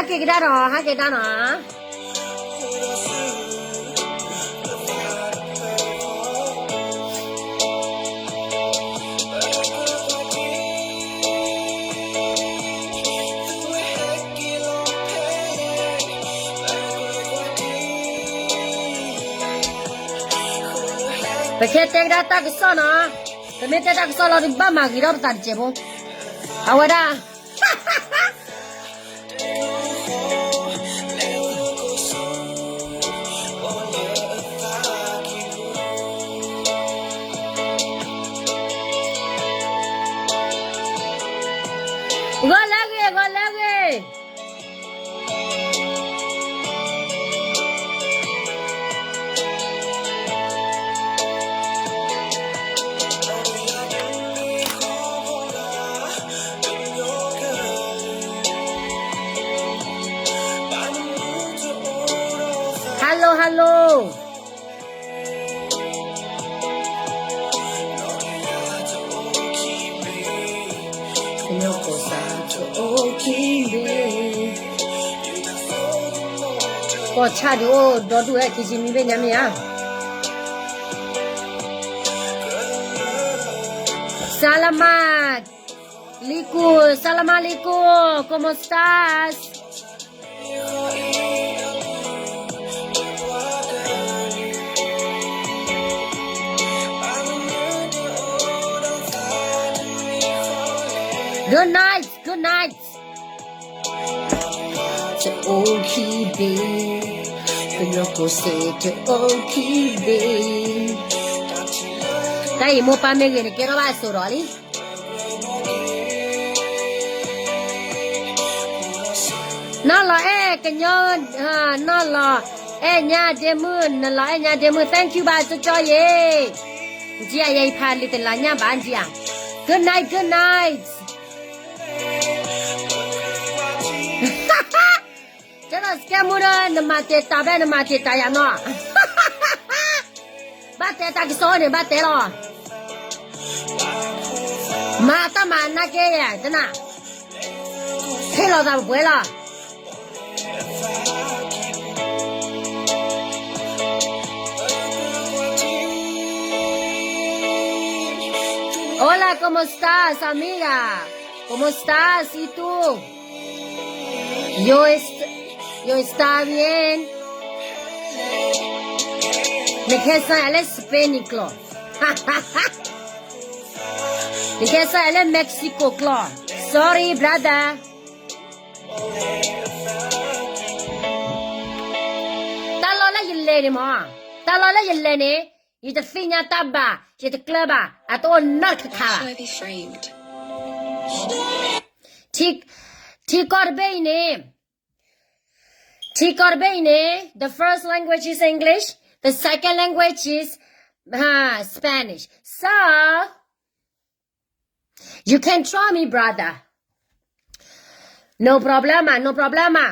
ဟးက့ၤကဒါနီၤ, ဟးက့ၤကဒါနီၤ. ပကတဲကဒါတၢ်ကစီၣ်နီၤ, ပမ့ၢ်တဲတၢ်ကစီၣ်လီၤဒီး ဘၣ်မၤဂ့ၤထီၣ်ပသးတစဲးဖိ, အဝဲဒၣ် ဂီၤလၢအဂ့ၤ, ဂီၤလၢအဂ့ၤ. Hello, hello. ကီၢ်ဆၣ်ဒုးအိၣ်ဒီဒူၣ်ဟဲ ခံဆံမံဘ့ၣ်ညါမ့ၢ်ဧါ. Salam alaikum, salam alaikum, ¿cómo estás? တအိၣ်ခံဘ့ၣ်, ကညီကီၢ်စဲၣ်တအိၣ်ခံဘ့ၣ်. တၢ်အံၤမိၢ်ပၢ်မ့ၢ်ဂ့ၤန့ၣ် ကဲထီၣ်ဘၣ်အစိၤဒီးလံ. နီၢ်လီၤအဲၣ်ကညီ, နီၢ်လီၤအဲၣ်ညါဒ့မုၣ်, နလီၤအဲၣ်ညါဒ့မုၣ်, thank you ဘၣ်ကၠီကၠီယ့ၣ်. နကယဲအံၤဖးလံာ်တလးညၣ်ဘၣ်နကယၤ. Good night, good night. ကဲဒီးစကဲမူဒီး နမၤတ့ၢ်တၢ်ဘဲ နမၤတ့ၢ်တၢ်ယၤနီၤ. ဘၣ်တဲတၢ်ကစီၣ်န့ၣ် ဘၣ်တဲလီၤ. မၤတၢ်မၤနာ်က့ယဲၢ် တနၢ်, ဟ့ၣ်လီၤသးပှဲၤလီၤ. Hola, ¿cómo estás, amiga? ¿Cómo estás? ¿Y tú? Yo est-, yo está bien. နကဲစၢ်အလဲ Spain ကျိာ်, နကဲစၢ်အလဲ Mexico ကျိာ်. Sorry, brother. တၢ်လီၢ်လၢယလဲၤန့ၣ်မး, တၢ်လီၢ်လၢယလဲၤန့ၣ်, ယတသ့ၣ်ညါတၢ်ဘၣ်, ယတကျၢၤဘၣ်, အတအိၣ်နီတခါဘၣ်. ထံ, ထံကီၢ်တဘ့ၣ်အံၤန့ၣ်, ထံကီၢ်တဘ့ၣ်အံၤန့ၣ်, the first language is English, the second language is, uh, Spanish. So, you can try me, brother. No problema, no problema.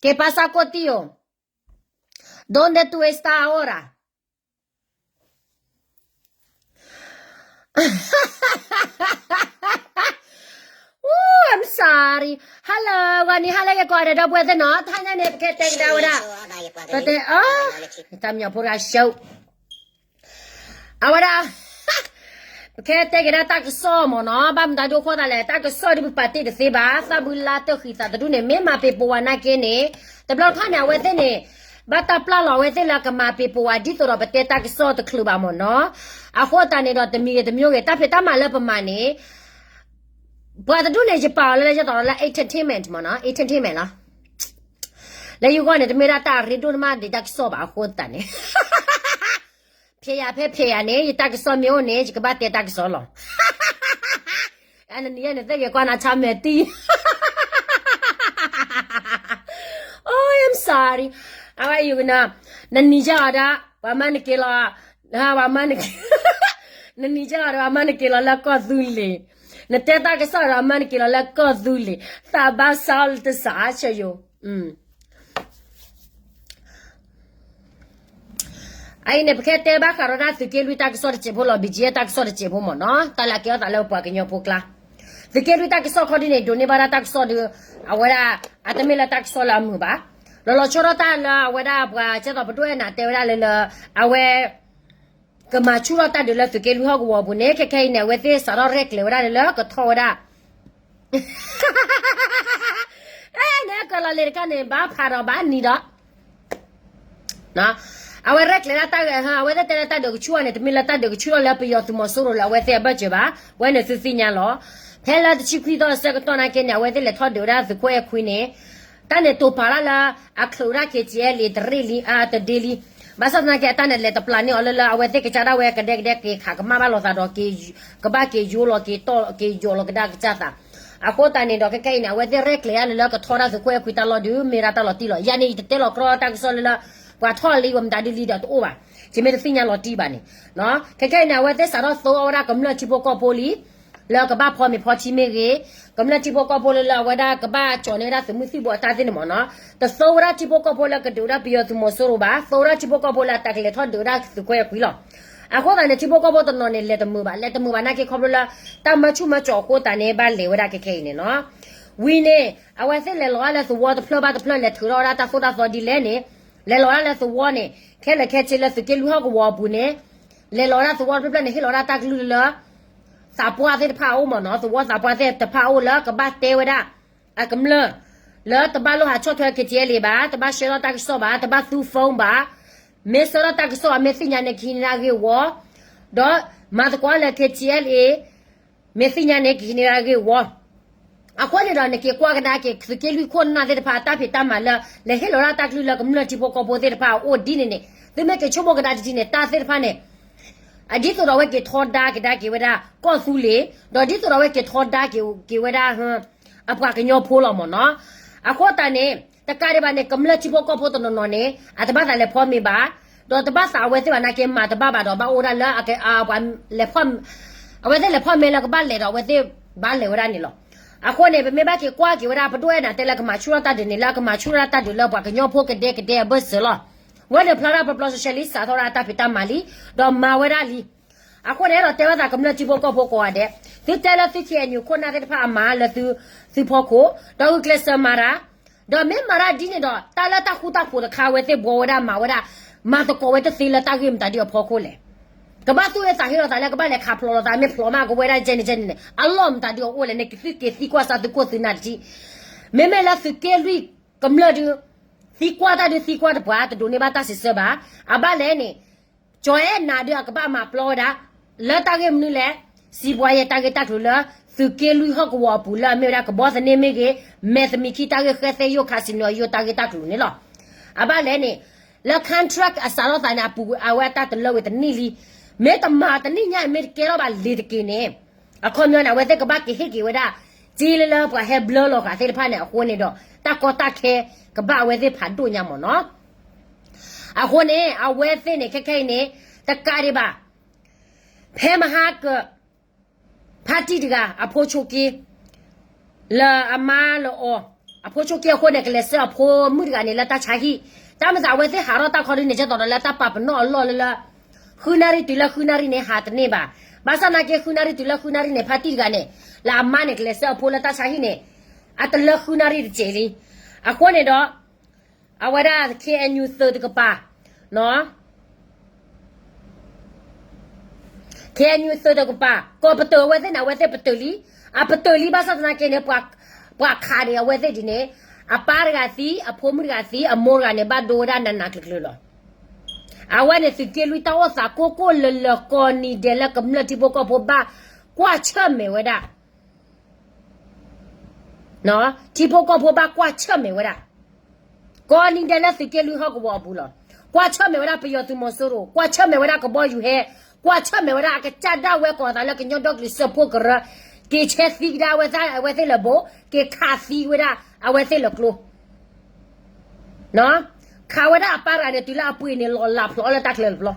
¿Qué pasa contigo? ¿Dónde tú estás ahora? Hello, ဂီၤနံၤဟါလၢအဂ့ၤကိးဂၤဒဲး ဒီပုၢ်ဝဲၢ်သ့ၣ်နီၤ, တဟါညါန့ၣ် ပကတဲကဒါဝဲဒၣ်, ပတဲ, တၢ်မညီဖိတဂၤ ရှုံး, အဝဲဒၣ်, ပကတဲကဒါတၢ်ကစီၣ်မ့ၢ်နီၤ, ဘၣ်မတၤဒိအဃိသတးလဲၣ်, တၢ်ကစီၣ်ဒ်ပပာ်တ့ၢ်တသ့ဘၣ်, သးဘုလါတၢၢ်ဃံသးတဒူၣ်န့ၣ် မ့ၢ်မၤပ့ၤပိာ်ဝဲနာ်က့န့ၣ်, တဘျီတခီၣ်န့ၣ် အဝဲသ့ၣ်န့ၣ်, ဘၣ်တၢ်ပျၢ်လီၤအဝဲသ့ၣ်လၢကမၤပ့ၤပိာ်ဝဲ ဒ်သိးဒီးပတဲတၢ်ကစီၣ်တချုးဘၣ်မ့ၢ်နီၤ, အဃိသတးန့ၣ်ဒီးတမံၤဂ့ၤတမံၤဂ့ၤ တၢ်ဖံးတၢ်မၤလၢပမၤန့ၣ် ပှၤတဒူၣ်န့ၣ် ယပာ်အီၤလၢ ယသးလီၤလၢ entertainment မ့ၢ်နီၤ, entertainment လီၤ. လၢယဂီၢ်န့ၣ် တမ့ၢ်ဒၣ်တၢ်အရ့ဒိၣ်တမံၤဒံးတၢ်ကစီၣ်ဘၣ်အဃိသတးန့ၣ်, ဖဲယၤဖဲဖဲယၤန့ၣ် ယတၢ်ကစီၣ်မ့ၢ်အိၣ်န့ၣ် ယကဘၣ်တဲတၢ်ကစီၣ်လီၤ. အနနံၤယဲန့ၣ် သ့ၣ်ဂ့ၤကွၢ်နၤဆါမဲာ်တံၢ် Oh, I'm sorry. အဝဲအံၤကနၤ, နနံၤယဲအီၤဒီး ပှၤမၤနက့ၤလီၤ, ပှၤမၤနက့ၤ, နနံၤယဲအီၤဒီး ပှၤမၤနက့ၤလီၤလၢကီၢ်သူလ့ၤ, နတဲတၢ်ကစီၣ်ဒီး ပှၤမၤနက့ၤလီၤလၢကီၢ်သူလ့ၤ, သးဘၣ်ဆါအီၤလၢတစးဆၢယိာ် အအံၤန့ၣ် ပကတဲဘၣ်ဃးဒီးဒၣ်သုးက့လွံၢ်တၢ်ကစီၣ်တစဲးဖိလီၤ, BGF တၢ်ကစီၣ်တစဲးဖိမ့ၢ်နီၤ, တၢ်လၢအကဲထီၣ်သးလၢပပှၤကညီဖိကျါ, သုးက့လွံၢ်တၢ်ကစီၣ်ခီဒ်န့ၣ် ဒိးန့ၢ်ဘၣ်ဒၣ်တၢ်ကစီၣ်ဒီး, အဝဲဒၣ်, အတမ့ၢ်လၢတၢ်ကစီၣ်လၢအမုာ်ဘၣ်, လီၤလီၤဆီဒၣ်တၢ်လၢအဝဲဒၣ်ပှၤကဲသိးပဒိၣ်အဲၣ်နၤတဲဝဲဒၣ်လၢလၢ, အဝဲ ကမၤဆူၣ်ထီၣ်တၢ်ဒုးလၢသုးက့လွံၢ်ဟီၣ်ကဝီၤအပူၤန့ၣ် ခဲခဲအံၤန့ၣ် အဝဲသ့ၣ်စးထီၣ်ရဲၣ်ကျဲၤဝဲဒၣ်လၢလၢကထီၣ်ဝဲဒၣ် န့ၣ်ကလီၤလ့ၤတခါန့ၣ် ဘၣ်ဖးဒီးဘၣ်နံၤဒီး, အဝဲရဲၣ်ကျဲၤဒၣ်တၢ်ဂဲၤဟါ အဝဲသ့ၣ်တဲလၢတၢ်ဒုးကဆူၣ်အီၤန့ၣ် တမ့ၢ်လၢတၢ်ဒုးကဆူၣ်ထီၣ်လၢပယီၤသုးမီၤစိရိၤလၢအဝဲသ့ၣ်အဘၢၣ်စၢၤဘၣ်, ဝဲန့ၣ်သုသ့ၣ်ညါလီၤ. ဖဲလၢတဆံခွံသီအဆၢကတီၢ်နာ်က့န့ၣ် အဝဲသ့ၣ်လဲၤထီၣ်ဒုးဝဲဒၣ်သုးခိၣ်အဲၣ်ခွံန့ၣ်, တၢ်န့ၣ်တိာ်ပာ်ဒၣ်လၢ, အချုးဝဲဒၣ် KTLA တရ့ၣ်လံ, တဒ့လံ, ဘၣ်ဆၣ်သနာ်က့အတၢ်န့ၣ်လဲၤတပျၢ်န့ၢ်အီၤလၢလၢအဝဲသ့ၣ်ကစၢ်ဒၣ်ဝဲကဒဲကဒဲက့ၤခးကမၣ်ဘၣ်လိာ်သးဒီး, ကဘၣ်က့ၤယိလီၤက့ၤတီၢ်က့ၤယီၤလီၤကဒါကစၢ်သး, အဃိသတးန့ၣ်ဒီးခဲခဲအံၤန့ၣ် အဝဲသ့ၣ်ရဲၣ်ကျဲၤဒၣ်လၢလၢကထီၣ်ဒၣ်သုးခိၣ်အဲၣ်ခွံတၢ်လီၢ်ဒုး မ့ၢ်ဒၣ်တၢ်လီၤတံၢ်လီၤ. ယၤန့ၣ် ယတတဲလီၤကြီတၢ်ကစီၣ်လၢလၢ, ပှၤထီၣ်လံဝဲမတၤဒုလံဒီးတအိၣ်ဘၣ်, ယမ့ၢ်တသ့ၣ်ညါလီၤတံၢ်ဘၣ်န့ၣ်, ခဲခဲအံၤန့ၣ် အဝဲသ့ၣ်စးထီၣ်သိအီၤဝဲဒၣ်ကမျၢၢ်ထံဖိကီၢ်ဖိလံ လၢကဘၣ်ဖီမ့ၤဖီထံမ့ၢ်ဂ့ၤ, ကမျၢၢ်ထံဖိကီၢ်ဖိလၢလၢအဝဲဒၣ်ကဘၣ်ကၠီၤန့ၢ်ဝဲဒၣ်သုးမုၢ်သံၣ်ဘိအတၢ်သ့ၣ်န့ၣ်မ့ၢ်နီၤ, တသိဝဲဒၣ်ထံဖိကီၢ်ဖိလၢကဒုးဝဲဒၣ်ပယီၤသုးမီၤစိရိၤဘၣ်, သိဝဲဒၣ်ထံဖိကီၢ်ဖိလၢအတၢ်ကလဲၤထီၣ်ဒုးဝဲဒၣ်သုးခွဲးခွံလီၤ. အဃိသတးန့ၣ် ထံဖိကီၢ်ဖိတနီၤန့ၣ် လဲၤတမုာ်ဘၣ်, လဲၤတမုာ်ဘၣ်နာ်က့ခီဖျိလၢ, တၢ်မၤဆူၣ်မၤကၠီၤအဃိသတးန့ၣ် ဘၣ်လဲၤဝဲဒၣ်ခဲခဲအံၤန့ၣ်နီၤ. ဝံၤန့ၣ် အဝဲသ့ၣ်လဲၤလီၤဒၣ်လၢသဝီတဖျၢၣ်ဘၣ်တဖျၢၣ် လဲၤထုးထီၣ်ဝဲဒၣ်တၢ်သိၣ်တၢ်သီဒ်လဲၣ်န့ၣ်, လဲၤလီၤဒၣ်လၢသဝီန့ၣ်, ခဲလၢာ်ခဲဆ့လၢသုးက့လွံၢ်ဟီၣ်ကဝီၤအပူၤန့ၣ်, လဲၤလီၤဝဲဒၣ်သဝီတဖျၢၣ်ဖျၢၣ်န့ၣ် ဟ့ၣ်လီၤဒၣ်တၢ်ကလုၢ်လၢလၢ သးပှၢ်သ့ၣ်တဖၣ်အအိၣ်မ့ၢ်နီၤ, သဝီသးပှၢ်သ့ၣ်တဖၣ်အအိၣ်လၢကဘၣ်တဲဝဲဒၣ်, အကမျၢၢ်, လၢတဘၣ်လိၣ်ဟးဆီၣ်ထွဲ KTLA ဘၣ်, တဘၣ်ရှဲထီၣ်တၢ်ကစီၣ်ဘၣ်, တဘၣ်သူ phone ဘၣ်, မ့ၢ်ဆှၢထီၣ်တၢ်ကစီၣ်အမ့ၢ်သ့ၣ်ညါန့ၣ် ကဟံးန့ၢ်ဒၣ်ဂ့ၢ်ဝီ, ဒီးမၤသကိးလၢ KTLA မ့ၢ်သ့ၣ်ညါန့ၣ် ကဟံးန့ၢ်ဒၣ်ဂ့ၢ်ဝီ အဃိန့ၣ်ဒီး နက့ၤကွၢ်ကဒါက့ၤ သုးက့လွံၢ်ခိၣ်နၢ်သ့ၣ်တဖၣ် တၢ်ဖံးတၢ်မၤလၢ လဲၤဟ့ၣ်လီၤဒၣ်တၢ်ကလုၢ်လၢကမျၢၢ်ထံဖိကီၢ်ဖိသ့ၣ်တဖၣ်အအိၣ်ဒ်န့ၣ်န့ၣ် သုမ့ၢ်က့ၤဆိကမိၣ်ကဒါတထံၣ်န့ၣ် တၢ်သ့ၣ်တဖၣ်န့ၣ် အဒ်သိးဒီးအဝဲက့ၤထီဒါက့ၤဒါက့ၤဝဲဒၣ် ကီၢ်သူလ့ၤ, ဒီးဒ်သိးဒီးအဝဲက့ၤထီဒါက့ၤဝဲဒၣ် အပှၤကညီဖိလီၤမ့ၢ်နီၤ. အဃိသတးန့ၣ် တကးဒံးဘၣ်န့ၣ် ကမျၢၢ်ထံဖိကီၢ်ဖိတနီၤနီၤန့ၣ် အတဘၣ်သးလဲၤဖီမ့ၤဘၣ်, ဒီးတဘၣ်သးအဝဲသ့ၣ်ဘၣ်နာ်က့ မၤတဘၣ်ဘၣ်ဒီး ဘၣ်အိၣ်ဒၣ်လၢ အဝဲသ့ၣ်လဲၤဖီမ့ၤလၢကဘၣ်လဲၤဒီး အဝဲသ့ၣ်ဘၣ်လဲၤဝဲဒၣ်န့ၣ်လီၤ. အဃိန့ၣ် ပမ့ၢ်ဘၣ်က့ၤကွၢ်က့ၤဝဲဒၣ် ပဒိၣ်အဲၣ်နၤတဲလၢကမၤဆူၣ်ထီၣ်တၢ်ဒုးန့ၣ် လၢအကမၤဆူၣ်ထီၣ်တၢ်ဒုးလၢပှၤကညီဖိကဒဲကဒဲအဘၢၣ်စၢၤလီၤ. ဝဲန့ၣ်ဖျါဒၣ်ပျီပျီဆှဲဆှဲလံ စးထီၣ်ဒၣ်တၢ်ဖံးတၢ်မၤလံ, ဒီးမၤဝဲဒၣ်လံ. အဃိန့ၣ်ဒီးတဲဝဲသးကမျၢၢ်ထံဖိကီၢ်ဖိကိးဂၤဒဲး, သုတဲလၢသု KNU ခိၣ်နၢ်သ့ၣ်တဖၣ်အမၤလၢသု သုဖီခိၣ်, ဒီးဂုာ်ကျဲးစၢးမၤတၢ်, ဒီးမ့ၢ်မၤတၢ်ဒ်န့ၣ်ဒီး တၢ်လၢတၢ်ဃူတၢ်ဖိးတခါ အဝဲသ့ၣ်ဘှီဝဲဒၣ်မၤဝဲဒၣ်, မၤသကိးဝဲတသ့လၢတၢ်ဂ့ၢ်မတၤဒုအဖီခိၣ်လဲၣ်. ကဘၣ်သူၣ်အ့ၣ်သးဟ့လီၤသးလၢကဘၣ်လဲၤခးဖျိးလိာ်သး မ့ၢ်ဖျိးမးကဝဲဒၣ်ကဲန့ၣ်ကဲန့ၣ်န့ၣ် အလီၢ်မတၤဒုအအိၣ်လဲၣ်န့ၣ် ကသုက့ၤသံကွၢ်စၢ်သုခိၣ်သုနၢ်တထံၣ်. မ့မ့ၢ်လၢသုးက့လွံၢ်ကမျၢၢ်ဒု သံကွၢ်တၢ်ဒုသံကွၢ်တပှၤ တဒိးန့ၢ်ဘၣ်တၢ်စံးဆၢဘၣ်. အဘၣ်လဲၣ်န့ၣ် ကၠီၤအဲၣ်နၤဒုအကဘၣ်မၤပျီဝဲဒၣ် လၢတၢ်ဂ့ၢ်မနုၤလဲၣ်, စံးဘှါယဲတၢ်ဂ့ၢ်တၢ်ကျိၤလၢ သုးက့လွံၢ်ဟီၣ်ကဝီၤအပူၤလၢအမ့ၢ်ဝဲဒၣ်ကဘီသန့မ့ၢ်ဂ့ၤ, မဲာ်သမံးခံတၢ်ဂ့ၢ်ဃဲသဲယိၣ် casino အယိၣ်တၢ်ဂ့ၢ်တၢ်ကျိၤန့ၣ်လီၤ. အဘၣ်လဲၣ်န့ၣ် လၢ contract အစးထီၣ်သးန့ၣ် အပူၤကွံာ်အဝဲအတၢ်တလၢဝံၤတနံၣ်လံ. မ့ၢ်တမၤတနံၣ်ညါ မ့ၢ်တကဲထီၣ်ဘၣ်လ့ၤတက့ၢ်န့ၣ် အခီပညီန့ၣ် အဝဲသ့ၣ်ကဘၣ်က့ၤဟ့ၣ်က့ၤဝဲဒၣ် စ့လၢလၢပှၤဟဲဘျၢလီၤဃာ်သ့ၣ်တဖၣ်န့ၣ် အဃိန့ၣ်ဒီး တၢ်ကီတၢ်ခဲ ကဘၣ်အဝဲသ့ၣ်ဖးဒိၣ်ညါမ့ၢ်နီၤ. အဃိန့ၣ် အဝဲသ့ၣ်န့ၣ် ခဲခဲအံၤန့ၣ် တကးဒံးဘၣ် ဖဲမဟါကၢၣ် ဖါတံၢ်တဂၤ အဖိဆိးက့ လၢအမါလၢအီၤ အဖိဆိးက့အဃိန့ၣ် ကလဲၤဆှၢအဖိမုၣ်တဂၤန့ၣ် လၢတၢ်ဆါဟံၣ်. တၢ်မၤသးအဝဲသ့ၣ်ဟးထီၣ်တၢ်ခီဒ်န့ၣ် ကဲသိးဒီးလၢတၢ်ပာ်ပနီၣ်အလီၢ်လၢလၢ ဃုနၣ်ရံၣ်တုၤလၢဃုနၣ်ရံၣ်န့ၣ် ဟးတန့ၢ်ဘၣ်. ဘၣ်ဆၣ်သနာ်က့ ဃုနၣ်ရံၣ်တုၤလၢဃုနၣ်ရံၣ်န့ၣ် ဖါတံၢ်တဂၤန့ၣ် လၢအမါန့ၣ် ကလဲၤဆှၢအဖိလၢတၢ်ဆါဟံၣ်န့ၣ် အတလၢဃုနၣ်ရံၣ်တစဲးလံ. အဃိန့ၣ်ဒီး အဝဲဒၣ် K N U သုးတကပၤ K N U သုးတကပၤ ကီၢ်ပတုာ်အဝဲသ့ၣ်န့ၣ် အဝဲသ့ၣ်ပတုာ်လံ, အပတုာ်လံဘၣ်ဆၣ်သနာ်က့န့ၣ် ပှၤခးန့ၣ် အဝဲသ့ၣ်ဒ်န့ၣ် အပၢ်တဂၤသံ, အဖိမုၣ်တဂၤသံ, အမိၢ်တဂၤန့ၣ် ဘၣ်ဒိဝဲဒၣ်နးနးကျၢၤကျၢၤလီၤ. အဝဲန့ၣ်သုးက့လွံၢ်တၢ်အိၣ်သးကိၢ်ကိၢ်လၢၤလၢၤ ကိးနံၤဒဲးလၢကမျၢၢ်ထံဖိကီၢ်ဖိဘၣ်ကွၢ်ဆၢၣ်မဲာ်ဝဲဒၣ် ထံဖိကီၢ်ဖိဘၣ်ကွၢ်ဆၢၣ်မဲာ်ဝဲဒၣ် ကိးနံၤဒဲးလၢသုးက့လွံၢ်ဟီၣ်ကဝီၤအပူၤလီၤ. ကွၢ်ဆၢၣ်မဲာ်ဝဲဒၣ်ပယီၤသုးမီၤစိရိၤ, ကွၢ်ဆၢၣ်မဲာ်ဝဲဒၣ်ကဘီယူၤဟဲ, ကွၢ်ဆၢၣ်မဲာ်ဝဲဒၣ်အကစၢ်ဒၣ်ဝဲကိးသးလၢကညီဒီကလုာ်စၢဖှိၣ်ကရၢ, က့ၤဆဲးသံကဒါအဝဲသ့ၣ်လၢဘိ, က့ၤခးသံဝဲဒၣ်အဝဲသ့ၣ်လၢကျိ ခးဝဲဒၣ်အပၢ်တဂၤန့ၣ် တုၤလၢအပှ့ၤန့ၣ် လီၤလးဖျိးအီၤလၢတၢ်ချၢတဖျီ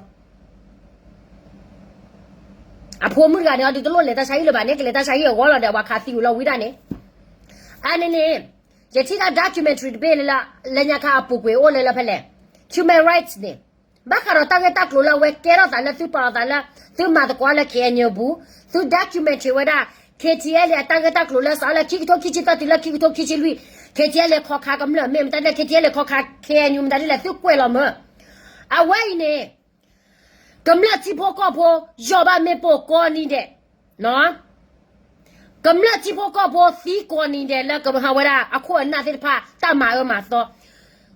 အဖိမုၣ်တဂၤန့ၣ် အဒုးတလိၣ်လဲၤတၢ်ဆါဟံၣ်လၢၤဘၣ်န့ၣ် ကလဲၤတၢ်ဆါဟံၣ်အဂီၢ်လီၤဒီး ပှၤခးသံဝံၤလီၤဝံၤဒၣ်န့ၣ်, အန့ၣ်န့ၣ် ယထံၣ်ဒၣ် documentary တဘ့ၣ်လၢ လၢညါခါအပူၤကွံာ်အိၣ်လၢလၢဖဲလဲၣ်, human rights န့ၣ် ဘၣ်ဃးဒီးတၢ်ဂ့ၢ်တၢ်ကျိၤလၢအဝဲကဲထီၣ်သးလၢသုပာ်အီၤသးလၢ သုမၤသကိးလၢ K N U အပူၤ, သု documentary ဝဲဒၣ် K T L A အတၢ်ဂ့ၢ်တၢ်ကျိၤလၢစးလၢခံကထိခံဆံသၢတုၤလၢခံကထိခံဆံလွံၢ်, K T L A ခီခါကမျၢၢ်မ့ၢ်မတၤဒ်လဲၣ် K T L A ခီခါ K N U မတၤဒ်လဲၣ် သုကွဲးလီၤမၢ်. အဝဲအံၤန့ၣ် ကမျၢၢ်ထံဖိကီၢ်ဖိ ယီၤဘၣ်မ့ၣ်ပိၢ်ကိးနံၤဒဲး, ကမျၢၢ်ထံဖိကီၢ်ဖိသံကိးနံၤဒဲးလၢကဟးဝဲဒၣ်အခိၣ်အနၢ်သ့ၣ်တဖၣ် တၢ်မၤအၢမၤသီ,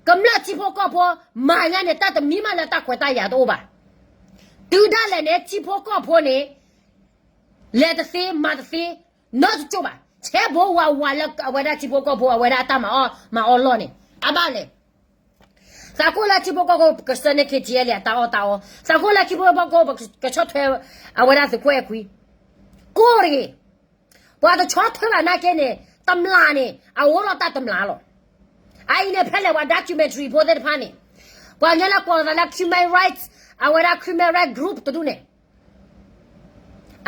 ကမျၢၢ်ထံဖိကီၢ်ဖိမၤညါန့ၣ် တၢ်တမံၤမးလၢတၢ်ခွဲးတၢ်ယာ်တအိၣ်ဘၣ်. တုၤဒၣ်လဲာ်န့ၣ် ထံဖိကီၢ်ဖိန့ၣ် လဲၤတသ့မၤတသ့ နီတကၠိၢ်ဘၣ်. ဆဲးဘိဝးဝးလၢအဝဲဒၣ်ထံဖိကီၢ်ဖိအဝဲဒၣ်တၢ်မၤအီၣ်မၤအီလီၢ်န့ၣ် အဘၣ်လဲၣ် သးကိၢ်လၢထံဖိကီၢ်ဖိကဆှၢန့ၢ် K T L A အတၢ်အီၣ်တၢ်အီ, သးကိၢ်လၢထံဖိကီၢ်ဖိကဆီၣ်ထွဲအဝဲဒၣ်သုးခိၣ်အဲၣ်ခွံ, ကိၢ်တဂ့ၤ, ပှၤတဆီၣ်ထွဲဘၣ်နာ်က့န့ၣ် တမျာ်န့ၣ် အအိၣ်ဒီးတၢ်တမျာ်လီၤ. အအံၤန့ၣ် ဖဲလဲၣ်ပှၤ documentary ဖိသ့ၣ်တဖၣ်န့ၣ် ပှၤကညီလၢကိးသးလၢ human rights အဝဲဒၣ် human rights group တဒူၣ်န့ၣ်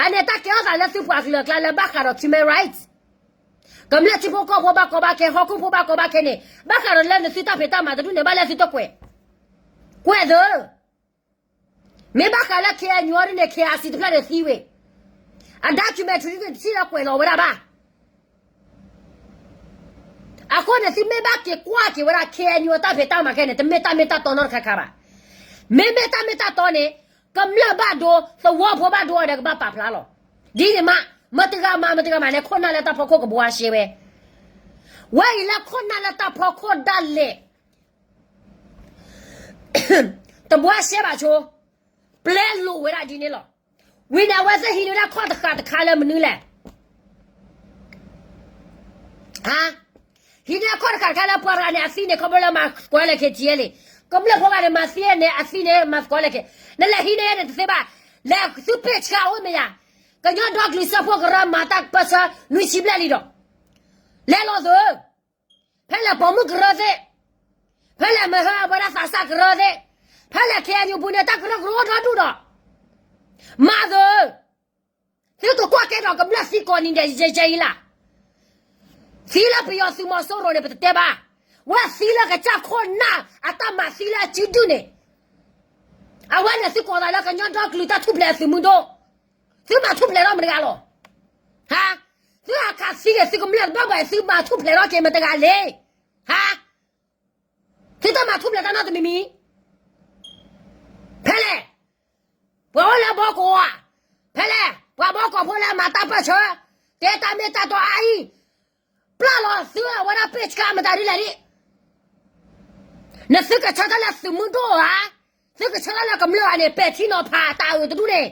အန့ၣ်တၢ်ကဲထီၣ်သးလၢသုပှၤကလုာ်အကျါလၢဘၣ်ဃးဒီး human rights, ကမျၢၢ်ထံဖိကီၢ်ဖိဘၣ်ကီဘၣ်ခဲ ဟီၣ်ခိၣ်ဖိဘၣ်ကီဘၣ်ခဲန့ၣ် ဘၣ်ဃးဒီးလၢနသုတၢ်ဖံးတၢ်မၤတဒူၣ်န့ၣ် ဘၣ်လၢသုတကွဲး, ကွဲးသၢ, မ့ၢ်ဘၣ်ဃးလၢ K N U အီၤဒ်န့ၣ် K I C တဖျၢၣ်န့ၣ်သံဝဲ, အ documentary ဒ်န့ၣ် တထံၣ်လၢကွဲးလီၤဝဲဒၣ်ဘၣ်. အဃိန့ၣ် သုမ့ၢ်ဘၣ်က့ၤကွၢ်က့ၤဝဲဒၣ် K N U အတၢ်ဖံးတၢ်မၤခဲန့ၣ် တမ့ၢ်တၢ်မ့ၢ်တၢ်တီနီတခါခါဘၣ်. မ့မ့ၢ်တၢ်မ့ၢ်တၢ်တီန့ၣ် ကမျၢၢ်ဘၣ်ဒိ သဝီဖိဘၣ်ဒိအီၤဒီးကဘၣ်ပာ်ဖျါလီၤ. ဒ်န့ၣ်မး မတဂၤမၤ မတဂၤမၤန့ၣ် ခိၣ်နၢ်လၢတၢ်ဖီခိၣ်ကဘှါရှဲဝဲ, ဝဲအံၤလၢခိၣ်နၢ်လၢတၢ်ဖီခိၣ်ဒၣ်လဲာ် တဘှါရှဲဘၣ်ဆိ, ပျဲလိာ်ဝဲဒၣ်ဒ်န့ၣ်လီၤ. ဝံၤန့ၣ် အဝဲသ့ၣ်ဟံးန့ၢ်ဝဲဒၣ်ခီၣ်တဃာ်တခါလၢမနုၤလဲၣ်. ဟါ, ဟံးန့ၢ်ခီၣ်တဃာ်တခါလၢပှၤတဂၤန့ၣ် အသံန့ၣ် ခီဖျိလၢမၤသကိးလၢ K T L A လံ, ကမျၢၢ်ဖိဂၤန့ၣ် မၤသံန့ၣ် အသံန့ၣ် မၤသကိးလၢ K, နလဲၤဟံးန့ၢ်န့ၣ်တသ့ဘၣ်, လဲၤသုပ့ၢ်ဆှၢအိၣ်မ့ၢ်ယါ, ကညီဒီကလုာ်စၢဖှိၣ်ကရၢမၤတၢ်ပၢၢ်ဆၢနွံဆံဘျဲၣ်လံဒီး, လဲၤလိာ်သု ဖဲလဲၣ်ပိာ်မုၣ်ကရၢသ့ၣ်, ဖဲလဲၣ်မဟၢအဝဲဒၣ်သးစၢ်ကရၢသ့ၣ်, ဖဲလဲၣ် K N U ပူၤန့ၣ် တၢ်ကရၢကရိဒီဒူၣ်ဒီး, မၤသု, သုတကွၢ်ကဲဒီးကမျၢၢ်သံကိးနံၤဒဲးယဲယဲအံၤလၢ်, သံလၢပယီၤသုးမီၤစိရိၤန့ၣ် ပတတဲဘၣ်, ဝဲသံလၢကစၢ်ခိၣ်နၢ်အတၢ်မၤသံလၢအစုဒုၣ်န့ၣ်, အဝဲန့ၣ်သုကိးသးလၢကညီဒီကလုာ်တၢ်ထူၣ်ဖျဲးအသုးမုၢ်ဒိၣ်, သုမၤထူၣ်ဖျဲးထီၣ်မတဂၤလီၤ. ဟါ, သုဟးခးသံက့ၤသုကမျၢၢ်တဘၣ်ဘၣ် သုမၤထူၣ်ဖျဲးထီၣ်က့ၤမတဂၤလဲၣ်. ဟါ, သုတၢ်မၤထူၣ်ဖျဲးတၢ်နီတမံၤမံၤ, ဖဲလဲၣ်, ပှၤအိၣ်လၢဘီကီးဧါ, ဖဲလဲၣ်, ပှၤဘီကီးဖိလၢအမၤတၢ်ပၢၢ်ဆၢ, တဲတၢ်မ့ၢ်တၢ်တီအါအံၤ, ပျၢ်လီၤသုအဝဲဒၣ်ပ့ၢ်ဆှၢမတၤဒ်လဲၣ်ဒ် နသုကဆၢထၢၣ်လၢသုးမုၢ်ဒိၣ်ဧါ, သုကဆၢထၢၣ်လၢကမျၢၢ်ဧါန့ၣ် ပဲာ်ထံနီၤဖးတၢ်အုးတဒူၣ်န့ၣ်,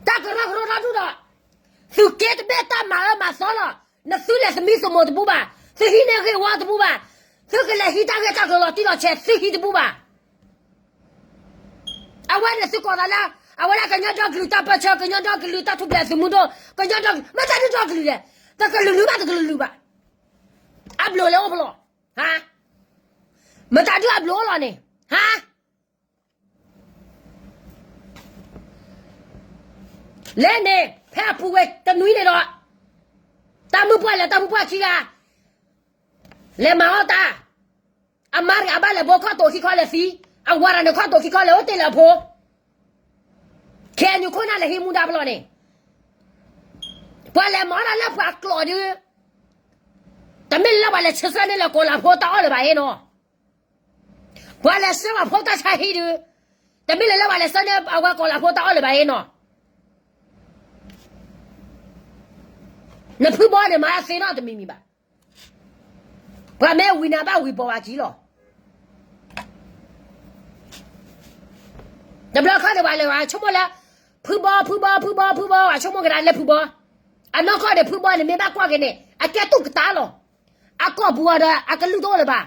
တၢ်ကရၢကရိဒီဒူၣ်ဒီး, သုးက့တဘ့ၣ်တၢ်မၤအၢမၤသီလီၤ, နသုလဲၤသမံသမိးတဘူးဘၣ်, သုဟံးန့ၢ်ဂ့ၢ်ဝီတဘူးဘၣ်, သုကလဲၤဟံးတၢ်ဂ့ၢ်တၢ်ကျိၤလီၤတံၢ်လီၤဆဲး သုဟံးတဘူးဘၣ်. အဝဲန့ၣ်သုကိးသးလၢ, အဝဲဒၣ်ကညီဒီကလုာ်တၢ်ပၢၢ်ဆၢ ကညီဒီကလုာ်တၢ်ထူၣ်ဖျဲးသုးမုၢ်ဒိၣ် ကညီဒီကလုာ် မ့ၢ်တၢ်ဒုးဒီကလုာ်လဲၣ်, တကလုာ်လုာ်ဘၣ်တကလုာ်လုာ်ဘၣ်, အဘျုးလဲၤအိၣ်ဖဲလဲၣ်, ဟါ, မတၤဒုးအဘျုးအိၣ်လီၤန့ၣ်, ဟါ လဲၤန့ၣ် ဖဲအပူၤဝဲတနွံန့ၣ်ဒီး, တၢ်မုၢ်ပှၢ်လဲၤတၢ်မုၢ်ပှၢ်ခံဂၤ, လဲၤမၤအီၣ်တၢ်, အမါတဂၤဘၣ်လဲၤဘိခီၣ်တိာ်ခံခီလဲၤသံ, အဝၤတဂၤန့ၣ်ခီၣ်တိာ်ခံခီလဲၤအိၣ်တ့ၢ်လၢအဖိ, ခဲအံၤခိၣ်နၢ်လဲၤဟံးမူဒါဖဲလဲၣ်န့ၣ်, ပှၤလဲၤမၤဒၣ်လၢပှၤကျိာ်ဒုး, တမ့ၢ်လၢပှၤလဲၤဆှၢဆှၢန့ၢ်လၢကိးလၤဖိတၢ်အီၣ်လၢၤဘၣ်အ့ၣ်နီၤ. ပှၤလဲၤဆှၢပှၤဖိတၢ်ဆါဟံၣ်ဒုး, တမ့ၢ်လၢလၢပှၤလဲၤဆှၢန့ၢ်အဝဲကိးလၤဖိတၢ်အီၣ်လၢၤဘၣ်အ့ၣ်နီၤ. နဖုဘီန့ၣ်မၤသ့နီတမံၤမံၤဘၣ်. ပှၤမ့ၢ်ဝံၤနၤဘၣ်ဝံၤပိာ်ဝဲကံလီၤ. တဘျီခီန့ၣ်ပှၤလဲၤဝဲဆိကမိၣ်လၢ ဖုဘီ ဖုဘီ ဖုဘီ ဖုဘီ ပှၤဆိကမိၣ်ကဒါလၢဖုဘီ, အနီၢ်ကီၢ်န့ၣ် ဖုဘီန့ၣ်မ့ၢ်ဘၣ်ကွၢ်က့ၤန့ၣ် အကဲတူၢ်ကတၢၢ်လီၤ. အကီၢ်ပူၤအီၤဒီးအကလုၢ်တအိၣ်လၢၤဘၣ်.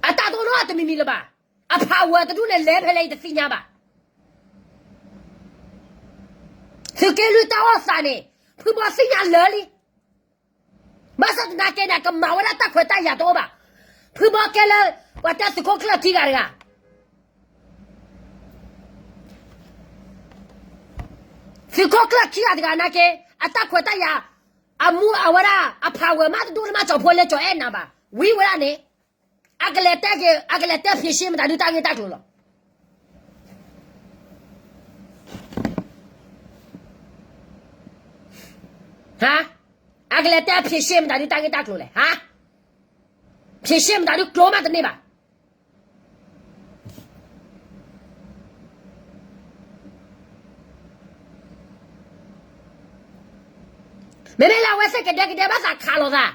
အတၢ်တအိၣ်နီတမံၤမံၤလၢၤဘၣ်. အဖးဝဲတဒူၣ်န့ၣ်လဲၤဖဲလဲၣ်အံၤတသ့ၣ်ညါဘၣ်. သုးက့လွံၢ်တၢ်အီၣ်သးန့ၣ် ဖုဘီသ့ၣ်ညါလၢာ်လံ. ဘၣ်ဆၣ်သနာ်က့န့ၣ် အကမၤဝဲဒၣ်တၢ်ခွဲးတၢ်ယာ်တအိၣ်ဘၣ်. ဖုဘီကဲလၢ ပှၤတဲသုးခိၣ်ကျၢၢ်ခံဂၤတဂၤ, သုးခိၣ်ကျၢၢ်ခံဂၤတဂၤနာ်က့ အတၢ်ခွဲးတၢ်ယာ် အမူအဝဲဒၣ် အဖးဝဲမးတဒူၣ်လၢမးကၠီၤဖိလၢကၠီၤအဲၣ်နၤဘၣ်. ဝံၤဝဲဒၣ်န့ၣ် အကလဲၤတဲက့ၤ အကလဲၤတဲဖံးရှဲမတၤဒုတၢ်ဂ့ၢ်တၢ်ကျိၤလီၤ. ဟါ, အကလဲၤတဲဖံးရှဲမတၤဒုတၢ်ဂ့ၢ်တၢ်ကျိၤလဲၣ်, ဟါ, ဖံးရှဲမတၤဒုကျိၤမးတန့ၢ်ဘၣ်. မ့မ့ၢ်လၢအဝဲသ့ၣ်ကဒဲကဒဲဘၣ်သးခးလိာ်သး,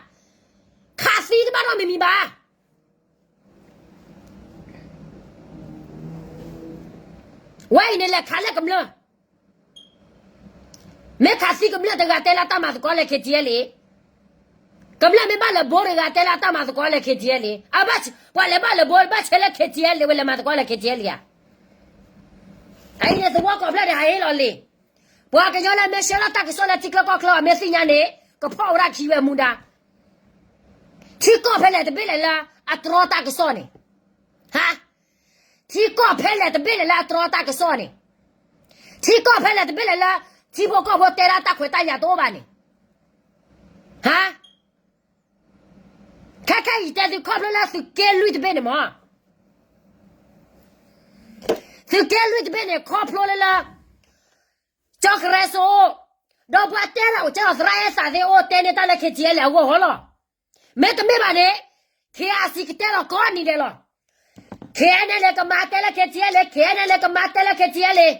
ခးသံတဘၣ်နီတမံၤမံၤဘၣ်. ဝဲအံၤန့ၣ်လဲၤခးလၢကမျၢၢ်, မ့ၢ်ခးသံကမျၢၢ်တဂၤတဲလၢတၢ်မၤသကိးလဲၣ် ခ့ထံအဲလ့, ကမျၢၢ်မ့ၢ်ဘၣ်လၢဘိတဂၤတဲလၢတၢ်မၤသကိးလဲၣ် ခ့ထံအဲလ့, အဘၣ်ပှၤလဲၤဘၣ်လၢဘိဘၣ်ဆဲးလၢ ခ့ထံအဲလ့ ဝဲလဲၤမၤသကိးလၢ ခ့ထံအဲလ့ ဧါ. အအံၤန့ၣ်သဝီကိးဖျၢၣ်ဒီးဟးဟ့ၣ်လီၤလံ. ပှၤကညီလၢမ့ၢ်ဆှၢလီၤတၢ်ကစီၣ်လၢထံချၢကီၢ်ချၢအမ့ၢ်သ့ၣ်ညါန့ၣ် ကဖီၣ်ဝဲဒၣ်ခံဝဲမူဒါ. ထံကီၢ်ဖဲလဲၣ်တဘ့ၣ်လဲၣ်လၢအတြီတၢ်ကစီၣ်န့ၣ်, ဟါ, ထံကီၢ်ဖဲလဲၣ်တဘ့ၣ်လဲၣ်လၢအတြီတၢ်ကစီၣ်န့ၣ်, ထံကီၢ်ဖဲလဲၣ်တဘ့ၣ်လဲၣ်လၢ ထံဖိကီၢ်ဖိတဲဒၣ်တၢ်ခွဲးတၢ်ယာ်တအိၣ်ဘၣ်န့ၣ်, ဟါ, ခဲခဲအံၤတဲသုခီဖျိလၢသုးက့လွံၢ်တဘ့ၣ်န့ၣ်မး, သုးက့လွံၢ်တဘ့ၣ်န့ၣ် ခီဖျိလၢလၢ ကၠီကရဲစိအိၣ်, ဒီးပှၤတဲလီၤအိၣ်ကၠီသရၣ်အဲၣ်သးသ့ၣ်အိၣ်တဲန့ၢ်တၢ်လၢ ခ့ထံအဲလ့ အဂီၢ်ဟီလီၤ. မ့တမ့ၢ်ဘၣ်န့ၣ် ခ့အစံးကတဲလီၤကိးနံၤဒဲးလီၤ. ခ့အန့ၣ်လဲၤကမၤတဲလၢ ခ့ထံအဲလ့, ခ့အန့ၣ်လဲၤကမၤတဲလၢ ခ့ထံအဲလ့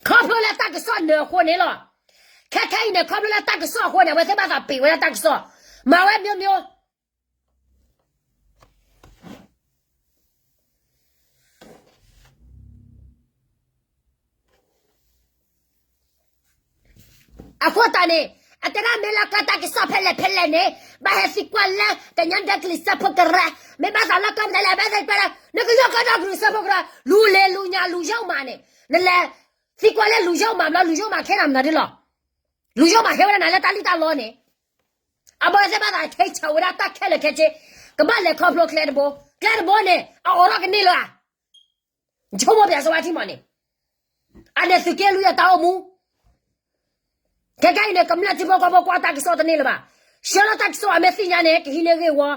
ခီဖျိလၢတၢ်ကစီၣ်နၢၤအဃိန့ၣ်လီၤ. ခဲခဲအံၤန့ၣ် ခီဖျိလၢတၢ်ကစီၣ်အဃိန့ၣ် အဝဲသ့ၣ်ဘၣ်သးပ့ၤဝဲဒၣ်တၢ်ကစီၣ်, မၤဝဲမျိုးမျိုး အဃိသတးန့ၣ် အတဲဒၣ်မ့ၢ်လၢကတၢ်ကစီၣ်ဖဲလဲၣ်ဖဲလဲၣ်န့ၣ် ဘၣ်ဟဲသံကွၢ်လၢ ကညီဒီကလုာ်စၢဖှိၣ်ကရၢ, မ့ၢ်ဘၣ်သးလၢကီၢ်ပတဲလဲၣ် ဘၣ်သံကွၢ်လၢ နကညီကညီဒီကလုာ်စၢဖှိၣ်ကရၢ, လူၤလ့ၤလူၤညါလူၤယိၣ်မးန့ၣ်, နလဲၤသံကွၢ်လၢလူၤယိၣ်မးဘျီ လူၤယိၣ်မးခဲနၤမနုၤဒ်လီၤ. လူၤယိၣ်မးဟဲဝဲဒၣ်နၤလၢတၢ်လံၣ်တၢ်လီန့ၣ်, အဘၣ်သ့ၣ်ဘၣ်သးထံဆးဝဲဒၣ်တၢ်ခဲလၢာ်ခဲဆ့, ကဘၣ်လဲၤခီဖျိကျဲတဘိ, ကျဲတဘိန့ၣ် အအိးထီၣ်ကန့ၢ်လၢၤဧါ. ဆိကမိၣ်ပၠးစဝါထံမးန့ၣ်, အန့ၣ်သုးက့လွံၢ်အတၢ်အိၣ်မူ, ခဲခဲအံၤန့ၣ် ကမျၢၢ်ထံဖိကီၢ်ဖိကွၢ်တၢ်ကစီၣ်တန့ၢ်လၢၤဘၣ်. ဆှၢလီၤတၢ်ကစီၣ်အမ့ၢ်သ့ၣ်ညါန့ၣ် ကဟံးန့ၢ်ဂ့ၢ်ဝီ,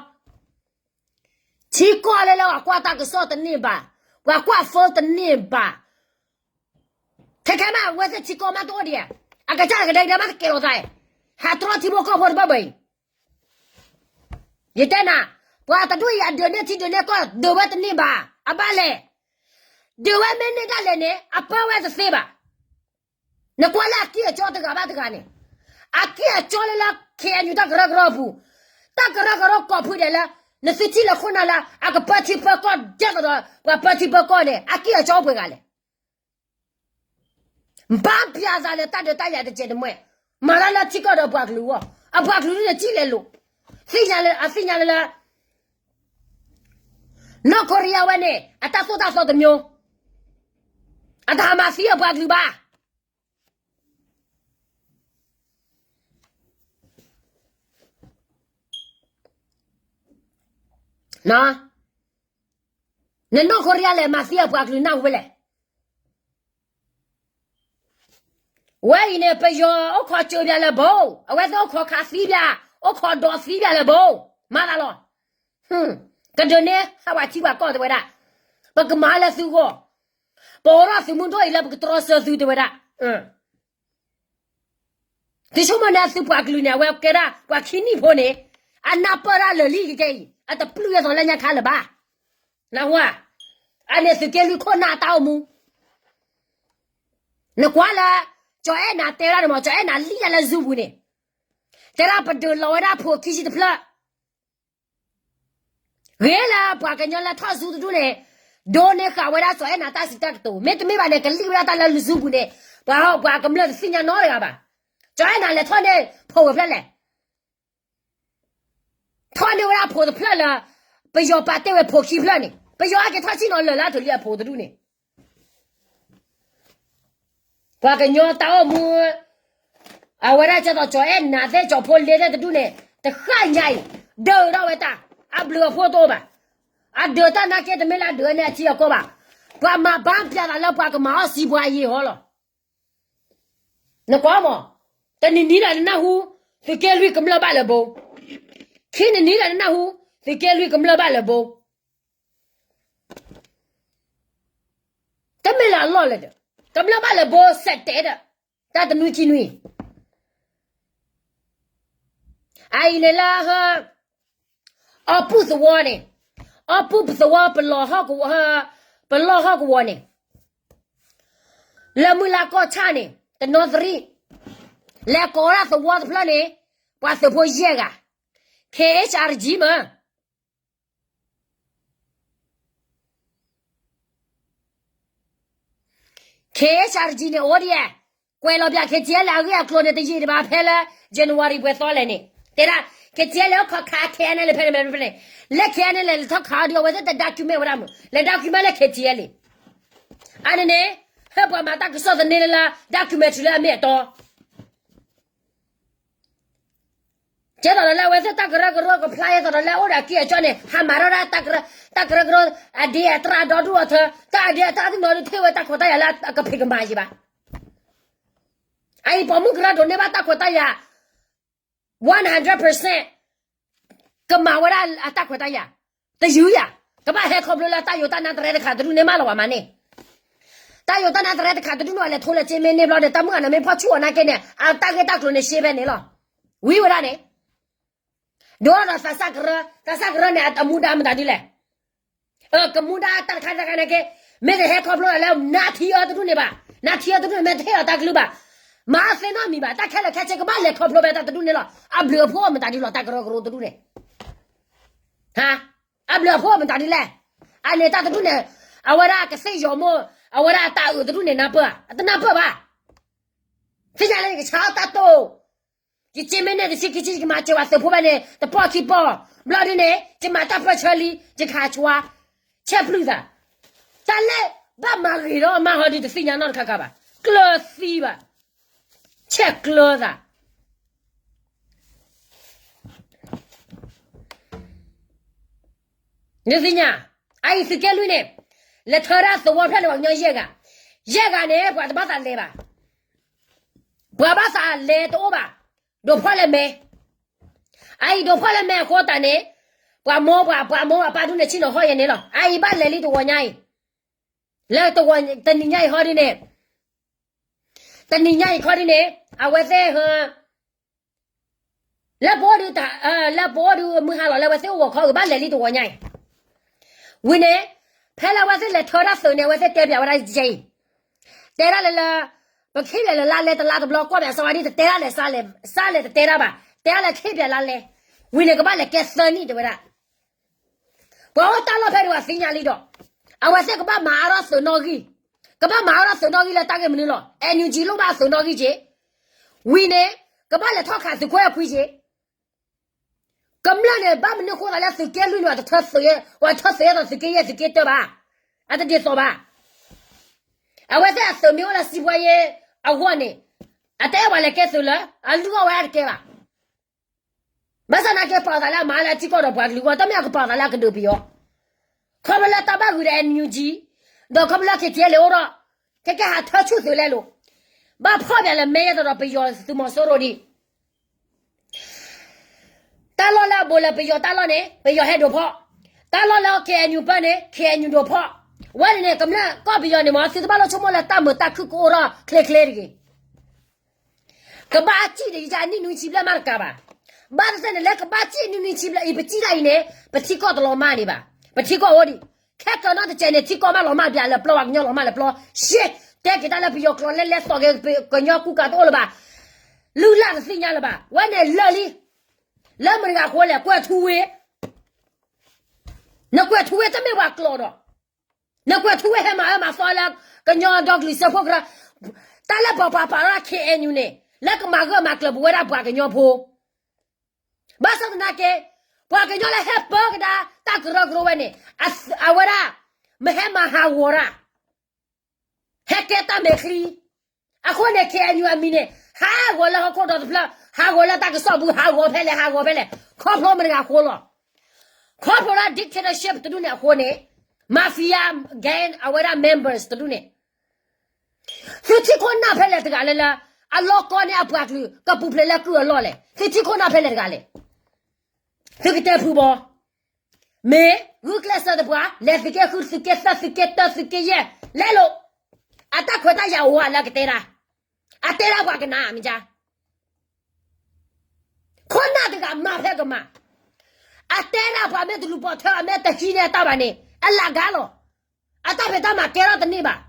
ထံကီၢ်လၢလၢပှၤကွၢ်တၢ်ကစီၣ်တန့ၢ်ဘၣ်, ပှၤကွၢ်ဖိတန့ၢ်ဘၣ်. ခဲခဲမး အဝဲသ့ၣ်ထံကီၢ်မးတအိၣ်ဒံးဧါ, အကစၢ်ကဒဲကဒဲမးတကဲလီၤသး, ဟးတြီထံဖိကီၢ်ဖိတဘၣ်ဘၣ်အံၤ ယတဲနၤ, ပှၤတဒူၣ်အံၤအဒုးန့ၢ်ထံဒုးန့ၢ်ကီၢ် ဒုးဝဲတန့ၢ်ဘၣ်, အဘၣ်လဲၣ်, ဒုးဝဲမ့ၢ်န့ၢ်ဒၣ်လဲာ်န့ၣ် အပၢဝဲတသ့ဘၣ်. နကွၢ်လၢအကံၢ်အကၠီတဂၤဘၣ်တဂၤန့ၣ်, အကံၢ်အကၠီလၢလၢ ခ့ၣ်အဲၣ်ယူၣ် တၢ်ကရၢကရိအပူၤ, တၢ်ကရၢကရိကိးဖုဒဲးလၢ နသုထံၣ်လၢခိၣ်နၢ်လၢ အကပၢထံပၢကီၢ်ဒ်သိးဒီး ပှၤပၢထံပၢကီၢ်န့ၣ် အကံၢ်အကၠီအိၣ်ပှဲၤဂၤလဲၣ်. ဘၣ်ပျးသးလၢတၢ်ဒုးတၢ်ယၤတစဲးတမှဲ, မၤတၢ်လၢထံကီၢ်ဒီးပှၤကလုာ်အဂီၢ်, အပှၤကလုာ်ဒ်န့ၣ် ထံၣ်လဲၤလိာ်, သ့ၣ်ညါလၢ အသ့ၣ်ညါလၢလၢ နီၢ်ခိရံယါဝဲန့ၣ် အတၢ်သိၣ်တၢ်သီတမျိုး, အတဟးမၤသံအပှၤကလုာ်ဘၣ်. နနီၢ်ခိရံယါလဲၤမၤသံအပှၤကလုာ်နၢ်ဟူဝဲလဲၣ်. ဝဲအံၤန့ၣ် ပယီၤအိၣ်ခိးစၢၤပၠးလၢၤဘၣ်, အဝဲသ့ၣ်အိၣ်ခိးခးသံပၠး, အိၣ်ခိးဒိးသံပၠးလၢၤဘၣ်, မၤသးလီၤ. ကဒုးန့ၢ်ဟးဝဲထံပှၤကီၢ်တဲဝဲဒၣ်, ပကမၤလၢသုဂီၢ်. ပအိးထီၣ်သုးမုၢ်ဒိၣ်အံၤလၢပကတြီဆၢသုတဲဝဲဒၣ်. သုဆိကမိၣ်န့ၣ် သုပှၤကလုာ်န့ၣ် အဝဲကဲဒၣ်ပှၤခံနံၣ်ဖိန့ၣ်, အနၢ်ပၢၢ်ဒၣ်လၢာ်လံကကဲအံၤ အတပျုၢ်အသီလၢညါခါလၢၤဘၣ်. နၢ်ဟူဧါ. အန့ၣ်သုးက့လွံၢ်ခိၣ်နၢ်တၢ်အိၣ်မူ နကွၢ်လၢ ကၠီၤအဲၣ်နၤတဲဒၣ်န့ၣ်မး, ကၠီၤအဲၣ်နၤလံၣ်ဒၣ်လၢ Zoom ပူၤန့ၣ်, တဲဒၣ်ပဒုးလီၤဝဲဒၣ်ဖိခံဆံတဖျၢၣ်, ဂ့ၤလၢပှၤကညီလၢထီၣ် Zoom တဒူၣ်န့ၣ်, ဒိးန့ၢ်ဃာ်ဝဲဒၣ်ကၠီၤအဲၣ်နၤတၢ်စံးတၢ်ကတိၤ, မ့တမ့ၢ်ဘၣ်န့ၣ် ကလံၣ်ဝဲဒၣ်တၢ်လၢ Zoom ပူၤန့ၣ်, ပှၤဟီၣ်ပှၤကမျၢၢ်တသ့ၣ်ညါနီတဂၤဘၣ်. ကၠီၤအဲၣ်နၤလဲၤထီၣ်န့ၢ်ဖိဝဲဖျၢၣ်လဲၣ် ထီၣ်န့ၢ်ဝဲဒၣ်ဖိတဖျၢၣ်လၢ ပယီၤပာ်တ့ၢ်ဝဲဖိခံဖျၢၣ်န့ၣ်, ပယီၤအက့ၤထီၣ်ဆံၣ်နီၤလၢာ်လၢအထူးလံအဖိတဒူၣ်န့ၣ်, ပှၤကညီတၢ်အိၣ်မူ အဝဲဒၣ်ကဲသိးကၠီၤအဲၣ်နၤသ့ၣ် ကၠီၤဖိလ့သ့ၣ်တဒူၣ်န့ၣ်, တဃၣ်ညါအံၤ, ဒုးထီၣ်ဝဲတၢ်, အဘျုးအဖှိၣ်တအိၣ်ဘၣ်. အဒုးတၢ်နာ်က့ တမ့ၢ်လၢအဒုးန့ၢ်အထံအကီၢ်ဘၣ်. ပှၤမၤဘၣ်ပျၢ်သးလၢပှၤကမၤအီၣ်စံးပှၤအယံာ်ဟီလီၤ. နကွၢ်မး, တနံၤနံၤဒီးနနၢ်ဟူ သုးက့လွံၢ်ကမျၢၢ်ဘၣ်လၢဘိ, ခံနံၤနံၤဒီးနနၢ်ဟူ သုးက့လွံၢ်ကမျၢၢ်ဘၣ်လၢဘိ, တမ့ၢ်လၢအလီၢ်လၢၤဒီး, ကမျၢၢ်ဘၣ်လၢဘိစဲးတဲဒီး, တၢ်တနွံခံနွံ, အအံၤန့ၣ်လၢ အီၣ်ပုၢ်သဝီန့ၣ်, အီၣ်ပုၢ်ပသဝီ ပလီၢ်ဟီၣ်ကဝီၤ, ပလီၢ်ဟီၣ်ကဝီၤန့ၣ်, လၢမုၢ်လၢ်ကီၢ်ဆၣ်န့ၣ် တနီသရံၣ်, လဲၤကိးဝဲဒၣ်သဝီတဖျၢၣ်န့ၣ်, ပှၤသုးဖိယဲၢ်ဂၤ, K H R G မ့ၢ် K H R G န့ၣ် အိၣ်ဒံးဧါ, ကွဲးလီၤပၠး K T L A အဂ့ၢ်အကျိၤန့ၣ် တယံာ်ဒံးဘၣ် ဖဲလၢ January ပှဲၤသီလဲၣ်န့ၣ်, တဲဒၣ် K T L A အိၣ်ခိးခး K N L A ဖဲန့ၣ်ဖဲန့ၣ်, လၢ K N L A လဲၤထီၣ်ခးအီၤဒီး အဝဲသ့ၣ်တ document ဝဲဒၣ်မး, လဲၤ document လၢ K T L A အန့ၣ်န့ၣ်, ဟဲပှၤမၤတၢ်ကစီၣ်သန့လၢလၢ documentary လၢအမ့ၢ်အတီ ကဲသိးဒီးလၢအဝဲသ့ၣ်တၢ်ကရၢကရိကဖျါ ကဲသိးဒီးလၢအအိၣ်ဒီးအက့ၢ်အကီန့ၣ် ဟးမၤထီၣ်ဒၣ်တၢ်ကရၢကရိ အဒ့အတြၢ်ဒီဒူၣ်အီၤထၢ, တၢ်အဒ့အတြၢ်သ့ၣ်နီၣ်ဒုး ထ့ၣ်ဝဲတၢ်ခွဲးတၢ်ယာ်လၢအကဖံးကမၤယံၤဘၣ်. အအံၤ ပိာ်မုၣ်ကရၢဒိးန့ၢ်ဘၣ်တၢ်ခွဲးတၢ်ယာ် one hundred percent ကမၤဝဲဒၣ်အတၢ်ခွဲးတၢ်ယာ်, တယုၢ်ယၤ, ကဘၣ်ဟဲခီဖျိလၢတၢ်ယိးတၢ်နါတရဲတခါတဒူၣ်န့ၣ်မးလီၤ ပှၤမၤန့ၢ် တၢ်ယိးတၢ်နါတရဲတခါတဒူၣ်န့ၣ် အလဲၤထိလဲၤက့ၤမ့ၢ်န့ၢ်ဘျီဒီး တၢ်မုၢ်ဂၤန့ၣ်မ့ၢ်ဖီၣ်ဆူၣ်အီၤနာ်က့န့ၣ် အတၢ်ဂ့ၢ်တၢ်ကျိၤန့ၣ်ရှဲဖဲန့ၣ်လီၤ. ဝံၤဝဲဒၣ်န့ၣ်, ဒိၣ်ဒီးသးစၢ်ကရၢ, သးစၢ်ကရၢန့ၣ် အမူဒါမတၤဒ်လဲၣ်. ကမူဒါတၢ်တခါတခါနာ်က့, မ့ၢ်တဟဲခီဖျိလၢနါထံအၢတဒူၣ်န့ၣ်ဘၣ်, နါထံအၢတဒူၣ်န့ၣ် မ့ၢ်တဟ့ၣ်အီၤတၢ်ကလုၢ်ဘၣ်, မၤသ့နီတမံၤဘၣ်, တၢ်ခဲလၢာ်ခဲဆ့ကဘၣ်လဲၤခီဖျိဖဲတၢ်တဒူၣ်န့ၣ်လီၤ. အဘျုးအဖှိၣ်မတၤဒ်လဲၣ် တၢ်ကရၢကရိတဒူၣ်န့ၣ် အဘျုးအဖှိၣ်မတၤဒ်လဲၣ်. အန့ၣ်တၢ်တဒူၣ်န့ၣ်, အဝဲဒၣ်ကသ့ၣ်ယီၤမိၢ်, အဝဲဒၣ်အတၢ်အုးတဒူၣ်န့ၣ် နၢ်ပၢၢ်ဧါ, အတနၢ်ပၢၢ်ဘၣ်. သ့ၣ်ညါလၢယကဆါအီၣ်တၢ်တိၢ်, ယက့မ့ၢ်န့ၢ်တဆံခံဆံ ယကမၤစၢၤဝဲသုးဖိဖဲန့ၣ် တပီၢ်ခံပီၢ်, ဘျီဒ်န့ၣ် ယမၤတၢ်ပၢၢ်ဆၢလံ, ယကဟးဆှါ, ဆဲးပျုၢ်သး, တၢ်လၢဘၣ်မၤဂ့ၤဒီးမါဟီဒုးတသ့ၣ်ညါနီတခါခါဘၣ်, ကျၢၤသံဘၣ်, ဆဲးကျၢၤသး နသ့ၣ်ညါ, အအံၤသုးက့လွံၢ်န့ၣ်, လဲၤထၢဒၣ်သဝီဖျၢၣ်န့ၣ် ပှၤကညီယဲၢ်ဂၤ, ယဲၢ်ဂၤန့ၣ် ပှၤတဘၣ်သးလဲၤဘၣ်, ပှၤဘၣ်သးလဲၤတအိၣ်ဘၣ်, ဒိးဖီၣ်လဲၤမဲ, အအံၤဒိးဖီၣ်လဲၤမဲအဃိသတးန့ၣ်, ပှၤမိၢ်ပှၤပၢ်ဒူၣ်န့ၣ် ဆ့ၣ်နီၤဟီၣ်ယဲန့ၣ်လီၤ. အအံၤဘၣ်လဲၤလံတဝီညါအံၤ, လၢတနံၤညါအံၤဟီဒ်န့ၣ် တနံၤညါအံၤခီဒ်န့ၣ်, အဝဲသ့ၣ်ဟ လၢပအိၣ်ဒုး, လၢပအိၣ်ဒုးမုၢ်ဟါလီၤလၢအဝဲသ့ၣ်အိၣ်ဂီၤခီ ကဘၣ်လဲၤလံတဝီညါအံၤ, ဝံၤန့ၣ်, ဖဲလၢအဝဲသ့ၣ်လဲၤထၢတၢ်သုးန့ၣ် အဝဲသ့ၣ်တဲပၠးဝဲဒၣ်ယဲအံၤ, တဲဒၣ်လၢလၢ, ပခ့ၣ်ပၠးလၢလါလဲတလါတဘျီ ကွၢ်ပၠးစီဝါဒ်တတဲဒၣ်လဲၣ်, စါလဲၣ်တတဲဒၣ်ဘၣ်, တဲဒၣ်လၢခ့ၣ်ပၠးလါလဲ, ဝံၤန့ၣ်ကဘၣ်လဲၤကဲသၢနံၣ်တဲဝဲဒၣ် ပှၤအိၣ်တၢ်လီၢ်ဖဲဒုးအသ့ၣ်ညါလံဒီး, အဝဲသ့ၣ်ကဘၣ်မၤအါထီၣ်သုးနီၣ်ဂံၢ်, ကဘၣ်မၤအါထီၣ်သုးနီၣ်ဂံၢ်လၢတၢ်ဂ့ၢ်မနုၤလီၤ. NUG လိၣ်ဘၣ်သုးနီၣ်ဂံၢ်က့ၤ, ဝံၤန့ၣ်, ကဘၣ်လဲၤထီၣ်ခးသုးခိၣ်အဲၣ်ခွံက့ၤ, ကမျၢၢ်န့ၣ် ဘၣ်မနုၤဃိသးလၢသုးက့လွံၢ်န့ၣ် ပှၤထၢသုးယဲၢ်သုးက့ယဲၢ်သုးက့တၢဘၣ်, အတဒ်သိးဘၣ်. အဝဲသ့ၣ်အသုးမ့ၢ်အိၣ်လၢစံးပှၤယဲၢ်အဂီၢ်န့ၣ်, အတအဲၣ်ပှၤလဲၤကဲသုးလၢ, အလုၢ်အီၣ်ဝဲအတကဲဘၣ်. ဘၣ်ဆၣ်သနာ်က့ ပာ်သးလၢအမၤလၢအထံကီၢ်ဒီးပှၤကလုာ်အဂီၢ်, တမ့ၢ်အကပာ်သးလၢအကဒုးပယီၤ, ခီဖျိလၢတၢ်ဘၣ်ဂုာ်ဒီး NUG, ဒီးခီဖျိလၢ KTLA အိၣ်ဒီး, ကဲကဲဟးထၢဆူၣ်သုးလဲလိာ်, ဘၣ်ဖီၣ်ပၠးလၢမဲာ်ယဲၢ်သိးဒီး ပယီၤသုးမီၤစိရိၤဒံး တၢ်လီၢ်လၢအဘူးလၢပယီၤတၢ်လီၢ်န့ၣ် ပယီၤဟဲဒိးဖီၣ်, တၢ်လီၢ်လၢ KNU ပၢၢ်န့ၣ် KNU ဒိးဖီၣ်, ဝဲန့ၣ်န့ၣ် ကမျၢၢ်ကီၢ်ပယီၤန့ၣ်မ့ၢ် သုတဘၣ်လိၣ်ဆိကမိၣ်လၢတၢ်မုာ်တၢ်ခုၣ်ကအိၣ်ထီၣ်ချ့ချ့တဂ့ၤ. ကဘၣ်စံၣ်ဒီးယၤနံၣ်နွံဆံဘျဲၣ်မးတကးဘၣ်. ဘၣ်သ့ၣ်သ့ၣ်န့ၣ်လၢကဘၣ်စံၣ်နံၣ်နွံဆံဘျဲၣ်အံၤ ပစံၣ်တၢ်အံၤန့ၣ် ပထံကီၢ်တလီၤမၢ်န့ၣ်ဘၣ်. ပထံကီၢ်အိၣ်ဒံး. ခဲကၢၤနီၣ်တစဲးန့ၣ် ထံကီၢ်မးလီၤမၢ်ဘၣ်လၢပျီ ပှၤကညီလီၤမၢ်လၢပျီ. ရှဲ, တဲက့ၤတၢ်လၢပယီၤကျိာ်လၢလဲၤသိးက့ၤကညီကူကၤတအိၣ်လၢၤဘၣ်. လုၢ်လၢ်တသ့ၣ်ညါလၢၤဘၣ်. ဝဲန့ၣ်လၢာ်လံ. လၢမတၤတဂၤအဃိလဲၣ်, ကွဲၤထူဝ့ နကွဲၤထူဝ့တမ့ၢ်ပှၤကျိာ်ဒီး, နကွဲၤထူဝ့ဟဲမၤအၢမၤသီလၢ ကညီဒီကလုာ်စၢဖှိၣ်ကရၢ, တၢ်လၢပှၤပာ်ပာ်လၢ ခ့ၣ်အဲၣ်ယူၣ်န့ၣ် လၢကမၤဂၢၢ်မၤကျၢၤပဝဲဒၣ်ပှၤကညီဖိ, ဘၣ်ဆၣ်သနာ်က့ ပှၤကညီလၢဟဲပၢကဒါတၢ်ကရၢကရိဝဲန့ၣ် အဝဲဒၣ် မ့ၢ်ဟဲမၤဟးဂီၤတၢ် ဟဲကဲတၢ်မဲာ်ချံ. အဃိန့ၣ် ခ့ၣ်အဲၣ်ယူၣ် အမံၤန့ၣ် ဟးဂီၤလၢဟီၣ်ခိၣ်ဒီတဖျၢၣ်, ဟးဂီၤလၢတၢ်ကစီၣ်ပူၤ, ဟးဂီၤဖဲလဲၣ်, ဟးဂီၤဖဲလဲၣ်, ခီဖျိမတၤတဂၤအဃိလီၤ. ခီဖျိလၢ dictatorship တဒူၣ်န့ၣ်အဃိန့ၣ်, mafia gang အဝဲဒၣ် members တဒူၣ်န့ၣ်, သုထံၣ်ခိၣ်နၢ်ဖဲလဲၣ်တဂၤလဲၣ်လၢ အလီၢ်ကီၢ်န့ၣ်အပှၤကလုာ် ကပူၤဖျဲးလၢကုၢ်အလီၢ်လဲၣ်. သုထံၣ်ခိၣ်နၢ်ဖဲလဲၣ်တဂၤလဲၣ်. သုကတဲဖုဘီ မ့ၢ်ဂုာ်ကျဲးစၢးတပှၤ, လဲၤသုးက့ဃု, သုးက့သၢ, သုးက့တၢ, သုးက့ယဲၢ်, လဲၤလိာ်. အတၢ်ခွဲးတၢ်ယာ်အိၣ်ဝဲလၢကတဲဒၣ်, အတဲဒၣ်ပှၤကနၣ်မ့ၢ်ကါ. ခိၣ်နၢ်တဂၤမၤဖဲကမၤ, အတဲဒၣ်ပှၤမ့ၢ်တလူၤပိာ်ထွဲအီၤ မ့ၢ်တဟံးန့ၢ်အတၢ်ဘၣ်န့ၣ် အလၢ်ကါလီၤ. အတၢ်ဖံးတၢ်မၤကဲထီၣ်တန့ၢ်ဘၣ်.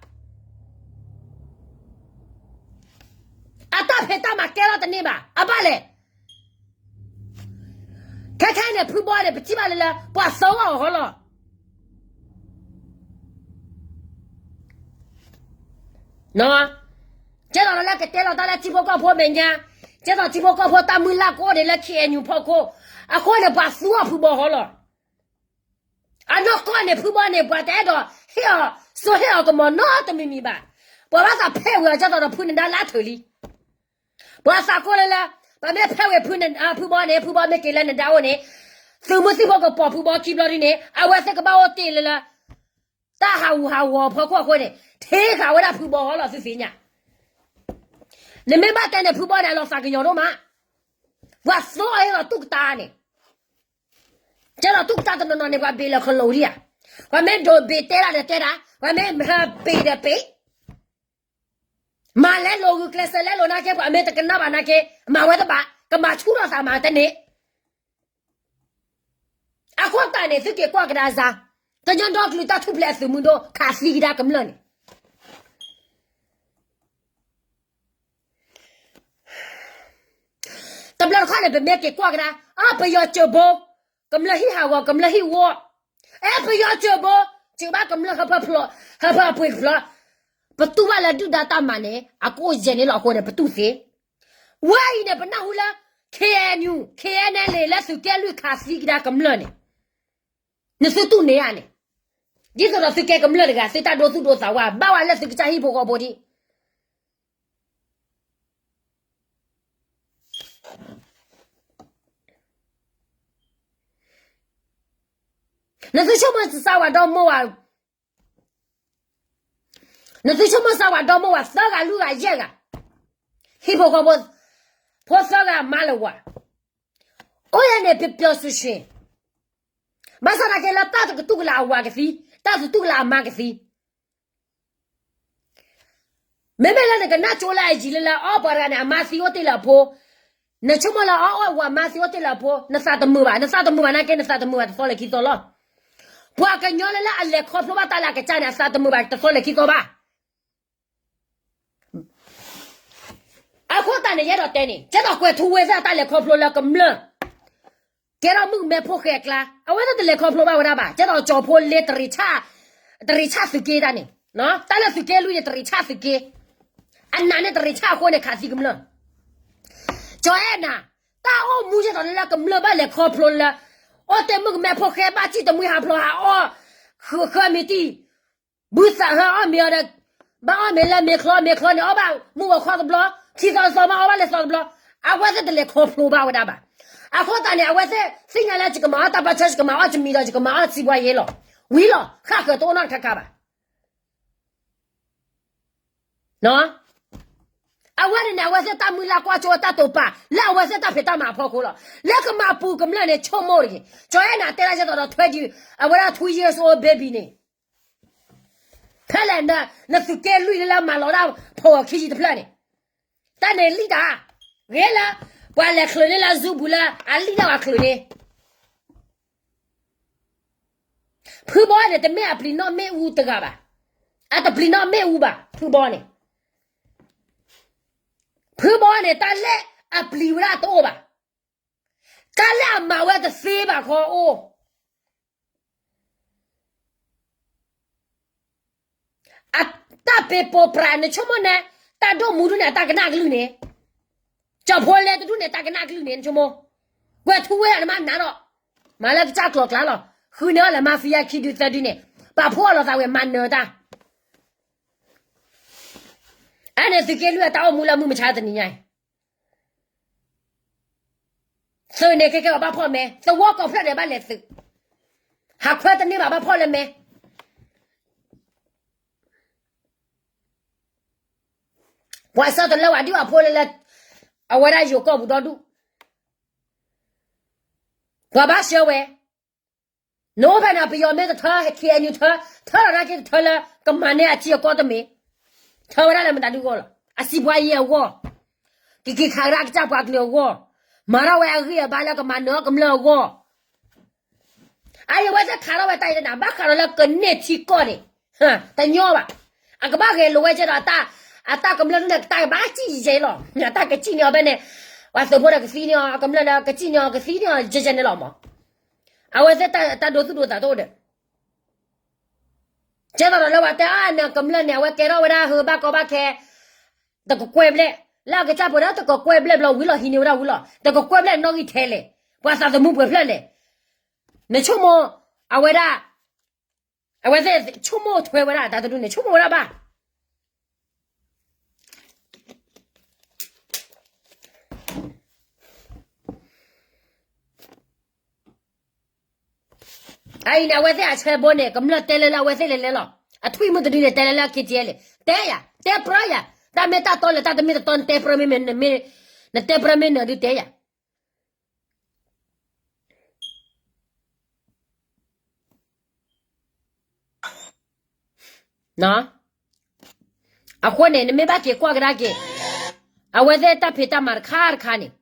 အတၢ်ဖံးတၢ်မၤကဲထီၣ်တန့ၢ်ဘၣ်. အဘၣ်လဲၣ်. ခဲခဲအံၤန့ၣ် ဖုဘီန့ၣ် ပထံၣ်ဘၣ်လၢလၢ ပှၤသၢဂၤအီၤဃီလီၤ. ကဲသိးဒီးလၢကတဲလီၤတၢ်လၢထံဖိကီၢ်ဖိမဲာ်ညါ, ကဲသိးထံဖိကီၢ်ဖိတၢ်မုၢ်လၢ်ကအိၣ်န့ၣ်လၢ ခ့ၣ်အဲၣ်ယူၣ် ဖီခိၣ်, အဃိန့ၣ် ပှၤသူအီၤဖုဘီဃီလီၤ. အနီၢ်ကီၢ်န့ၣ် ဖုဘီန့ၣ် ပှၤတအဲၣ်ဒိးဟ့ၣ်အီၤစိဟ့ၣ်အီၤကမီၤနီတမံၤမံၤဘၣ်. ပှၤဘၣ်သးဖဲးဝံၤအီၤ ကဲသိးဒီးဖုနဒါလၢအထၢၣ်လံ. ပှၤသးကိးလၢလၢ ပှၤမ့ၢ်ဖဲးဝံၤဖု ဖုဘီန့ၣ် ဖုဘီမ့ၢ်က့ၤလၢနဒါအိၣ်န့ၣ်, သုးမုၢ်သံၣ်ဘိကပိာ်ဖုဘီခံဘျီဒ်န့ၣ် အဝဲသ့ၣ်ကဘၣ်အိၣ်တ့ၢ်လၢလၢ တၢ်ဟးဂူာ်ဟးဂီၤဖီခိၣ်အဃိန့ၣ် ထံဃာ်ဝဲဒၣ်ဖုဘီဃီလီၤ သုသ့ၣ်ညါ. နမ့ၢ်ဘၣ်တဲန့ၣ် ဖုဘီန့ၣ် အလီၤသးကညီၤဒိၣ်မး. ပှၤသိအီၤဟ့ၣ်လီၤသူၣ်ကတၢၢ်န့ၣ်, ကဲသိးသူၣ်ကတၢၢ်တနီၤနီၤန့ၣ် ပှၤဘ့ၣ်လၢခလိာ်ဒံးဧါ. ပှၤမ့ၢ်ဒိးဘ့ၣ်တဲဒၣ်ဒီးတဲဒၣ်, ပှၤမ့ၢ်ဟးဘ့ၣ်ဒီးဘ့ၣ် မၤလဲလိာ်ဂုာ်ကျဲးစၢးလဲလိာ်နာ်က့ ပှၤမ့ၢ်တကနၣ်ဘၣ်နာ်က့ မၤဝဲတဘၣ်, ကမၤဆူၣ်ထီၣ်သးမၤတန့ၢ်. အဃိသတးန့ၣ် သုက့ၤကွၢ်ကဒါစါ, ကညီဒီကလုာ်တၢ်ထူၣ်ဖျဲးအသုးမုၢ်ဒိၣ် ခးသံကဒါကမျၢၢ်န့ၣ် တဘျီတခီၣ်န့ၣ် ပမ့ၢ်က့ၤကွၢ်ကဒါ, အၢ ပယီၤစၢၢ်ဘိ, ကမျၢၢ်ဟံၣ်ဟးဂီၤ ကမျၢၢ်ဟံၣ်ဝီ, အဲ ပယီၤစၢၢ်ဘိ, စၢၢ်ဘၣ်ကမျၢၢ်ဟၢဖၢဖျိ, ဟၢဖၢအပှ့ၤကဖျီ, ပတူၢ်ဘၣ်လၢဒုၣ်ဒါတၢ်မၤန့ၣ် အကအိၣ်ယဲၢ်န့ၣ်လီၤအဃိန့ၣ် ပတူၢ်သ့. ဝဲအံၤန့ၣ် ပနၢ်ဟူလၢ ခ့ၣ်အဲၣ်ယူၣ်, ခ့ၣ်အဲၣ်ယူၣ်န့ၣ် လၢသုးက့လွံၢ်ခးသံကဒါကမျၢၢ်န့ၣ်, နသုတူၢ်န့ၢ်ဧါန့ၣ်, ဒ်သိးဒီးသုကဲကမျၢၢ်တဂၤ သုတၢ်ဒိသူၣ်ဒိသးဝဲ ဘၣ်ဝဲလၢသုကစၢ်ဟံၣ်ဖိဃီဖိဒံး နသုဆိကမိၣ်စၢ်ဝဲဒီမိၢ်ဝဲ, နသုဆိကမိၣ်စၢ်ဝဲဒီမိၢ်ဝဲ သၢဂၤလွံၢ်ဂၤယဲၢ်ဂၤ, ဟံၣ်ဖိဃီဖိ, ဖိသၢဂၤမါလၢၤဝဲ, အိၣ်ယဲၢ်န့ၣ် ပျော်ပျော်ရွှင်ရွှင်, ဘၣ်ဆၣ်သနာ်က့လၢတၢ်တကတူၢ်ကလာ်အဝၤကသံ, တၢ်တတူၢ်ကလာ်အမါကသံ မ့မ့ၢ်လၢနကနၢ်ကၠိလၢအယံၤလၢလၢ အီပှၤတဂၤန့ၣ် အမါသံအိၣ်တ့ၢ်လၢအဖိ, နဆိကမိၣ်လၢအီၣ်အီၣ်ဝၤမါသံအိၣ်တ့ၢ်လၢအဖိ နသးတမုာ်ဘၣ်, နသးတမုာ်ဘၣ်နာ်က့ နသးတမုာ်ဘၣ်တသီလၢခံသီလီၤ. ပှၤကညီလၢလၢအလဲၤခီဖျိဘၣ်တၢ်လၢအကစၢ်န့ၣ် အသးတမုာ်ဘၣ်တသီလၢခံသီဘၣ်. အဃိသတးန့ၣ် ယအဲၣ်ဒိးတဲန့ၣ် ကဲသိးကွဲၤထူဝ့သ့ၣ်အတၢ်လဲၤခီဖျိလၢကမျၢၢ် ကဲထီၣ်မုၣ်ကမဲဖိဃဲအကျါ အဝဲသ့ၣ်တလဲၤခီဖျိဘၣ်ဝဲဒၣ်ဘၣ်. ကဲသိးကၠီၤဖိလ့ တရံးဆၣ်သုးက့တၢ်န့ၣ်, တၢ်လၢသုးက့လွံၢ်န့ၣ် တရံးဆၣ်သုးက့, အနးန့ၢ်တရံးဆၣ်အဃိန့ၣ် ခးသံကမျၢၢ်. ကၠီၤအဲၣ်နၤ, တၢ်အိၣ်မူကဲသိးလၢကမျၢၢ်ဘၣ်လဲၤခီဖျိလၢ အိၣ်တ့ၢ်မုၣ်ကမဲဖိဃဲ ဘၣ်စံၣ်တမှံဟးဖျိးဟးအီၣ်, ဃၢမံၤတံၢ် ဘုသးဟၢအီၣ်မ့ၤအီၤဒီး ဘၣ်အီၣ်မ့ၤလၢမ့ၤချီ, မ့ၤချီန့ၣ် အီၣ်ဘၣ်မုၢ်ဂီၤခီတဘျီ, ခံသီတသီမး အီၣ်ဘၣ်လဲၤသီတဘျီ, အဝဲသ့ၣ်တလဲၤခီဖျိဘၣ်ဝဲဒၣ်ဘၣ်. အဃိသတးန့ၣ် အဝဲသ့ၣ်သ့ၣ်ညါလၢ ယကမၤအီၣ်တၢ်ပၢဆှၢ, ယကမၤအီၣ်တမံၤဒီး ယကမၤအီၣ်စံးဘှီယဲလီၤ. ဝံၤလီၤ, ဃၣ်ဃၢၤတအိၣ်နီတခါခါဘၣ်. အဝဲန့ၣ်န့ၣ် အဝဲသ့ၣ်တၢ်မုၢ်လၢ်ကွၢ်စိတၢ်တိာ်ပာ် လၢအဝဲသ့ၣ်တၢ်ဖံးတၢ်မၤအဖီခိၣ်လီၤ. လၢကမၤပူၤကမျၢၢ်န့ၣ် ဆိကမိၣ်တဂ့ၤ. ကၠီၤအဲၣ်နၤတဲဒၣ်ကဲသိးဒီး ထွဲဒံး အဝဲဒၣ် two years old baby န့ၣ် ဖဲလဲၣ်နသုးက့လွံၢ်လၢလၢမၤလီၤဒၣ်ဖီဂီၤခံဆံတဖျၢၣ်န့ၣ်, တၢ်န့ၣ်လံၣ်တၢ်, ဂ့ၤလၢ ပှၤလဲၤချုးန့ၢ်လၢ Zoom ပူၤလၢ အလံၣ်တၢ်ပှၤချုးန့ၢ် ဖုဘီန့ၣ် တမ့ၢ်အပျံၤနီၣ်မ့ၣ်အူတဂၤဘၣ်. အတပျံၤနီၣ်မ့ၣ်အူဘၣ် ဖုဘီန့ၣ်. ဖုဘီန့ၣ် တၢ်လၢအပျံၤဝဲဒၣ်တအိၣ်ဘၣ်. တၢ်လၢအမၤဝဲတသ့ဘၣ်ခီအိၣ်. အတၢ်ပ့ၤပိာ်ပြး နဆိကမိၣ်န့ၣ်, တၢ်ဒိၣ်မူဒုန့ၣ် အတၢ်ကနၣ်ကလုၢ်န့ၣ်, ကၠီၣ်ဖိလဲတဒူၣ်န့ၣ် တၢ်ကနၣ်ကလုၢ်န့ၣ် နဆိကမိၣ်, ကွဲးထူဝဲဒၣ်နမါနၤဒီး, မၤလၢကစၢ်ကျိၤကျါလီၤ. ဃုန့ၢ်အီၤလၢ mafia ခံဒုသၢဒုန့ၣ်, ပာ်ဖှိၣ်အီၤလီၤသးဝဲမၤနၢၤတၢ်. အန့ၣ်သုးက့လွံၢ်အတၢ်အိၣ်မူလၢမုၢ်မဆါတနံၤညါအံၤ သုးန့ၣ်ခဲကဲအီၤဘၣ်ဖီၣ်မဲ, သဝီကိးဖျၢၣ်န့ၣ်ဘၣ်လဲၤသုး, ဟးခွဲတန့ၢ်ဘၣ်ဘၣ်ဖီၣ်လၢမဲ, ပှၤဆၢတလၢဝဲဒုးအဖိလၢလၢ, အဝဲဒၣ်ယိၤကီၢ်ပူၤဒီဒူၣ်, ပှၤဘၣ်ဆှၢဝဲ, နအိၣ်ဖဲန့ၣ် ပယီၤမ့ၢ်တထၢ KNU ထၢ, ထၢလီၤနာ်က့တထၢလၢ ကမၤန့ၢ်အထံအကီၢ်တမ့ၢ်, ထၢဝဲဒၣ်လၢမတၤဒုအဂီၢ်လီၤ, အစံးပှၤယဲၢ်အဂီၢ်, ကက့ၤခးကဒါကစၢ်ပှၤကလုာ်အဂီၢ်, မၤထီၣ်ဝဲအဂံၢ်အဘါလၢကမၤနၢၤကမျၢၢ်အဂီၢ် အအံၤအဝဲသ့ၣ်ခးထီၣ်ဝဲတၢ်အံၤတနၤ ဘၣ်ဃးဒီးလၢကန့ၢ်ထံကီၢ်န့ၣ်, တညီဘၣ်. အကဘၣ်ဂဲၤလိာ်ဝဲကဲဒီး အတၢ်ကမျၢၢ်ဒ်န့ၣ် တၢ်ကဘၣ်စံၣ်ယဲလီၤ. တၢ်ကစံၣ်န့ၢ်အီၤဖဲန့ၣ်, ပှၤသုးဖိဒီးကသံန့ၢ်အီၤ, အကမျၢၢ်လၢကစံၣ်န့ၢ်အီၤ ကသံန့ၢ်အီၤ ယဲယဲန့ၣ်လီၤမး. အဝဲသ့ၣ်တၢ်ဒိသူၣ်ဒိသးတအိၣ်ဒီး ကဲသိးဒီးလၢပှၤတဲအါန့ၣ် ကမျၢၢ်န့ၣ် အဝဲကဲထီၣ်ဝဲဒၣ်ဟၢဘၣ်ကီဘၣ်ခဲ, တကကွဲၢ်ဘျဲၣ်, လၢအကစၢ်ပှဲၤဒီးတကကွဲၢ်ဘျဲၣ်ဘျီဝံၤလီၤ ဟံးန့ၢ်ဝဲဒၣ်ဝံၤလီၤ, တကကွဲၢ်ဘျဲၣ်နီၣ်ဂံၢ်ထဲလဲၣ်, ပှၤသးသမူပှဲၤဖျၢၣ်လဲၣ်, နဆိကမိၣ်, အဝဲဒၣ်, အဝဲသ့ၣ်ဆိကမိၣ်ထွဲဝဲဒၣ်တၢ်တဒူၣ်န့ၣ် ဆိကမိၣ်ဝဲဒၣ်ဘၣ်. အအံၤန့ၣ် အဝဲသ့ၣ်အဆၢဘိန့ၣ် ကမျၢၢ်တဲလၢလၢအဝဲသ့ၣ်လဲၤလဲၤလီၤ. အထွံၣ်မုၢ်တဒုန့ၣ် တဲလၢလၢ KTLA တဲယၤ, တဲပြၢယၤ, တၢ်မ့ၢ်တၢ်တီလၢတၢ်တမ့ၢ်တတီ နတဲပြၢမ့ၢ်မ့ၢ်, နတဲပြၢမ့ၢ်နၢၤဒုတဲယၤ အဃိန့ၣ် နမ့ၢ်ဘၣ်က့ၤကွၢ်ကဒါက့ၤ အဝဲသ့ၣ်တၢ်ဖံးတၢ်မၤတခါတခါန့ၣ်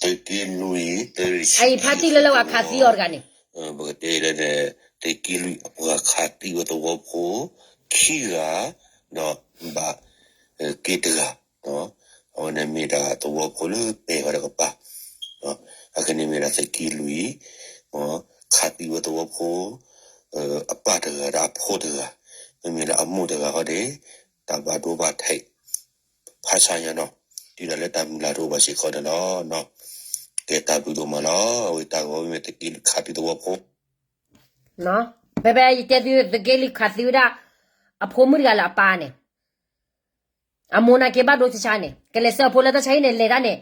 သုးက့လွံၢ် အအံၤဖါတံၢ်လၢလၢပှၤခးသံအီၤတဂၤန့ၣ် ပကတဲလၢ သုးက့လွံၢ်အပှၤခးသံဝဲသဝီဖိ ခံဂၤ ဒီးဘၣ်က့ၤတဂၤ အဝဲန့ၣ်မ့ၢ်ဒၣ်သဝီဖိလၢပဲာ်ဝဲတကပၤ အကန့ၣ်မ့ၢ်ဒၣ်သုးက့လွံၢ် ခးသံဝဲသဝီဖိ အပၢ်တဂၤဒီးအဖိတဂၤ မ့မ့ၢ်လၢအမိၢ်တဂၤဃီဒီး တၢ်ဘၣ်ဒိဘၣ်ထံး ဖးဆါညါနီၤ တုၤဒၣ်လၢတၢ်မုၢ်လၢ်တအိၣ်ဘၣ်စ့ၢ်ကီးန့ၣ်လီၤ. ကဲတၢ်ဘျုးဒိၣ်မးလီၤ. အဝဲတၢ်ဂီၤမ့ၢ်သုးက့လွံၢ်ခးသံသဝီဖိ ဖဲဖဲယတဲသုသုးက့လွံၢ်ခးသံဝဲဒၣ် အဖိမုၣ်တဂၤလၢအပၢ်န့ၣ် အမိၢ်နာ်က့ဘၣ်ဒိဆါဆါန့ၣ် ကလဲၤဆှၢအဖိလၢတၢ်ဆါဟံၣ်န့ၣ် လဲၤတၢ်န့ၣ်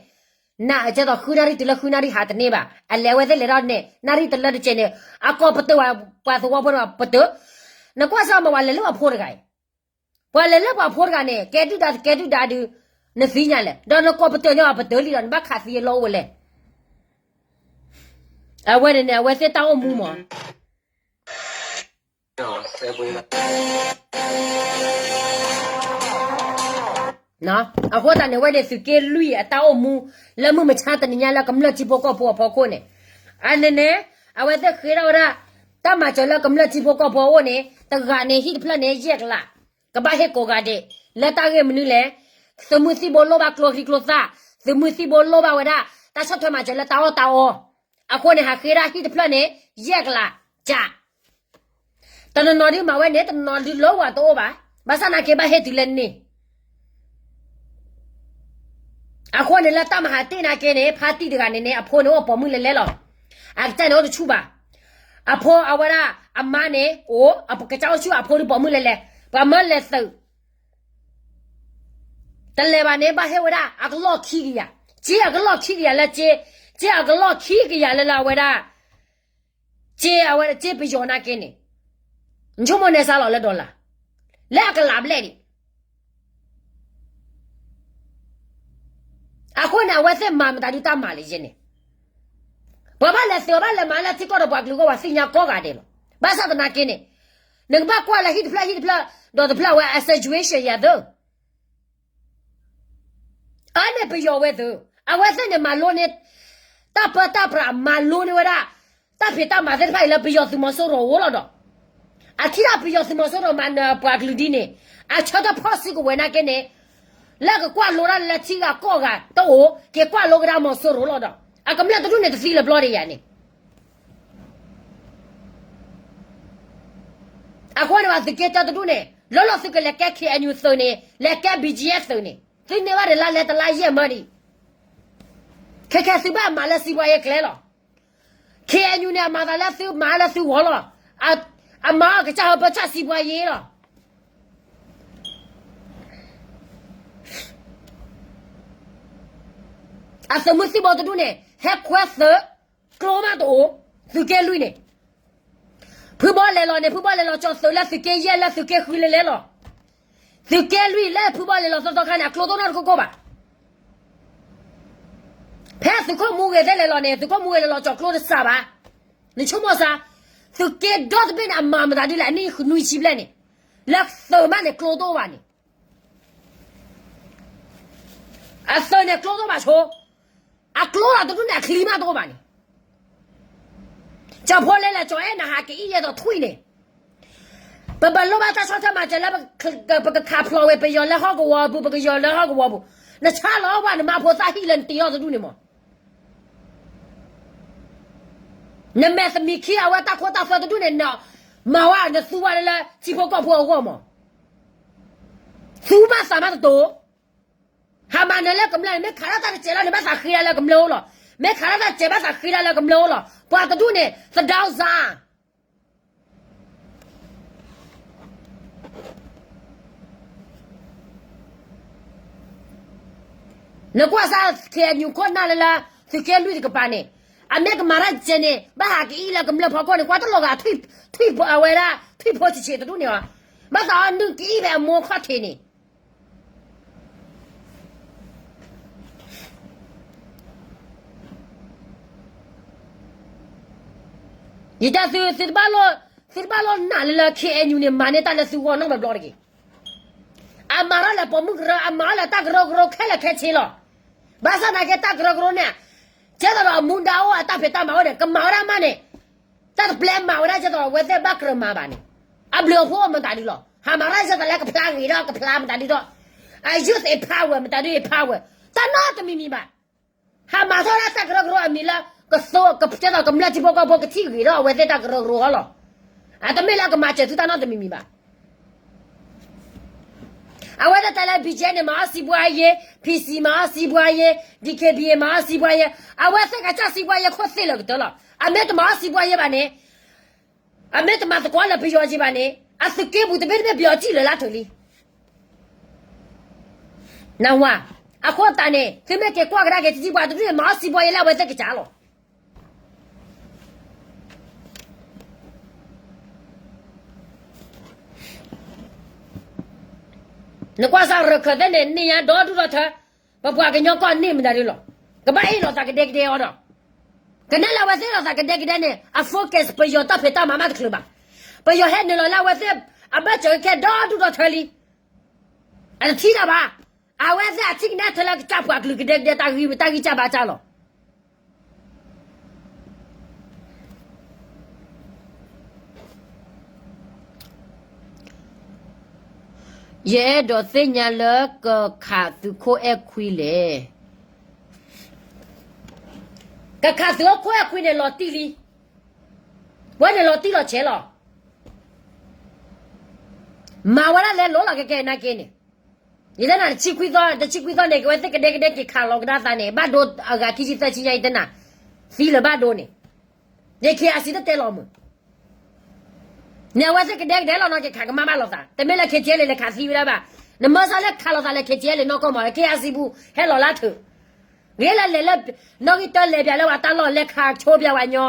နကဲသိးဃုနၣ်ရံၣ် တုၤလၢဃုနၣ်ရံၣ်ဟးတန့ၢ်ဘၣ်. အလဲၤအဝဲသ့ၣ်လဲၤထီၣ်န့ၣ် နၣ်ရံၣ်တလၢတကဲန့ၣ် အကိးပတုာ်ဝဲ ပှၤသဝီဖိန့ၣ်ပတုာ် နကွၢ်စၢ်မး ပှၤလဲၤလၢပှၤဖိတဂၤအံၤ ပှၤလဲၤလၢပှၤဖိတဂၤန့ၣ် ကဲဒုၣ်ဒါတကဲဒုၣ်ဒါဒုး နသ့ၣ်ညါလဲၣ် ဒီးနကိးပတုာ်န့ၢ်အပတုာ်လံဒီး နဘၣ်ခးသံအလီၢ်အိၣ်ဝဲလဲၣ်. အဝဲန့ၣ်န့ၣ် အဝဲသ့ၣ်တၢ်အိၣ်မူမး အဃိသတးန့ၣ် အဝဲန့ၣ်သုးက့လွံၢ်အတၢ်အိၣ်မူ လၢမုၢ်မဆါတနံၤညါလၢကမျၢၢ်ထံဖိကီၢ်ဖိအဖီခိၣ်န့ၣ် အန့ၣ်န့ၣ် အဝဲသ့ၣ်ဃ့ထီၣ်ဝဲဒၣ် တၢ်မၤစၢၤလၢကမျၢၢ်ထံဖိကီၢ်ဖိအအိၣ်န့ၣ် တဂၤန့ၣ် ဟံၣ်တဖျၢၣ်န့ၣ် ယဲၢ်ကလး ကဘၣ်ဟ့ၣ်ကိးဂၤဒဲး လၢတၢ်ဂ့ၢ်မနုၤလဲၣ် သုးမုၢ်သံၣ်ဘိလိၣ်ဘၣ်ကျိချံကျိသၣ် သုးမုၢ်သံၣ်ဘိလိၣ်ဘၣ်ဝဲဒၣ် တၢ်ဆီၣ်ထွဲမၤစၢၤလၢတၢ်အီၣ်တၢ်အီ အဃိန့ၣ် ဟးဃ့ဒၣ်ဟံၣ်တဖျၢၣ်န့ၣ် ယဲၢ်ကလး ကး တနီၤနီၤဒုးမၤဝဲန့ၣ် တနီၤနီၤဒုးလၢဝဲတအိၣ်ဘၣ် ဘၣ်ဆၣ်နာ်က့ဘၣ်ဟ့ၣ်တုၤလၢန့ၣ် အဃိန့ၣ်လၢတၢ်မၤဟးတ့ၢ်နာ်က့န့ၣ် ဖါတံၢ်တဂၤန့ၣ်န့ၣ် အဖိန့ၣ်အိၣ်ပိာ်မုၣ်လဲၤလဲၤလီၤ အကစၢ်န့ၣ်အိၣ်တဆူၣ်ဘၣ် အဖိအဝဲဒၣ် အမါန့ၣ် အိၣ် အကစၢ်အိၣ်ဆူၣ်အဖိဒုးပိာ်မုၣ်လဲၤလဲၤ ပှၤမၢလဲၤသုး တလဲၤဘၣ်န့ၣ် ဘၣ်ဟ့ၣ်ဝဲဒၣ် အကလီၢ်ခံကယၤ စ့အကလီၢ်ခံကယၤလၢစ့ စ့အကလီၢ်ခံကယၤလၢလၢအဝဲဒၣ် စ့အဝဲစ့ပယီၤနာ်က့န့ၣ် နဆိကမိၣ်န့ၣ်စးလီၤလၢ dollar လၢအကလးဘျဲၣ်ဒံး အဃိန့ၣ် အဝဲသ့ၣ်မၤမတၤဒုးတၢ်မၤလၢယဲန့ၣ် ပှၤဘၣ်လဲၤသုးဘၣ်လဲၤမၤလၢထံကီၢ်ဒီးပှၤကလုာ်အဂီၢ် ပှၤသ့ၣ်ညါကိးဂၤဒဲးလီၤ. ဘၣ်ဆၣ်သနာ်က့န့ၣ် နကဘၣ်ကွၢ်လၢဟံၣ်တဖျၢၣ်ဟံၣ်တဖျၢၣ် ဒီးတဖျၢၣ်အဝဲအ situation ယၤသု အါန့ၢ်ပယီၤဝဲသု, အဝဲသ့ၣ်န့ၣ်မၤလိန့ၢ် တၢ်ပၢတၢ်ပြးမၤလိန့ၢ်ဝဲဒၣ် တၢ်ဖံးတၢ်မၤသ့ၣ်တဖၣ်အံၤလၢပယီၤသုးမီၤစိရိၤအအိၣ်လီၤဒီး အထံၣ်ဒၣ်ပယီၤသုးမီၤစိရိၤမၤနၢၤပှၤကလုာ်ဒ်န့ၣ် အဆၢထၢၣ်ဖီၣ်စုကဝဲၤနာ်က့န့ၣ် လၢကကွၢ်လိဒၣ်လၢထံဂၤကီၢ်ဂၤတအိၣ် က့ၤကွၢ်လိကဒါမီၤစိရိၤလီၤဒီး အကမျၢၢ်တဒူၣ်န့ၣ်တသံလၢၤဘျီဒံးယၤန့ၣ် အဃိန့ၣ်ဘၣ်သုးက့တၢတဒူၣ်န့ၣ် လီၤလီၤသုကလဲၤကဲ K N U သုးန့ၣ် လဲၤကဲ B G F သုးန့ၣ် သုန့ၢ်ဘၣ်ဒီးလါလဲတလါယဲၢ်မၢဒံး ခဲခဲသုဘၣ်မၤလၢစံးပှၤယဲၢ်ကျဲလီၤ. K N U န့ၣ် အမၤသးလၢသုမၤလၢသုဂီၢ်လီၤ. အမၤအီၤကစၢ်ဟၢဖၢဆၣ်စံးပှၤယဲၢ်လီၤ. အသုးမုၢ်သံၣ်ဘိတဒူၣ်န့ၣ် ဟဲခွဲသုး ကျိမးတအိၣ်, သုးက့လွံၢ်န့ၣ် ဖုဘီလဲၤလီၤန့ၣ် ဖုဘီလဲၤလီၤကၠီၤသုးလၢသုးက့ယဲၢ်လၢသုးက့ဃုလၢလဲၤလီၤ. သုးက့လွံၢ်လၢဖုဘီလဲၤလီၤသီသီခါန့ၣ် အကျိတိၢ်နီၣ်တခိၣ်ခိၣ်ဘၣ်. ဖဲသုးခိၣ်မူဂ့ၤသ့ၣ်လဲၤလီၤန့ၣ် သုးခိၣ်မူဂ့ၤလဲၤလီၤကၠီၤကျိတစှၤဘၣ်. နဆိကမိၣ်စ့ၢ်, သုးက့ဒီတဘ့ၣ်န့ၣ် အမၤမတၤဒ်လဲၣ် အနံၣ်နွံဆံဘျဲၣ်န့ၣ် လၢသုးမးန့ၣ်ကျိတအိၣ်ဘၣ်န့ၣ် အသုးန့ၣ်ကျိတအိၣ်ဘၣ်ဆိ, အကျိလီၤတဒူၣ်န့ၣ် အချံမးတအိၣ်ဘၣ်န့ၣ်, ကၠီၤဖိလဲၤလဲၤကၠီၤအဲၣ်နဟးကအံၣ်ယဲၢ်ဒီးထွံၣ်န့ၣ်, ပဘၣ်လိၣ်ဘၣ်တၢ်ဆီၣ်ထွဲမၤစၢၤလၢ ပကခးဖျိးဝဲပယီၤလၢဟီၣ်ကဝီၤအပူၤ ပကယီၤလၢဟီၣ်ကဝီၤအပူၤ, နဆါလီၤဝဲနမါဖိသၣ်ဟံၣ်လၢနတ့အီၤတဒူၣ်န့ၣ်မး နမဲာ်သမံးခံအဝဲတၢ်ခိတၢ်သွဲတဒူၣ်န့ၣ် နမၤဝဲနသူဝဲလၢထံဖိကီၢ်ဖိအဂီၢ်မး, သူမးသးမးတတိၤ, ဟးမၤနၢၤလၢကမျၢၢ်န့ၣ် မ့ၢ်ခးထီၣ်တၢ်တစဲးလီၤန့ၣ် ဘၣ်သးဃ့ဒၣ်လၢကမျၢၢ်အိၣ်လီၤ, မ့ၢ်ခးထီၣ်တၢ်တစဲးဘၣ်သးဃ့ဒၣ်လၢကမျၢၢ်အိၣ်လီၤ, ပှၤတဒူၣ်န့ၣ် သဒၣ်စၢ် နကွၢ်စၢ် KNU ခိၣ်နၢ်လၢလၢ သုးက့လွံၢ်တကပၤန့ၣ်, အမ့ၢ်ကမၤတၢ်စဲးန့ၣ် ဘၣ်ဟးကအံၣ်လၢကမျၢၢ်ဖီခိၣ်န့ၣ် ကွၢ်တလီၤဂာ် ထွံၣ်အဝဲဒၣ် ထွံၣ်ဖိဆံးဆံးတဒူၣ်န့ၣ်အီၤ, ဘၣ်သးအီၤနုာ်ကအံၣ်ဖဲအမိၢ်ခီၣ်ထံးန့ၣ် ယတဲသု, သုတဘၣ်လိၣ်နာ်လၢလၢ KNU န့ၣ် မၤန့ၢ်တၢ်လၢသုဂီၢ်နီတဘျီတဂ့ၤ. အမၤထီၣ်လၢပိာ်မုၣ်ကရၢ, အမၤထီၣ်လၢတၢ်ကရၢကရိခဲလၢာ်ခဲဆ့လီၤ. ဘၣ်ဆၣ်သနာ်က့တၢ်ကရၢကရိန့ၣ်, ကဲသိးဒီးအမူဒါအိၣ်အတၢ်ဖံးတၢ်မၤအိၣ်န့ၣ် ကမၤဝဲဒၣ်မးန့ၣ်, တၢ်တပျဲမၤဝဲဒၣ်ကဲသိးဒီးအဝဲသ့ၣ်ဘၣ်ကြၢးမၤဘၣ်န့ၣ်, အဘျုးအဖှိၣ်မတၤဒုလီၤ. ဟးမၤထီၣ်ကဲသိးလၢကဖျါဂ့ၤထီၣ်ကဖျါမတၤဒုဒီး, အ youth empower မတၤဒု empower တၢ်နီတမံၤမံၤဘၣ်. ဟးမၤထီၣ်ဒၣ်တၢ်ကရၢကရိအမံၤလၢ ကသိကဲသိးကမျၢၢ်ထံဖိကီၢ်ဖိကထံၣ်ဂ့ၤထီၣ်အဝဲသ့ၣ်တၢ်ကရၢကရိအီၤလီၤ. အတမ့ၢ်လၢကမၤစၢၤသုတၢ်နီတမံၤမံၤဘၣ်. အဝဲသ့ၣ်တဲလၢ BGF န့ၣ် မၤအီၣ်စံးဘှါယဲ, PC မၤအီၣ်စံးဘှါယဲ, DKBA မၤအီၣ်စံးဘှါယဲ, အဝဲသ့ၣ်ကစၢ်စံးဘှါယဲခိၣ်သ့ၣ်လၢာ်ကတၢၢ်လီၤ. အမ့ၢ်တမၤအီၣ်စံးဘှါယဲဘၣ်န့ၣ်, အမ့ၢ်တမၤသကိးလၢပယီၤက့ၤဘၣ်န့ၣ် အသုးက့ပူၤတဘ့ၣ်တဘ့ၣ်ပယီၤစံၣ်လၢာ်လၢထၢၣ်လံ. နဝၤ, အဃိသတးန့ၣ် သုမ့ၢ်က့ၤကွၢ်ကဒါက့ၤထံထံပှၤတဒူၣ်န့ၣ် မၤအီၣ်စံးဘှါယဲလၢအဝဲသ့ၣ်ကစၢ်လီၤ. နကွၢ်စၢ်ရခၢၣ်သ့ၣ်န့ၣ် န့ၢ်ညါဒီဒူၣ်ဒီထၢ, ပပှၤကညီကီၢ်န့ၢ်မတၤဒုလီၤ. ကဘၣ်အ့ၣ်လိာ်သးကဒဲကဒဲအီၤဒီး, ကနဲၣ်လၢအဝဲသ့ၣ်လိာ်သးကဒဲကဒဲန့ၣ် အ focus ပယီၤတၢ်ဖံးတၢ်မၤမးတချုးဘၣ်. ပယီၤဟဲနုာ်လီၤလၢအဝဲသ့ၣ် အဘၢၣ်စၢၤခဲဒီဒူၣ်ဒီထၢလံ. အတထံၣ်တၢ်ဘၣ်. အဝဲသ့ၣ်အထံၣ်ကနဲၣ်ထဲလၢကစၢ်ပှၤကလုာ်ကဒဲကဒဲတၢ်ဂံၢ်တၢ်ဂံၢ်စၢ်ဘါစၢ်လီၤ. ယအဲၣ်ဒိးသ့ၣ်ညါလၢကခးသုးခိၣ်အဲၣ်ခွံလဲၣ်. ကခးသုးခိၣ်အဲၣ်ခွံန့ၣ်လီၤတံၢ်လံ. ဝဲန့ၣ်လီၤတံၢ်လီၤဆဲးလီၤ. မၤဝဲဒၣ်လဲၤလိၤလီၤကဲကဲနာ်က့န့ၣ်, ယတဲနၤတဆံခွံသီ, တဆံခွံသီန့ၣ် ကဝဲသ့ၣ်ကဒဲကဒဲက့ၤခးလီၤကဒါသးန့ၣ် ဘၣ်ဒိအဂၤခံဆံသၢဆံညါ ယတဲနၤ, သံလၢၤဘၣ်ဒိန့ၣ်, ယ KIC တတဲလီၤမုၢ် န့ၣ် အဝဲသ့ၣ်ကဒဲကဒဲလီၤနီၤ က့ၤခးကမၣ်ဘၣ်လိာ်သး, တမ့ၢ်လၢ KTLA လဲၤခးသံဝဲဒၣ်ဘၣ်. နမၤစၢၤလၢခးလိာ်သးလၢ KTLA နီၢ်ကီၢ်မး KIC ပူၤ ဟဲလီၤလၢထၢၣ်, ဂ့ၤလၢလဲၤလၢ နီၣ်ဂံၢ်တၢလဲၤပၠးလၢပှၤတၢ်လီၢ် လဲၤခးဆိပၠးဝဲညီ,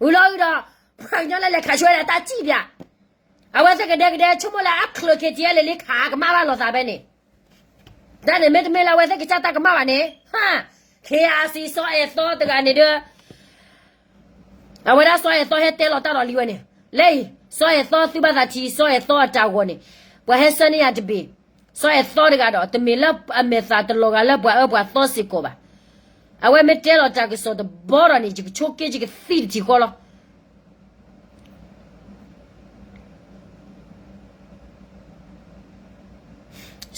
ဝံၤလီၤအုဒီး ပှၤကညီလၢလဲၤခးဆိဝဲဒၣ်တၢ်စံၣ်ပၠး, အဝဲသ့ၣ်ကဒဲကဒဲ ဆိကမိၣ်လၢအချုး KTLA လံခးကမၣ်ဘၣ်လိာ်သးဖဲန့ၣ် တၢ်န့ၣ်မ့တမ့ၢ်လၢအဝဲသ့ၣ်ကစၢ်တၢ်ကမၣ်ဘၣ်န့ၣ်, ဟါ, KIC စီၤအဲၣ်သီတဂၤန့ၣ်ဒီး, အဝဲဒၣ်စီၤအဲၣ်သီဟဲတဲလီၤတၢ်ဒီးလံဝဲန့ၣ်, လၢအံၤ စီၤအဲၣ်သီသုဘၣ်သးထံ စီၤအဲၣ်သီအတၢ်ဂီၤန့ၣ်, ပှၤဟဲဆှၢန့ၢ်ယၤတဘ့ၣ်, စီၤအဲၣ်သီတဂၤဒီး တမ့ၢ်လၢအမဲာ်သးတလီၤဂာ်လၢပှၤအၢပှၤသီစ့ၢ်ကီးဘၣ်. အဝဲမ့ၢ်တဲလီၤတၢ်ကစီၣ်တဘီဒီးန့ၣ် ယကဆိးက့ယကသံတထံၣ်ဃီလီၤ.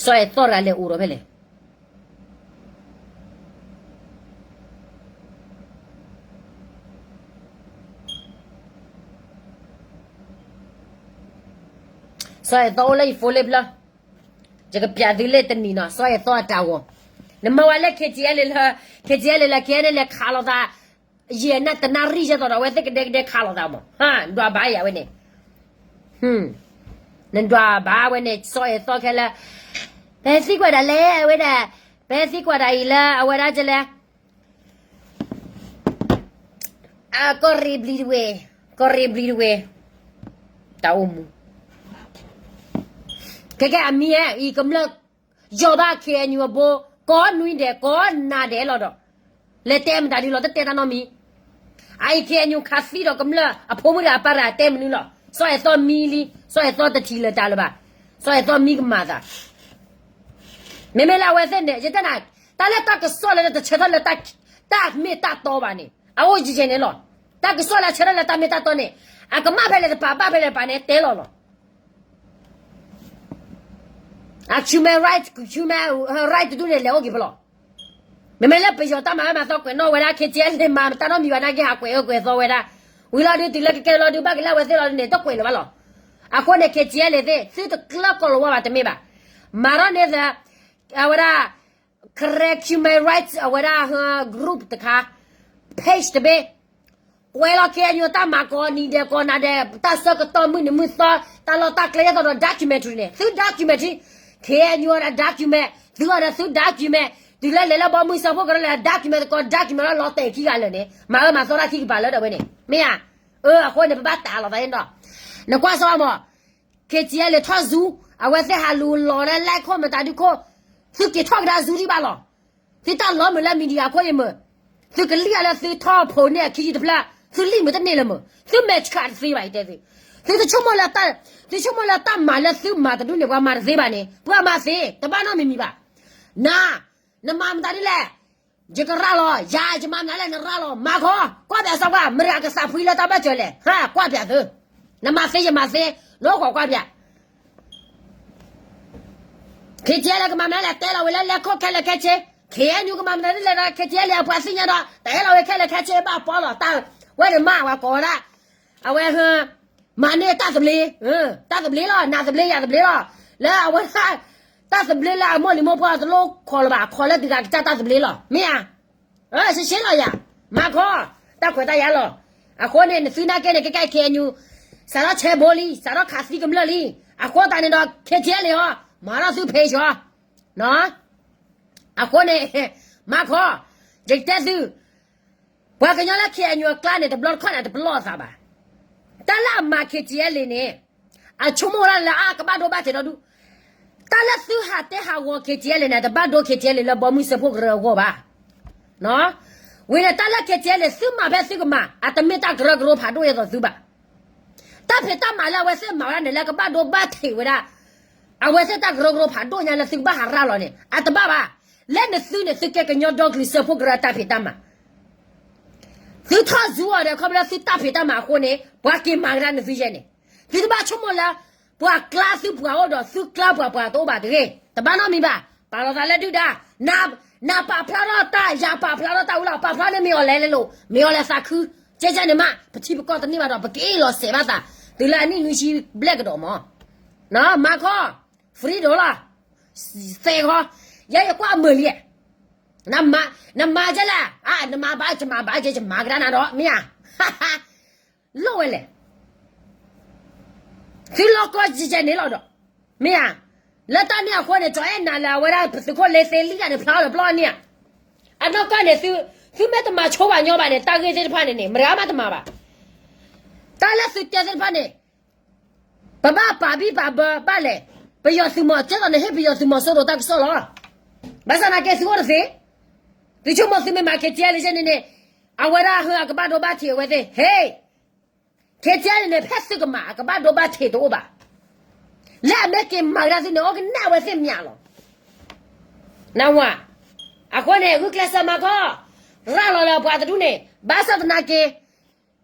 စီၤအဲၣ်သီတဂၤလဲၤအိၣ်ဒီးဖဲလဲၣ်. စီၤအဲၣ်သီအိၣ်လၢယဖိလ့ဖျၢၣ်, ယကပျးသုလၢတနံၤနီၤ စီၤအဲၣ်သီအတၢ်ဂီၤ, နမၤဝဲလၢ KTLA လၢ KTLA လၢ KNLA လဲၤခးလိာ်သး, ယဲၢ်နၢ်တနၣ်ရံၣ်ယဲသိးဒီး အဝဲသ့ၣ်ကဒဲကဒဲခးလိာ်သးမး, နဒွးဘၣ်ယၤဝဲန့ၣ်, နဒွးဘၣ်ဝဲန့ၣ် စီၤအဲၣ်သီခဲလၢာ်, ပဟဲသံကွၢ်ဒၣ်လဲၣ် အဝဲဒၣ်, ပဟဲသံကွၢ်ဒၣ်အံၤလၢအဝဲဒၣ်ကလဲၣ် အကီၢ်ရ့ၣ်ဘျံၤတဝ့ၢ်, ကီၢ်ရ့ၣ်ဘျံၤတဝ့ၢ်, တၢ်အိၣ်မူ, ခဲကဲအမံၤဟဲအံၤကမျၢၢ်, ယီၤဘၣ် KNU အဘိ, ကိးနွံဒဲး ကိးနၤဒဲးလီၤဒီး, လဲၤတဲမတၤဒုလီၤ တတဲတၢ်နီတမံၤ, အအံၤ KNU ခးသံဒီးကမျၢၢ်အဖိမုၣ်တဂၤအပၢ်တဂၤတဲမနုၤလီၤ, စီၤအဲၣ်သီမံလံ, စီၤအဲၣ်သီတထံၣ်လၢၤတၢ်လၢၤဘၣ်, စီၤအဲၣ်သီမံကမၤသး မ့မ့ၢ်လၢအဝဲသ့ၣ်န့ၣ် ယတဲနၤ, တၢ်လၢတၢ်ကစီၣ်လၢတဆၢထၢၣ်လၢတၢ်မ့ၢ်တၢ်တီဘၣ်န့ၣ် အအိၣ်ယဲၢ်န့ၣ်လီၤ. တၢ်ကစီၣ်လၢအဆၢထၢၣ်လၢတၢ်မ့ၢ်တၢ်တီန့ၣ် အကမၣ်ဖဲလဲၣ်တပၤ ဘၣ်ဖဲလဲၣ်တပၤန့ၣ် တဲလီၤလီၤ. အ human right, human right တဒူၣ်န့ၣ် လဲၤအိၣ်က့ၤဖဲလီၤ. မ့မ့ၢ်လၢပယီၤတၢ်မၤဝဲမၤသီကွဲးနီၣ်ဝဲဒၣ် KTLA မၤတၢ်နီတမံၤဘၣ်နာ်က့ ဟးကွဲးအၢကွဲးသီဝဲဒၣ်, ဝံၤလီၤဒုးတုၤလၢကကဲလီၤဒုးဘၣ်က့ၤလၢအဝဲသ့ၣ်လီၤဒုးန့ၣ် တကွဲးလၢၤဘၣ်လီၤ. အဃိန့ၣ် KTLA သ့ၣ် သုတကျၢၢ်ကီၢ်လီၤဝါဘၣ်တမ့ၢ်ဘၣ်. မၤထီၣ်န့ၣ်သ အဝဲဒၣ် correct human rights အဝဲဒၣ် group တခါ page တဘ့ၣ် ကွဲးလီၤ KNU တၢ်မၤကိးနံၤဒဲးကိးနၤဒဲး တၢ်ဆၢကတီၢ်မုၢ်နံၤမုၢ်သီ တၢ်လီၢ်တၢ်ကျဲ ယဲသိးဒီး documentary န့ၣ် သု documentary, KNU အ document, သုအီၤဒီးသု document, တုၤလၢလဲၤလၢဘီမုၢ်စၢဖှိၣ်ကရၢလဲၤ document သကိး document လီၤလီၤတဲာ်ခံဂၤလၢာ်န့ၣ် မၤအၢမၤသီတၢ်ခံကပၤလၢာ်ဒီးဝဲန့ၣ် မ့ၢ်ဧါ. အၢ အဃိန့ၣ် ပဘၣ်တၢ်လီၤသးန့ၣ်ဒီး နကွၢ်စ့ၢ်မး KTLA ထီၣ် Zoom, အဝဲသ့ၣ်ဟးလူၤလီၤလၢ လဲၣ်ခိၣ်မတၤဒုခိၣ်, သုက့ၤထီၣ်ကဒါ Zoom ဒံးဘၣ်လီၤ. သုတၢ်လီၤမုာ်လၢ media ခိၣ်အံၤမုာ်, သုကလံၣ်အီၤလၢသုထီၣ်ဖိးန့ၢ်အခံယုၢ်တဖျၢၣ်, သုလံၣ်မုာ်တန့ၢ်လၢၤမုာ်, သုမဲာ်ဆှးတသ့ဘၣ် ယတဲသု, သုတဆိကမိၣ်လၢ, သုဆိကမိၣ်လၢတၢ်မၤလၢသုမၤတဒူၣ်န့ၣ် ပှၤမၤတသ့ဘၣ်န့ၣ် ပှၤမၤသ့, တဘၣ်နီတမံၤမံၤဘၣ်. နၤ, နမၤမတၤဒ်လဲၣ် ယကရၢ်လီၤ, ယၤယမၤမနုၤလဲၣ် နရၢ်လီၤ, မၤခီ, ကွၢ်ပၠးစီကွၢ် မတၤကသးဖှံလၢတၢ်ဘၣ်စၢၤလဲၣ်, ဟးကွၢ်ပၠးသု, နမၤသ့ယမၤသ့, နအိၣ်ခိးကွၢ်ပၠး, KTLA ကမၤမနုၤလဲၣ် တဲလီၤဝဲလၢလဲၤခိၣ်ခဲလၢာ်ခဲဆ့, KNU ကမၤမနုၤလဲၣ်ဒီး KTLA အပှၤသ့ၣ်ညါဒီး တအဲၣ်လီၤဝဲခဲလၢာ်ခဲဆ့ဘၣ်ပီလီၤ, တၢ်ဝဲန့ၣ်မး ပှၤကိးဝဲဒၣ်, အဝဲ မၤန့ၢ်တၢ်သဘျ့, တၢ်သဘျ့လီၤ, နၤသဘျ့ယၤသဘျ့လီၤ, လၢအဝဲဒၣ်, တၢ်သဘျ့လၢအမိၢ်လံၤမိၢ်ပှၢ်တလိၣ်ခိးလၢၤဘၣ်, ခိးလၢတဂၤကစၢ်တၢ်သဘျ့လီၤ, မ့ၢ်ဧါ, ရှဲရှဲလီၤယၤ, မၤခီ, တၢ်ခွဲးတၢ်ယာ်လီၤ, အဃိန့ၣ် နသုနာ်က့န့ၣ် ကဲကဲ KNU စးထီၣ်ဆဲဘိလံ, စးထီၣ်ခးသံကမျၢၢ်လံ, အဃိသတးန့ၣ်ဒီး KTLA အီၤ, မၤထီၣ်သု page အီၤ, အဃိန့ၣ်, မၤခီ, ယကတဲသု ပှၤကညီလၢ KNU အကျါန့ၣ် တဘျီတခီၣ်န့ၣ် တပလီၢ်အသးဘၣ်. တၢ်လၢအမၤ KTLA န့ၣ်, အဆိကမိၣ်ဝဲဒၣ်လၢအကဘၣ်ဒိဘၣ်ထံးဒီဒူၣ်, တၢ်လၢသုဟးတဲဟးဂီၤ KTLA န့ၣ် တဘၣ်ဒိ KTLA လၢဘီမုၢ်စၢဖှိၣ်ကရၢအဂီၢ်ဘၣ်. ဝံၤန့ၣ် တၢ်လၢ KTLA သုမၤဖဲသုကမၤ အတမ့ၢ်တၢ်ကရၢကရိဖးဒိၣ်ဒ်သိးသုဘၣ်. တၢ်ဖံးတၢ်မၤလၢအဝဲသ့ၣ်မၤဝဲဒၣ်န့ၣ် လၢကဘၣ်ဒိဘၣ်ထံးဝဲဒၣ် အဝဲသ့ၣ်တၢ်ကရၢကရိဖးဒိၣ်ညါလၢသုကဘၣ်ဟးရၢ်လီၤန့ၣ် အတဘၣ်ဘၣ်. လၢနသုန့ၣ် သုကဲကညီဒီကလုာ်စၢဖှိၣ်ကရၢတၢ်ဖံးတၢ်မၤ သုထီၣ် Zoom အီၤဒီး ခီဖျိလၢသုတၢ်ဖံးတၢ်မၤအဃိန့ၣ် ပှၤက့ၤမၤကဒါနသုယဲန့ၣ်, သုတဘၣ်ဆိကမိၣ်လၢ ပှၤကျါသုပှၤအိၣ်ဒီးသုကျါပှၤပှၤတအိၣ်ဘၣ်တဂ့ၤ, တဘၣ်နီတမံၤဘၣ်. ပာ်လီၤသးလၢဒုၣ်ဒါ, နပာ်ဖျါထီၣ်တၢ် ယၤပာ်ဖျါထီၣ်တၢ်ဝံၤလီၤ, ပာ်ဖျါန့ၣ်မ့ၢ်အီၤလဲၤလဲၤလိၤ, မ့ၢ်အီၤလဲၤသးခု, ကဲကဲန့ၣ်မး ပထံပကီၢ်တန့ၢ်ဘၣ်ဒီး ပက့ၤလီၤစဲးဘၣ်သး, တုၤလၢအနံၣ်နွံဆံဘျဲၣ်ကဒီးမး, မၤခီ, free ဒီးလီၤ, သဲခီ, ယဲယကွၢ်မုာ်လံ, နမၤကဲလဲၣ်, နမၤဘၣ်ကမၤဘၣ်ကဲ ယမၤကဒါနၤဒီး မ့ၢ်ဧါ, လိၣ်ဝဲလဲၣ်, သုလီၢ်ကီၢ်ကဲကဲန့ၣ်လီၤဒီး, မ့ၢ်ဧါ, လၢတၢ်န့ၣ်အဃိန့ၣ် ကၠီၤအဲၣ်နၤလၢအဝဲဒၣ်ပသုးခိၣ်လ့သ့လံတၢ်န့ၣ် ဖျါလၢပျီန့ၣ်ဧါ, အနီၢ်ကီၢ်န့ၣ် သုမ့ၢ်တမၤဆိပာ်ညီဘၣ်န့ၣ် တၢ်ဂ့ၢ်သ့ၣ်တဖၣ်န့ၣ်န့ၣ် မတၤမးတမၤဘၣ်. တၢ်လၢသုတဲသ့ၣ်တဖၣ်န့ၣ် ပဘၣ်ပာ်ဘံၣ်ပာ်ဘၢဘၣ်လဲၣ်, ပယီၤသုးမီၤကဲသိးန့ၣ် ဟ့ၣ်ပယီၤသုးမီၤစိရိၤတၢ်ကစီၣ်လီၤ. ဘၣ်ဆၣ်သနာ်က့သုအိၣ်တသ့, သုဆိကမိၣ်သုမ့ၢ်မၤ KTLA န့ၣ်န့ၣ် အဝဲဒၣ်ဟၢအကဘၣ်ဒိဘၣ်ထံးအဝဲသ့ၣ် ဟ့ၣ် KTLA န့ၣ် ဖဲသုကမၤအကဘၣ်ဒိဘၣ်ထံးတအိၣ်ဘၣ်. လၢအမ့ၢ်က့ၤမၤကဒါသုန့ၣ် အိၣ်ကနၣ်ဝဲသ့ၣ်မးလီၤ. နဝၤ, အဃိန့ၣ် ဂုာ်ကျဲးစၢးမၤခီ, ရၤလီၤလၢပှၤတဒူၣ်န့ၣ် ဘၣ်ဆၣ်သနာ်က့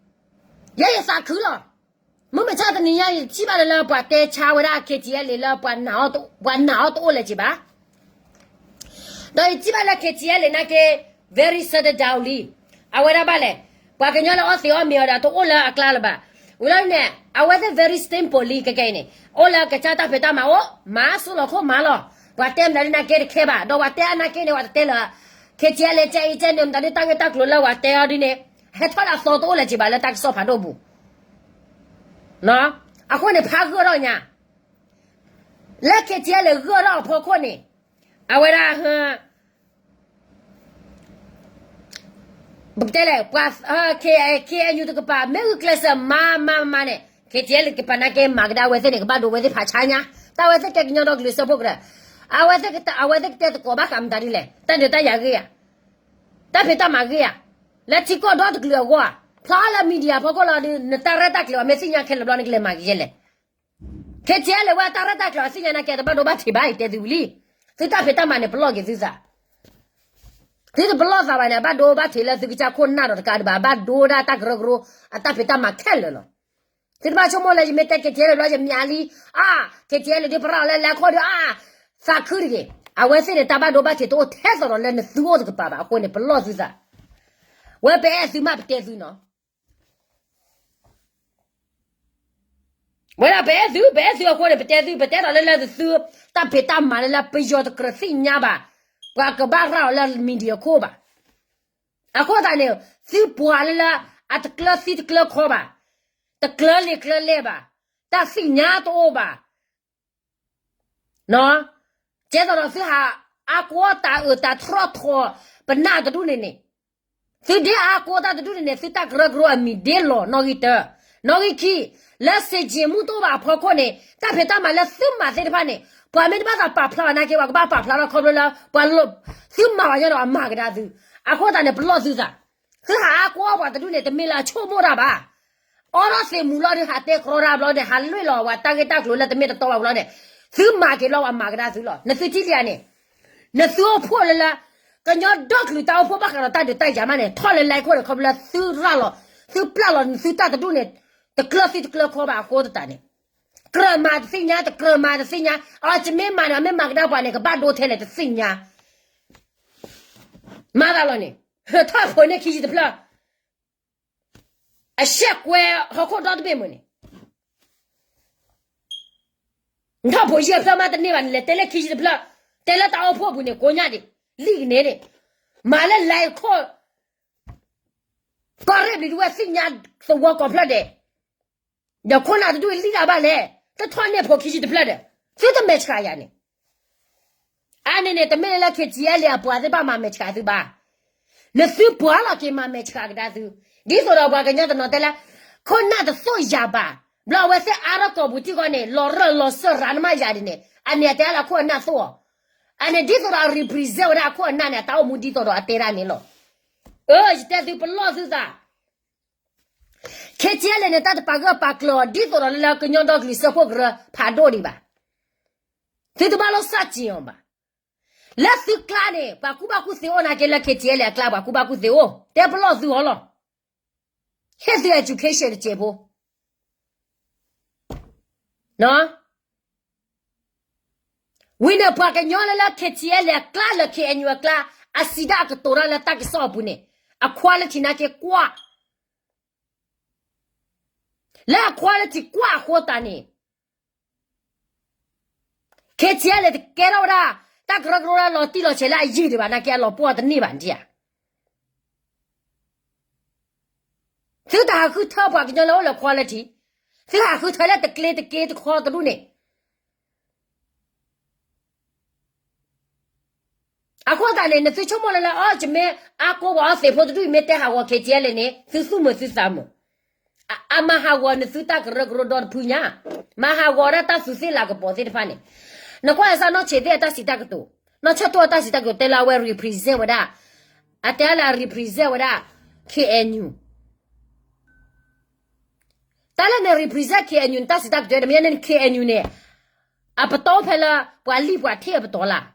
ယဲယသးခုလီၤ. မုၢ်မဆါတနံၤညါ ယထံၣ်ဘၣ်လၢပှၤတဲဆါဝဲဒၣ် KTLA လၢ ပှၤနာ်အီၤတအိၣ်လၢၤက့ၤဘၣ်. ဒီးယထံၣ်ဘၣ်လၢ KTLA နာ်က့ very settle down လံ. အဝဲဒၣ်ဘၣ်လဲၣ်, ပှၤကညီလၢအီၣ်သ့အီၣ်မ့ၤအီၤဒီးတအိၣ်လၢအကျါလၢၤဘၣ်. ဝံၤလီၤန့ၣ် အဝဲသ့ၣ် very stable လံ ခဲကနံၣ်အံၤန့ၣ် အိၣ်လၢကစၢ်တၢ်ဖံးတၢ်မၤအိၣ် မၤစိလီၤခိၣ်မၤလီၤ. ပှၤတဲမတၤဒ်နာ်က့တခဲဘၣ် ဒီးပှၤတဲအနာ်က့န့ၣ် ပှၤတတဲလၢ KTLA ကဲအံၤကဲန့ၣ် မတၤဒ်တၢ်ဂ့ၢ်တၢ်ကျိၤလၢပှၤတဲအီၤဒ်န့ၣ် ဟဲထီၣ်ဒၣ်သီတအိၣ်လၢၤက့ၤဘၣ်လၢတၢ်ကစီၣ်ဖးဒိၣ်ပူၤ အဃိန့ၣ် ဖးဂၢၢ်ထီၣ်ညါ, လၢ KTLA ဂၢၢ်ထီၣ်အဖီခိၣ်န့ၣ် အဝဲဒၣ် ပကတဲလဲၣ် ပှၤ K N U တကပၤ မ့ၢ်ဂုာ်ကျဲးစၢးမၤမၤမၤန့ၣ် KTLA တကပၤနာ်က့ မၤကဒါအဝဲသ့ၣ်န့ၣ် ကဘၣ်ဒိဝဲသ့ၣ်ဖးဆါညါ, တၢ်ဝဲသ့ၣ်ကဲကညီဒီကလုာ်စၢဖှိၣ်ကရၢ, အဝဲသ့ၣ်ကတဲသကိးဘၣ်ဃးမတၤဒ်လဲၣ်, တၢ်ဒုးတၢ်ယၤဂ့ၤဧါ, တၢ်ဖံးတၢ်မၤဂ့ၤဧါ, လၢထံကီၢ်ဒီတကလုာ်အဂီၢ်ဧါ, ဖျါလၢ media ဖီခိၣ်လီၤဒီး နတၢ်ရဲၣ်တၢ်ကျဲၤအီၤ မ့ၢ်သ့ၣ်ညါခဲလၢာ်ဘျီ နကလဲၤမၤကယဲလဲၣ်. KTLA ဝဲတၢ်ရဲၣ်တၢ်ကျဲၤအီၤသ့ၣ်ညါနာ်က့ တဘၣ်ဒိဘၣ်ထံးဘၣ် ယတဲသုဝံၤလံ. သုတၢ်ဖံးတၢ်မၤန့ၣ် ပလီၢ်က့ၤသုသး, သုတပလီၢ်သးဘၣ်န့ၣ် အဘၣ်ဒိဘၣ်ထံးလၢသုကစၢ်ခိၣ်နၢ်ဒီးတကးဒံးဘၣ် အဘၣ်ဒိဒၣ်တၢ်ကရၢကရိ အတၢ်ဖံးတၢ်မၤခဲလၢာ်လီၤ. သုတဘၣ်ဆိကမိၣ်လၢယမ့ၢ်တဲ KTLA ဘျီ ယမၠးလံ, အါ KTLA ဒ်ပရၣ်လၢလဲၤခိၣ်ဒီး အါ သးခုတဂ့ၤ. အဝဲသ့ၣ်န့ၣ် တၢ်ဘၣ်ဒိဘၣ်ထံးတအိၣ်ထဲသိးဒီးလၢနသုအိၣ်တကပၤဘၣ်အဃိန့ၣ် ပလီၢ်သုသး, ဝဲပအဲၣ်သုမးပတဲသုနီၤ ဝဲဒၣ်ပအဲၣ်သု ပအဲၣ်သုအဃိန့ၣ် ပတဲသု ပတဲထီၣ်လၢလၢသု တၢ်ဖံးတၢ်မၤလၢလၢပယီၤတကြၢးသ့ၣ်ညါဘၣ်, ပှၤကဘၣ်ရၤအီၤလၢ media ခိၣ်ဘၣ်. အဃိသတးန့ၣ် သုပှၤလၢလၢ အတကျၢၤသံတကျၢၤခီဘၣ်, တကျၢၤလံာ်ကျၢၤလဲၢ်ဘၣ်, တၢ်သ့ၣ်ညါတအိၣ်ဘၣ် ကဲသိးဒီးသုဟးအါကိးတၢ်အုးတၢ်ထီၣ်ထီၣ် ပနၢ်တဒူၣ်န့ၣ်န့ၣ်, သုဒ့အါကိးတၢ်တဒူၣ်န့ၣ်န့ၣ် သုတၢ်ကရၢကရိအမံၤဒ့လီၤ နီၣ်ဂံၢ်တၢ, နီၣ်ဂံၢ်ခံ, လၢစ့ၢ်ကီးမုၢ်တအိၣ်ဘၣ်အဖီခိၣ်န့ၣ် တၢ်ဖံးတၢ်မၤလၢသုမၤသ့ၣ်တဖၣ်န့ၣ် ပှၤမ့ၢ်တဘၣ်သးပာ်ဖျါအီၤနာ်က့ ပှၤကဘၣ်ပာ်ဖျါထီၣ်ခီဖျိလၢ ပှၤလၢ သုမၤအီၤညါဒီးအမၤကဒါသု, အဃိသတးန့ၣ် ပလီၢ်သုသး, သုဟးအါကိးပှၤတဒူၣ်န့ၣ် တမ့ၢ်လၢအဆိကမိၣ်တၢ်ဘၣ် အီထီၣ်သ့ၣ်မူၤလီၤဒီး ဟးတဲကြီတၢ်ဘျီန့ၣ် ဟးလွ့ၢ်လီၤဝဲတၢ်ဂ့ၢ်တၢ်ကျိၤလၢတမ့ၢ်တတီဘၣ်ဘျီန့ၣ်, သုမၤက့ၤလီၤ ပှၤမၤကဒါသုလီၤ. နသုထံၣ်လံဧါန့ၣ်, နသုအိၣ်ဖှိၣ်လၢလၢ ကညီဒီကလုာ်တၢ်အိၣ်ဖှိၣ်ဘၣ်ဃးဒီးတၢ်ဒုးတၢ်ယၤမးန့ၣ် ထီၣ်လၢလဲၤခိၣ်န့ၣ် ခီဖျိလၢသုရၤလီၤ, သုပျၢ်လီၤနသုတၢ်တဒူၣ်န့ၣ် တကျၢၤသံတကျၢၤခီဘၣ်အဃိသတးန့ၣ်, ကြၢးမၤတသ့ၣ်ညါ တကြၢးမၤတသ့ၣ်ညါ, အီၤကမ့ၢ်မၤန့ၣ် အမ့ၢ်မၤကဒါပှၤန့ၣ် ကဘၣ်ဒိထဲလဲၣ်တသ့ၣ်ညါ မၤသးလီၤန့ၣ်, ထီၣ်ဖိးန့ၢ်ခံဆံတဖျၢၣ်, အရှက်ကွဲဟီၣ်ခိၣ်ဒီတဘ့ၣ်မုၢ်န့ၣ်, နထီၣ်ဖိးယဲၢ်ဖျၢၣ်မးတန့ၢ်ဘၣ်န့ၣ် လဲၤတဲလၢခံဆံတဖျၢၣ်, တဲလၢတၢ်အိၣ်ဖှိၣ်ပူၤန့ၣ် ကိးညါဒံး, လံၣ်ကန့ၣ်န့ၣ်, မၤလၢလဲၤခိၣ် ကီၢ်ရ့ၣ်ဘျံၤဒဝဲၢ်သ့ၣ်ညါသဝီကိးဖျၢၣ်ဒဲး, ဒီးခိၣ်နၢ်တဒူၣ်လံၣ်ဒၣ်ဘၣ်လဲၣ်, တထီၣ်န့ၢ်ဖိးခံဆံတဖျၢၣ်ဒီး, သုတမဲာ်ဆှးယၤန့ၣ်, အါန့ၣ်န့ၣ် တမ့ၢ်လၢလၢ KTLA အပှၤသ့ၣ်တဖၣ်မၤမဲာ်ဆှးသုဘၣ်, နသုပှၤလီၤက့ၤမၤမဲာ်ဆှးကဒါသု, ဒ်သိးဒီးပှၤကညီတနီၤတဲလၢ ခိၣ်နၢ်တသိၣ်ယၤဘၣ်, ဘျီအဝဲသ့ၣ်အါထီၣ်ကိာ်ပူၤထံကီၢ်န့ၣ် လီၤရၢၢ်လီၤစၢၢ်ရၤနမးယၤဒ်န့ၣ် အန့ၣ်အတဲလၢခိၣ်အနၢ်သိၣ်အီၤ, အန့ၣ်ဒ်သိးဒီးအ represent ဝဲဒၣ်အခိၣ်အနၢ်န့ၣ် အတၢ်အိၣ်မူဒ်သိးဒီးအတဲဒၣ်န့ၣ်လီၤ. အၢ ယတဲသုပလီၢ်သုသး KTLA န့ၣ် တၢ်တပာ်ဂၢၢ်ပာ်ကျၢၤအီၤ ဒ်သိးဒီးလၢကညီဒီကလုာ်စၢဖှိၣ်ကရၢဖးဒိၣ်ဒံးဘၣ်. သုတဘၣ်လိာ်စၢ်စ့ၣ်အီၤဘၣ်. လၢသုကျါန့ၣ် ပှၤကူၣ်ဘၣ်ကူၣ်သ့အိၣ်နာ်က့ လၢ KTLA အကျါ ပှၤကူၣ်ဘၣ်ကူၣ်သ့အိၣ် တဲပလီၢ်သုအီၤလီၤ. ဟ့ၣ်သု education တစဲးဖိ ဝံၤန့ၣ် ပှၤကညီလၢလၢ KTLA အကျါ လၢ KNU အကျါ အစံးဒၣ်အကတိၤတၢ်လၢတၢ်ကစီၣ်အပူၤန့ၣ် အ quality နာ်က့ကွၢ်, လၢအ quality ကွၢ်အဃိသတးန့ၣ် KTLA တကဲထီၣ်ဝဲဒၣ် တၢ်ကရၢကရိလၢလီၤတံၢ်လီၤဆဲးလၢအယံာ်ဒံးဘၣ် နာ်က့အလီၤပှီၢ်တန့ၢ်ဘၣ်ဒံးဧါ. သုတဟးဃုထၢပှၤကညီလၢအိၣ်လၢ quality, သုဟးဃုထၢလၢတကျ့တက့တခီတဒူၣ်န့ၣ် အဃိသတးန့ၣ် နသုဆိကမိၣ်လၢလၢ အီ ယမ့ၢ်အါကိးပှၤအီသံးဖိတဒူၣ်အံၤ မ့ၢ်တဲဟးဂီၤ KTLA န့ၣ် သုသူၣ်မုာ်သုသးမုာ်, အမၤဟးဂီၤနသုတၢ်ကရၢကရိဒီတဖုညါ, မၤဟးဂီၤဒၣ်တၢ်သူးသ့ၣ်လၤကပီၤသ့ၣ်တဖၣ်န့ၣ်, နကွၢ်စၢ်နီၢ်ဆံးသ့ၣ်အတၢ်စံးတၢ်ကတိၤ, နီၢ်ဆၢၣ်တိၢ်အတၢ်စံးတၢ်ကတိၤ တဲလၢအဝဲ represent ဝဲဒၣ်, အတဲလၢအ represent ဝဲဒၣ် KNU. တၢ်လၢန represent KNU န့ၣ် တၢ်စံးတၢ်ကတိၤ တမ့ၢ်န့ၣ် KNU န့ၣ် အပတီၢ်ဖဲလၢ ပှၤလံၣ်ပှၤထံၣ်အပတီၢ်လၢ်.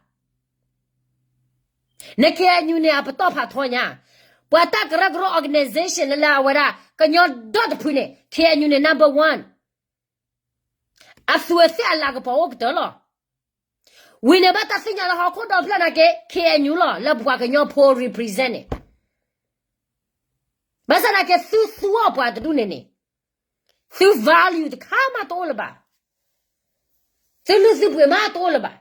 န KNU န့ၣ် အပတီၢ်ဖးထီညါ, ပှၤတၢ်ကရၢကရိ organization လၢလၢအဝဲဒၣ် ကညီဒီတဖုန့ၣ် KNU န့ၣ် number one. အသူးအသ့ၣ်အလၤကပီၤအိၣ်ကတၢၢ်လီၤ. ဝံၤန့ၣ်ဘၣ်တၢ်သ့ၣ်ညါလၢဟီၣ်ခိၣ်ဒီဖျၢၣ်နာ်က့ KNU လီၤ လၢပှၤကညီဖိ represent န့ၣ် ဘၣ်ဆၣ်နာ်က့ သုသူအီၤပှၤတဒူၣ်န့ၣ်န့ၣ် သု value တခါမးတအိၣ်လၢၤဘၣ်. သုလုၢ်သုပှ့ၤမးတအိၣ်လၢၤဘၣ်.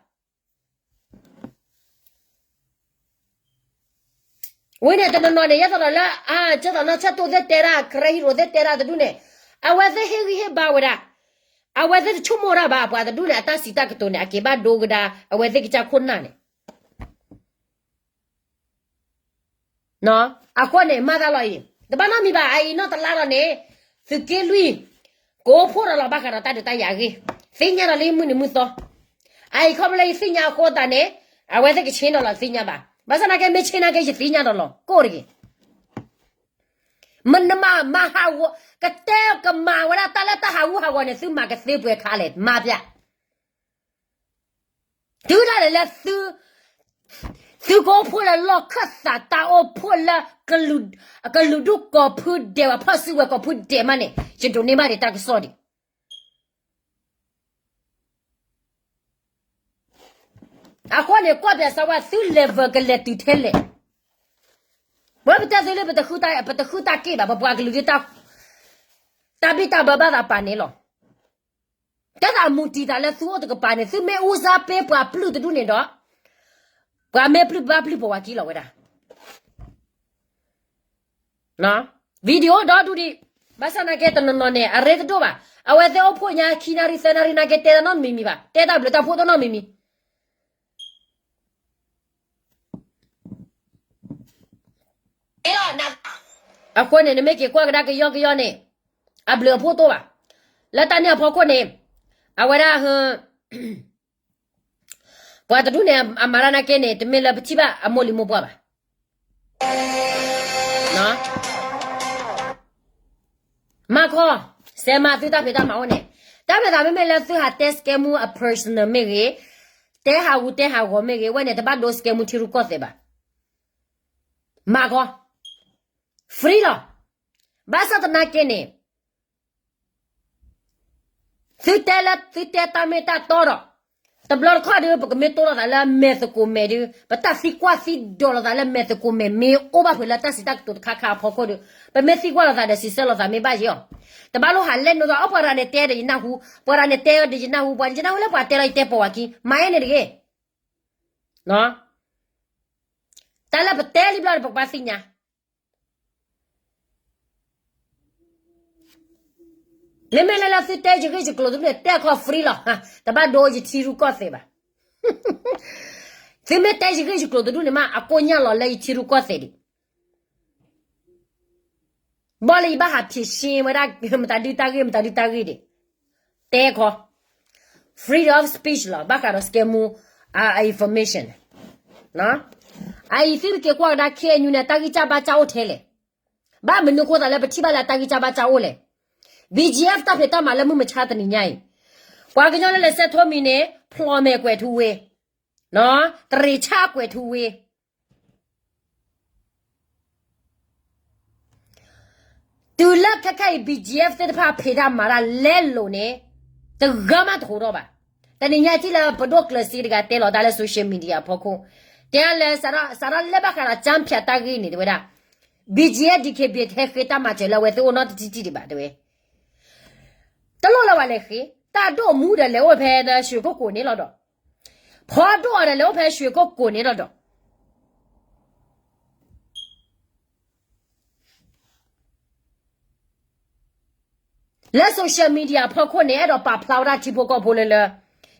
ဝံၤန့ၣ်တနီၤနီၤန့ၣ် ယဲသိးဒီးလၢ ကဲသိးနီၢ်ဆၢၣ်တိၢ်သ့ၣ်တဲဒၣ် ကရၢဟံၣ်ရိၤသ့ၣ်တဲဒၣ်တဒူၣ်န့ၣ် အဝဲသ့ၣ်ဟ့ၣ်ဂံၢ်ဟ့ၣ်ဘါဝဲဒၣ်, အဝဲသ့ၣ်တဆိကမိၣ်ဒၣ်ဘၣ် ပှၤတဒူၣ်န့ၣ် အတၢ်စံးတၢ်ကတိၤန့ၣ် အက့ၤဘၣ်ဒိကဒါ အဝဲသ့ၣ်ကစၢ်ခိၣ်နၢ်န့ၣ် အဃိန့ၣ် မၤသးလီၤအံၤ တဘၣ်နီတမံၤဘၣ် အအံၤနီၢ်တလါဒီးန့ၣ် သုးက့လွံၢ် ကအိၣ်ဖှိၣ်ဒီးလီၤဘၣ်ဃးဒီးတၢ်ဒုးတၢ်ယၤအဂ့ၢ် သ့ၣ်ညါဒီးလၢမုၢ်နံၤမုၢ်သီ အအံၤခီဖျိလၢယသ့ၣ်ညါအဃိသတးန့ၣ် အဝဲသ့ၣ်ကဆ့ဒီးလီၤသ့ၣ်ညါဘၣ် ဘၣ်ဆၣ်နာ်က့မ့ၢ်ဆ့နာ်က့ယသ့ၣ်ညါဒီးလီၤ ကိၣ်တဂ့ၤ မ့ၢ်နမၤဟးဂီၤ ကတဲကမၤဝဲဒၣ်တၢ်လၢတၢ်ဟးဂူာ်ဟးဂီၤန့ၣ် သုမၤကသ့ပှဲၤခါလဲၣ် မၤပျၢ် တုၤဒၣ်လဲာ်လၢ သုကအိၣ်ဖှိၣ်လၢလီၢ်ခၢၣ်သးတၢ်အိၣ်ဖှိၣ်လၢ ကလုာ်ဒူၣ်ကိးဖုဒဲးဝဲ ဖီၣ်စုကဝဲၤကိးဖုဒဲးမးန့ၣ် ယဒိးန့ၢ်ဘၣ်ဒံးတၢ်ကစီၣ်ဒံး အဃိန့ၣ် ကွၢ်ပၠးစၢဝဲ သု level ကလဲၤတုၤထဲလဲၣ် ပဝဲပတဲသုလၢ ပတဃုတၢ်က့ၣ်ဘၣ် ပပှၤကလုာ်ဒ် တၢ်ဘံၣ်တၢ်ဘၢဘၣ်သးပာ်န့ၣ်လီၤ ကဲသးမူတံၤသးလၢသုအိၣ်တကပၤန့ၣ် သုမ့ၢ်အူစါပ့ပှၤပျုၢ်တဒူၣ်န့ၣ်ဒီး ပှၤမ့ၢ်ပျုၢ်ဘၣ်ပျုၢ်ပဝးကံလီၤဝဲဒၣ် video ဒီဒူၣ်ဒံး ဘၣ်ဆၣ်နာ်က့တနီၤနီၤန့ၣ် အရ့တဒိၣ်ဘၣ် အဝဲသ့ၣ်အိၣ်ဖှိၣ်ညါခံနၣ်ရံၣ်သၢနၣ်ရံၣ်နာ်က့တဲတၢ်နီတမံၤမံၤဘၣ် တဲတၢ်ဘျုးတၢ်ဖှိၣ်တနီတမံၤမံၤ အဃိန့ၣ် နမ့ၢ်က့ၤကွၢ်ကဒါကယီကယီန့ၣ် အဘျုးအဖှိၣ်တအိၣ်ဘၣ် လၢတၢ်န့ၣ်အဖီခိၣ်န့ၣ် အဝဲဒၣ် ပှၤတဒူၣ်န့ၣ် အမၤတၢ်နာ်က့န့ၣ် တမ့ၢ်လၢပထံၣ်ဘၣ်အမိၢ်လံၤမိၢ်ပှၢ်ဘၣ် မၤခီ စဲးမၤသုတၢ်ဖံးတၢ်မၤအိၣ်န့ၣ် တၢ်ဖဲသးမ့မ့ၢ်လၢသုဟးတဲစကဲမူအ personal မ့ၢ်ဂ့ၤ တဲဟးဂူာ်တဲဟးဂီၤမ့ၢ်ဂ့ၤ အဝဲန့ၣ် တဘၣ်ဒိစကဲမူထံရူၢ်ကီၢ်သဲးဘၣ် မၤခီ free လီၤ ဘၣ်ဆၣ်သနာ်က့န့ၣ် သုတဲလၢသုတဲတၢ်မ့ၢ်တၢ်တီဒီး တဘျီတခီၣ်ဒုး ပကမ့ၢ်တိၢ်လိာ်သးလၢမဲာ်သကိးမဲာ်ဒုး ပတၢ်သံကွၢ်သံဒိးလိာ်သးလၢမဲာ်သကိးမဲာ် မ့ၢ်အိၣ်ဘၣ်ဖဲလၢတၢ်စံးတၢ်ကတိၤတခါခါအဖီခိၣ်ဒီး ပမ့ၢ်သံကွၢ်လိာ်သးဒီးစံးဆၢလိာ်သးမ့ၢ်ဘၣ်ယံၤအီၤ တဘၣ်လိၣ်ဟးလဲၣ်နီၤသး အိၣ်ပှၤရၤန့ၣ်တဲဒီးယနၢ်ဟူ ပှၤရၤန့ၣ်တဲဒီးယနၢ်ဟူ ပှၤယနၢ်ဟူလၢပှၤတဲလီၤယတဲပိာ်ဝဲကံ မၤအဲၣ်န့ၣ်တဂ့ၤ တၢ်လၢပတဲလံဘျီဒီး ပကဘၣ်သ့ၣ်ညါ မ့မ့ၢ်လၢလၢသုတဲယဂ့ၢ်ယကျိၤတဒူၣ်န့ၣ် တဲခီ free လီၤ တဘၣ်ဒိယထံရူၢ်ကီၢ်သဲးဘၣ် သုမ့ၢ်တဲယဂ့ၢ်ယကျိၤတဒူၣ်န့ၣ်မး အကိၣ်ညၣ်လီၤလၢယထံရူၢ်ကီၢ်သဲးဒံး ဘၣ်လၢယဘၣ်ဟးဖံးရှင်းဝဲဒၣ် မတၤဒုတၢ်ဂ့ၢ် မတၤဒုတၢ်ဂ့ၢ်ဒံး တဲခီ freedom of speech လီၤ ဘၣ်ဃးဒီးစကဲမူ information အအံၤသုတက့ၤကွၢ်ကဒါ ခ့ၣ်အဲၣ်ယူၣ်န့ၣ် တၢ်ဂံၢ်စၢ်ဘါစၢ်အိၣ်ထဲလဲၣ် ဘၣ်မနုၤဃိသးလၢပထံၣ်ဘၣ်လၢတၢ်ဂံၢ်စၢ်ဘါစၢ်အိၣ်လဲၣ် ဘီၣ်ကၠံၣ်အ့ၣ် တၢ်ဖံးတၢ်မၤလၢမုၢ်မဆါတနံၤညါအံၤ ပှၤကညီလၢလဲၤဆဲးထိမံၤန့ၣ် ဖျိးမဲာ်ကွဲးထူဝ့ တရံးဆၣ်ကွဲးထူဝ့ တုၤလၢခဲခါအံၤ ဘီၣ်ကၠံၣ်အ့ၣ် သ့ၣ်တဖၣ်ဖံးတၢ်မၤတၢ်လဲလိာ်န့ၣ် တဂၤမးတဟူးထီၣ်ဘၣ်. တနံၤညါထံၣ်လၢပဒိၣ်ကျၢၤစ့တဂၤတဲလီၤတၢ်လၢ social media အဖီခိၣ်, တဲလၢ စးထီၣ်လၢဘၣ်ဃးဒီး ကၠၣ်ဖၠၣ်တၢ်ဂ့ၢ်န့ၣ် တဲဝဲဒၣ် ဘီၣ်ကၠံၣ်အ့ၣ် DKBA တဟဲဃ့တၢ်မၤစၢၤလၢအဝဲသ့ၣ်အိၣ်နီတထံၣ်ထံၣ်ဒံးဘၣ် တဲဝဲ တလိၣ်လၢဝဲလဲၤဃ့, တၢ်ဒိၣ်မူဒီးလဲၤအိၣ်ဖဲ ရွှေကုက္ကို န့ၣ်လီၤဒီး, ဖီဒိၣ်အီၤဒီးလဲၤအိၣ်ဖဲ ရွှေကုက္ကို န့ၣ်လီၤဒီး လၢ social media အဖီခိၣ်န့ၣ် အဲၣ်ဒိးပာ်ဖျါဝဲဒၣ်ထံဖိကီၢ်ဖိလၢလၢ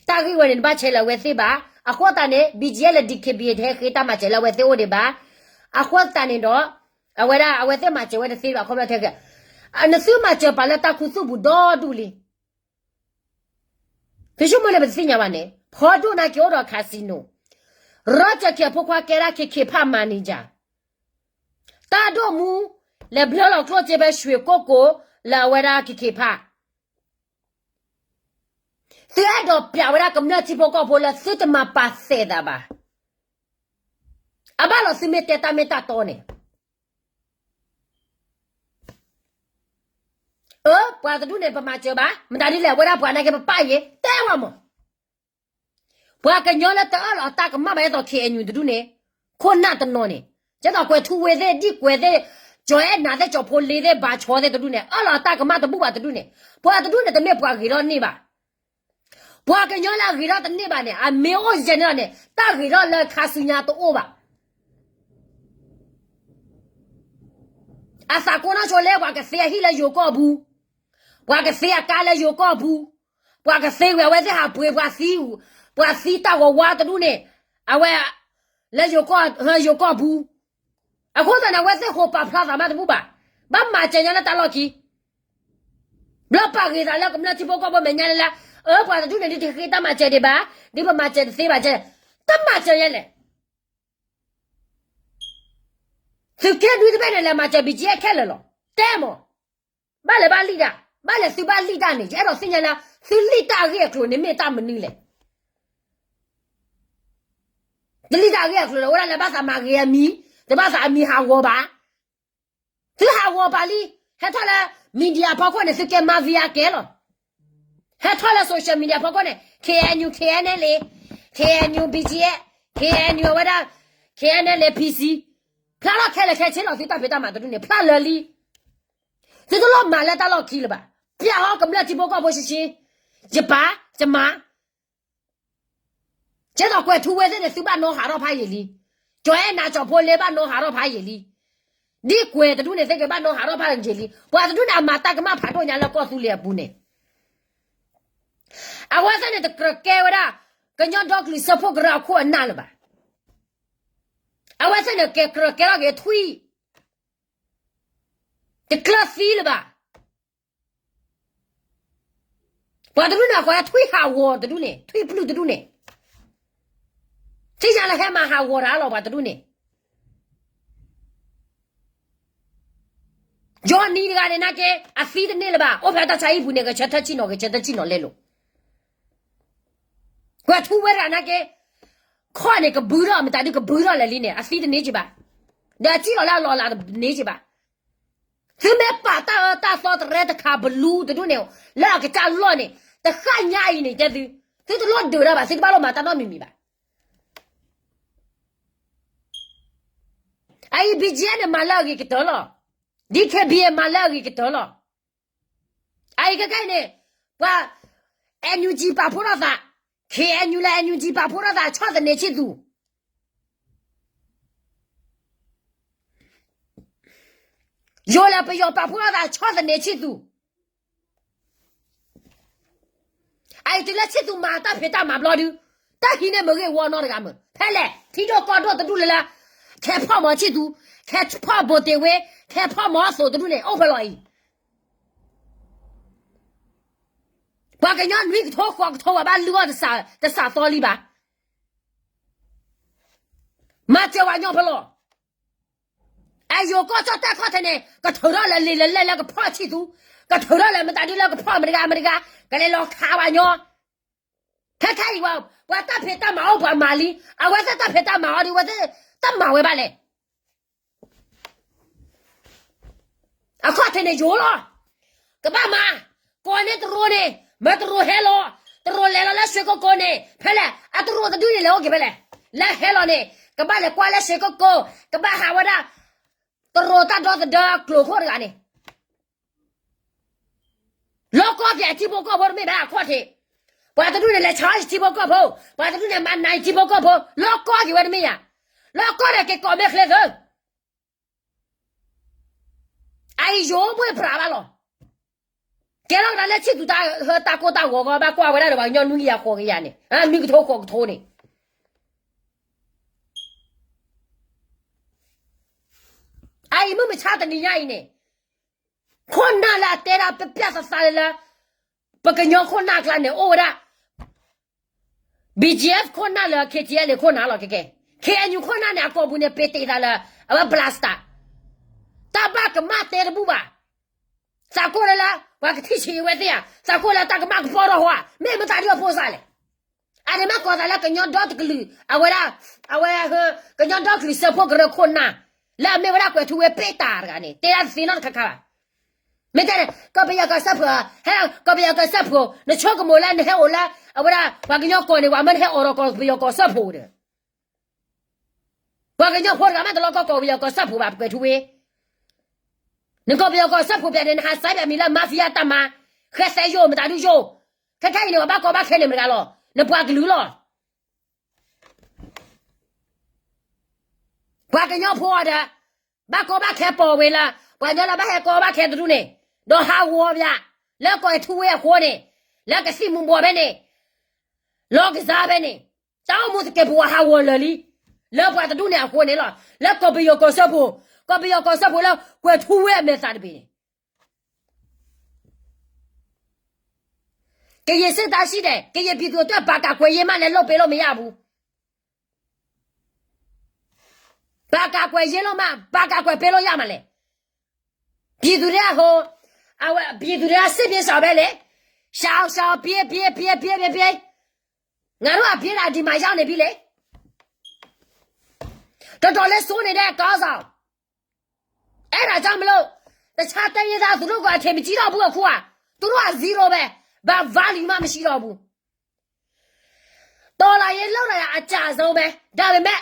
တၢ်ဂ့ၢ်ဝဲန့ၣ် နဘၣ်ဆဲးလၢအဝဲသ့ၣ်ဘၣ်. အဃိသတးန့ၣ် ဘီၣ်ကၠံၣ်အ့ၣ် လၢ DKBA တဟဲဃ့တၢ်မၤစၢၤလၢအဝဲသ့ၣ်အိၣ်ဒံးဘၣ်. အဃိသတးန့ၣ်ဒီး အဝဲဒၣ်အဝဲသ့ၣ်မၤစၢၤဝဲတသ့ဘၣ် ခီဖျိထဲက နသုမၤစၢၤပာ်လၢတၢ်ခူသူၣ်ပူၤဒီဒူၣ်လံ ဖဲဆိကမိၣ်န့ၣ် ပတသ့ၣ်ညါဘၣ်န့ၣ် ဖီဒိၣ်နာ်က့အိၣ်ဒီး casino, ရီကၠၢၣ်ခံအဖိခွါကဲဒၣ် ခ့ခ့ဖး manager, တၢ်ဒိၣ်မူ လဲၤဘျၢလီၤကျိၣ်စ့ဖဲ ရွှေကုက္ကို လၢအဝဲဒၣ် KK Park. သုအဲၣ်ဒိးပျးဝဲဒၣ်ကမျၢၢ်ထံဖိကီၢ်ဖိလၢသုတမၤပာ်သးဘၣ်. အဘၣ်လီၤသုမ့ၢ်တဲတၢ်မ့ၢ်တၢ်တီန့ၣ် အၢ ပှၤတဒူၣ်န့ၣ် ပမၤစၢၤဘၣ်, မတၤဒ်လဲၣ် အဝဲဒၣ်ပှၤနာ်က့ ပပၢ်ယဲ တဲဝဲမး. ပှၤကညီလၢတအၢၣ်လီၤအတၢ်ကမၣ်ဘၣ် အဲၣ်ဒိး KNU တဒူၣ်န့ၣ် ခိၣ်နၢ်တနီၤန့ၣ်, ကဲသိးကွဲၤထူဝ့သ့ၣ် ဒံၣ်ကွဲၤသ့ၣ်, ကၠီၤအဲၣ်နၤသ့ၣ် ကၠီၤဖိလ့သ့ၣ် ဘၣ်ဆီသ့ၣ်တဒူၣ်န့ၣ် အၢၣ်လီၤအတၢ်ကမၣ်တဘူၣ်ဘၣ်တဒူၣ်န့ၣ်, ပှၤတဒူၣ်န့ၣ် တမ့ၢ်ပှၤဂ့ၤထီၣ်န့ၢ်ဘၣ်. ပှၤကညီလၢအဂ့ၤထီၣ်တန့ၢ်ဘၣ်န့ၣ် အမ့ၢ်အိၣ်ယဲၢ်န့ၣ်လီၤန့ၣ် တၢ်ဂ့ၤထီၣ်လၢခါဆူညါတအိၣ်ဘၣ်. အသးကိးနီၢ်ဆိလၢ ပှၤကသ့အဟံၣ်လၢယိၤကီၢ်ပူၤ, ပှၤကသ့အကါလၢယိၤကီၢ်ပူၤ, ပှၤကသ့ဝံၤ အဝဲသ့ၣ်ဟးပှ့ၤပှၤသံ, ပှၤသံတၢ်ဝီဝါတဒူၣ်န့ၣ်, အဝဲ, လၢယိၤကီၢ်, ယိၤကီၢ်ပူၤ, အဃိသတးန့ၣ် အဝဲသ့ၣ်ဟိးပာ်ဖျါသးမးတဘူၣ်ဘၣ်, ဘၣ်မၤစၢၤညါလၢတၢ်လီၢ်ခံ ဘျီပာ်ဂ့ၤသးလၢကမျၢၢ်ထံဖိကီၢ်ဖိမဲာ်ညါလၢ်လၢ်, အၢ ပှၤတဒူၣ်န့ၣ် ဒ်တဃ့တၢ်မၤစၢၤဒံးဘၣ်, ဒ်ပမၤစၢၤတသ့ဘၣ်ကဲ, တမၤစၢၤယဲလဲၣ်. သုးက့နွံတဘ့ၣ်န့ၣ် လဲၤမၤစၢၤ BGF ခဲလၢာ်လီၤ. တဲမး, ဘၣ်လဲၤဘၣ်လံၣ်တၢ်, ဘၣ်လဲၤသုဘၣ်လံၣ်တၢ်န့ၣ် ယအဲၣ်ဒိးသ့ၣ်ညါလၢ သုလံၣ်တၢ်အဂ့ၢ်အကျိၤန့ၣ်မ့ၢ်တၢ်မနုၤလဲၣ်. သုလံၣ်တၢ်အဂ့ၢ်အကျိၤန့ၣ် အိၣ်ဒၣ်လၢဘၣ်သးမၤဂ့ၤအမံၤ, တဘၣ်သးအမံၤဟးဂီၤဘၣ်. သုဟးဂီၤပာ်လံ, ဟဲထီၣ်လၢ media ဖီခိၣ်န့ၣ် သုကဲမၤ V R ကဲလီၤ. ဟဲထီၣ်လၢ social media ဖီခိၣ်န့ၣ် KNU KNLA, KNU BGF, KNU အဝဲဒၣ်, KNLA PC, ဖျါထီၣ်ခဲလၢာ်ခဲဆ့လီၤ. သုတၢ်ဖံးတၢ်မၤတဒူၣ်န့ၣ် ဖျါလၢာ်လံ. သုတလိၣ်မၤလၢတၢ်လီၢ်ခံလၢၤဘၣ်. ပျၢ်ဟီၣ်ကမျၢၢ်ထံဖိကီၢ်ဖိရှဲရှဲ, ယပာ်, ယမၤ ကဲသိးကွဲၤထူဝ့သ့ၣ်န့ၣ် သုဘၣ်နီဟးထီၣ်ဖးယံာ်လံ. ကၠီၤအဲၣ်နၤကၠီၤဖိလ့ဘၣ်နီဟးထီၣ်ဖးယံာ်လံ. ဒ်ကွဲၤတဒူၣ်န့ၣ် သ့ၣ်က့ၤဘၣ်နီဟးထီၣ်ဖးယံာ်လံ. ပှၤတဒူၣ်န့ၣ် အမၤတၢ်ကမၣ်ဖးဒိၣ်ညါလၢကီၢ်သူလ့ၤအပူၤန့ၣ်, အဝဲသ့ၣ်န့ၣ် တကြၢးကဲဝဲဒၣ် ကညီဒီကလုာ်စၢဖှိၣ်ကရၢအခိၣ်အနၢ်လၢၤဘၣ်. အဝဲသ့ၣ်န့ၣ် ကကြၢးကဲထီၣ်က့ၤထွံၣ်, တကျၢၢ်သံလၢၤဘၣ်. ပှၤတဒူၣ်န့ၣ် အဃိထွံၣ်ဟးဂီၤတဒူၣ်န့ၣ်, ထွံၣ်ပျုၢ်တဒူၣ်န့ၣ်, သ့ၣ်ညါလၢဟဲမၤဟးဂီၤတၢ်လီၤ ပှၤတဒူၣ်န့ၣ်. ယီၤနံၤတဂၤန့ၣ်နာ်က့ အသံတန့ၢ်လၢၤဘၣ်, အိၣ်ဖဲတၢ်ဆါဟံၣ်ပူၤန့ၣ် ဂဲၤဆၢထၢၣ်ဆံၣ်နီၤ ဂဲၤဆၢထၢၣ်ဆံၣ်နီၤလဲလိာ်. ကွဲၤထူဝ့တဂၤနာ်က့ ခီၣ်န့ၣ် ကဘုထီၣ် မတၤဒုကဘုထီၣ်လဲၣ်လံန့ၣ် အသံတန့ၢ်က့ၤဘၣ်. ဒီးအစံၣ်လီၤလၢအလီၢ်အလၤတန့ၢ်က့ၤဘၣ်. သုမ့ၢ်ပာ်တၢ်အၢတၢ်သီတရဲတခါဘလူတဒူၣ်န့ၣ် လၢအကစၢ်လီၢ်န့ၣ် တဃၣ်ညါအံၤန့ၣ် တဲသု, သုတလိၣ်ဒုးတၢ်ဘၣ်, သုတဘၣ်လိၣ်မၤတၢ်နီတမံၤမံၤဘၣ်. အအံၤ BGF န့ၣ် မၤလၢအဂ့ၤကတၢၢ်လီၤ. ဒ် DKBA မၤလၢအဂ့ၤကတၢၢ်လီၤ. အအံၤခဲကနံၣ်အံၤန့ၣ် ပှၤ NUG ပာ်ဖှိၣ်ထီၣ်သး, KNU လၢ NUG ပာ်ဖှိၣ်ထီၣ်သး ဆီၣ်သနံးဆံၣ်သူ, ယိၤလၢပယီၤပာ်ဖှိၣ်ထီၣ်သး ဆီၣ်သနံးဆံၣ်သူ. အအံၤတုၤလၢဆံၣ်သူမၤတၢ်ဖံးတၢ်မၤဘျီဒု, တၢ်ဟံးန့ၢ်မ့ၢ်ဂ့ၢ်ဝီနီတဂၤမ့ၢ်, ဖဲလဲၣ် ထံဒိၣ်ကီၢ်ဒိၣ်တဒူၣ်လၢလၢ, ခဲဖီၣ်မီၤဆံၣ်သူ, ခဲဖီၣ်ဘိးတ့ၢ်ဝ့, ခဲဖီၣ်မီၤအသိးတဒူၣ်န့ၣ် အိၣ်ဖဲလဲၣ်အံၤ. ပှၤကညီနွံကထိဃိးကထိ ပှၤဘၣ်လုၢ်အီၣ်တစးသီလံဘၣ်. မၤစၢၤပှၤကညီဖဲလဲၣ်. အယိၤကီၢ်ကၠီၣ်တဲၣ်ခီၣ်ထံးန့ၣ် ကထုးထီၣ်လၢလံာ်လၢလဲၢ်လၢကဖီၣ်ဆံၣ်သူ, ကထုးထီၣ်လၢမတၤဒုလၢကဖီၣ်မတၤတဂၤမတၤတဂၤ, ကလဲၤလီၤခးပှၤကညီ. ခဲခဲအံၤ ပှၤတၢ်ဖံးတၢ်မၤအိၣ်ပှၤမၤလံ, အဝဲသ့ၣ်တၢ်ဖံးတၢ်မၤအီၤဒီး အဝဲသ့ၣ်တၢ်မၤဝဲဘၣ်လဲၣ်. အခီၣ်ထံးန့ၣ်ယိၤလီၤ. ကဘၣ်မၤ, ကိးန့ၢ်တရူးန့ၣ်, မ့ၢ်တရူးဟဲလီၤ, တရူးလဲၤလီၤလၢရွှေကုက္ကိုန့ၣ် ဖဲလဲၣ်, အတရူးတဒူၣ်န့ၣ် လဲၤအိၣ်က့ၤဖဲလဲၣ်, လၢဟဲလီၤန့ၣ် ကဘၣ်လဲၤကွၢ်လၢရွှေကုက္ကို, ကဘၣ်ဟးဝဲဒၣ် တရူးတၢ်ဒီသဒၢအကျိၤခိၣ်တဂၤန့ၣ် လီၤကီက့ၤအထံဖိကီၢ်ဖိတမ့ၢ်ဘၣ်အခီၣ်ထံး, ပှၤတဒူၣ်န့ၣ် လဲၤဆါအီၣ်ယထံဖိကီၢ်ဖိ, ပှၤတဒူၣ်န့ၣ် မၤနးယထံဖိကီၢ်ဖိ, လီၤကီက့ၤဝဲတမ့ၢ်ဧါ, လီၤကီန့ၣ်က့ၤကိးမ့ၢ်ချ့သၢ အအံၤယိၤဘှ့ၣ်ပြးဘၣ်လီၤ. ကဲထီၣ်ကဒါလၢဆံၣ်သူတၢ်ဟၢတၢ်ကိၢ်တၢ်ဂီၤဂီၤ ဘၣ်ကွၢ်ဝဲဒၣ်ဒီးပှၤကညီနွံကယၤဃိးကယၤန့ၣ်, နွံကထိဃိးကထိန့ၣ်, အအံၤမုၢ်မဆါတနံၤညါအံၤန့ၣ်, ခိၣ်နၢ်လၢအတဲဒၣ်ပျၢ်ပျၢ်သးသးလၢလၢ ပကညီခိၣ်နၢ်အကျါန့ၣ် အိၣ်ဝဲဒၣ် BGF ခိၣ်နၢ်လၢ KTLA ခိၣ်နၢ်လီၤ. ကဲကဲ KNU ခိၣ်နၢ်န့ၣ် အကိာ်ပူၤန့ၣ် ပ့ၤတ့ၢ်သးလၢ အဝဲ blaster, တၢ်ဘၣ်ကမၣ်တဲတဘူၣ်ဘၣ်. သးကိၢ်လၢလၢ ပှၤကထံၣ်ဆံးဝဲသ့ၣ်ဧါ, သးကိၢ်လၢတၢ်ကမၣ်ကပီၢ်ထီၣ်ဟီဧါ, မ့ၢ်မတၤဒ်အဖိစးလဲၣ်. အန့ၣ်မ့ၢ်ကိးသးလၢကညီဒီတကလုာ် အဝဲဒၣ်, အဝဲ, ကညီဒီကလုာ်စၢဖှိၣ်ကရၢခိၣ်နၢ်, လၢအမ့ၢ်ဝဲဒၣ်ကွဲးထူဝ့ပ့ၢ်တၢ်တဂၤန့ၣ် တဲဒၣ်တသ့နီတခါခါဘၣ်. မ့ၢ်တဲန့ၣ် ကီၢ်ပယီၤကီၢ်စၢဖှိၣ်, ဟဲကီၢ်ပယီၤကီၢ်စၢဖှိၣ်, နဆိကမိၣ်လၢနဟဲအိၣ်လၢ အဝဲဒၣ် ပှၤကညီကီၢ်န့ၣ် ပှၤမၢနဟဲအိၣ်ဒီးကီၢ်ပယီၤကီၢ်စၢဖှိၣ်ဒီး ပှၤကညီဖိတဂၤမ့ၢ်တလီၤကီၢ်ကီၢ်ပယီၤကီၢ်စၢဖှိၣ်ဘၣ် ပကွဲးထူဝ့, နကီၢ်ပယီၤကီၢ်စၢဖှိၣ်ပျဲန့ၣ် နဟးစဲပျဲမံၤလၢ mafia တၢ်မၤ, ဃဲသဲယိာ် မတၤဒုယိာ်, ခဲခဲအံၤန့ၣ် ပှၤဘၣ်ကီဘၣ်ခဲန့ၣ်မတၤတဂၤလီၤ, နပှၤကလုာ်လီၤ. ပှၤကညီဖိအီၤဒီး ဘၣ်ကီဘၣ်ခဲပိာ်ဝဲလၢ ပှၤကညီလၢဘၣ်ဟဲကီဘၣ်ခဲတဒူၣ်န့ၣ်, ဒီးဟးဂီၤပျဲ, လၢကွဲးထူဝ့အဃိန့ၣ်, လၢကသံၣ်မူၤဘှီးဖဲန့ၣ်, လီၢ်ကစၢ်ဖဲန့ၣ်, တၢ်အိၣ်မူသကဲးပဝးဟးဂီၤလၢာ်လံ, လၢပှၤတဒူၣ်န့ၣ်အဃိန့ၣ်လီၤ. လၢကီၢ်ပယီၤကီၢ်စၢဖှိၣ်, ကီၢ်ပယီၤကီၢ်စၢဖှိၣ်လၢကွဲးထူဝ့အမဲာ်သၣ်တဘ့ၣ်န့ၣ် ကရင်စစ်သားရှိတယ်, ကရင်ပြည်သူ့အတွက် ဘာကာကွယ်ရေးမှလည်း လုပ်ပေးလို့မရဘူး. ဘာကာကွယ်ရေးလို့မှ ဘာကာကွယ်ပေးလို့ရမှာလဲ. ပြည်သူတွေကဟို, အဝဲ, ပြည်သူတွေက စစ်ပြေးရှောင်ပဲလေ. ရှောင်, ရှောင်, ပြေး, ပြေး, ပြေး, ပြေး, ပြေး, ပြေး. ငါတို့ကပြေးတာ ဒီမှာရောက်နေပြီလေ. တော်တော်လေးဆိုးနေတဲ့ ခေါင်းဆောင်. အဲ့ဒါကြောင့်မလို့ တခြားတိုင်းရင်းသား သူတို့ကအထင်မကြီးတော့ဘူး အခုက. သူတို့က zero ပဲ. ဘာ value မှ မရှိတော့ဘူး. တော်လှန်ရေးလုပ်လာတာ အကျဆုံးပဲ. ဒါပေမဲ့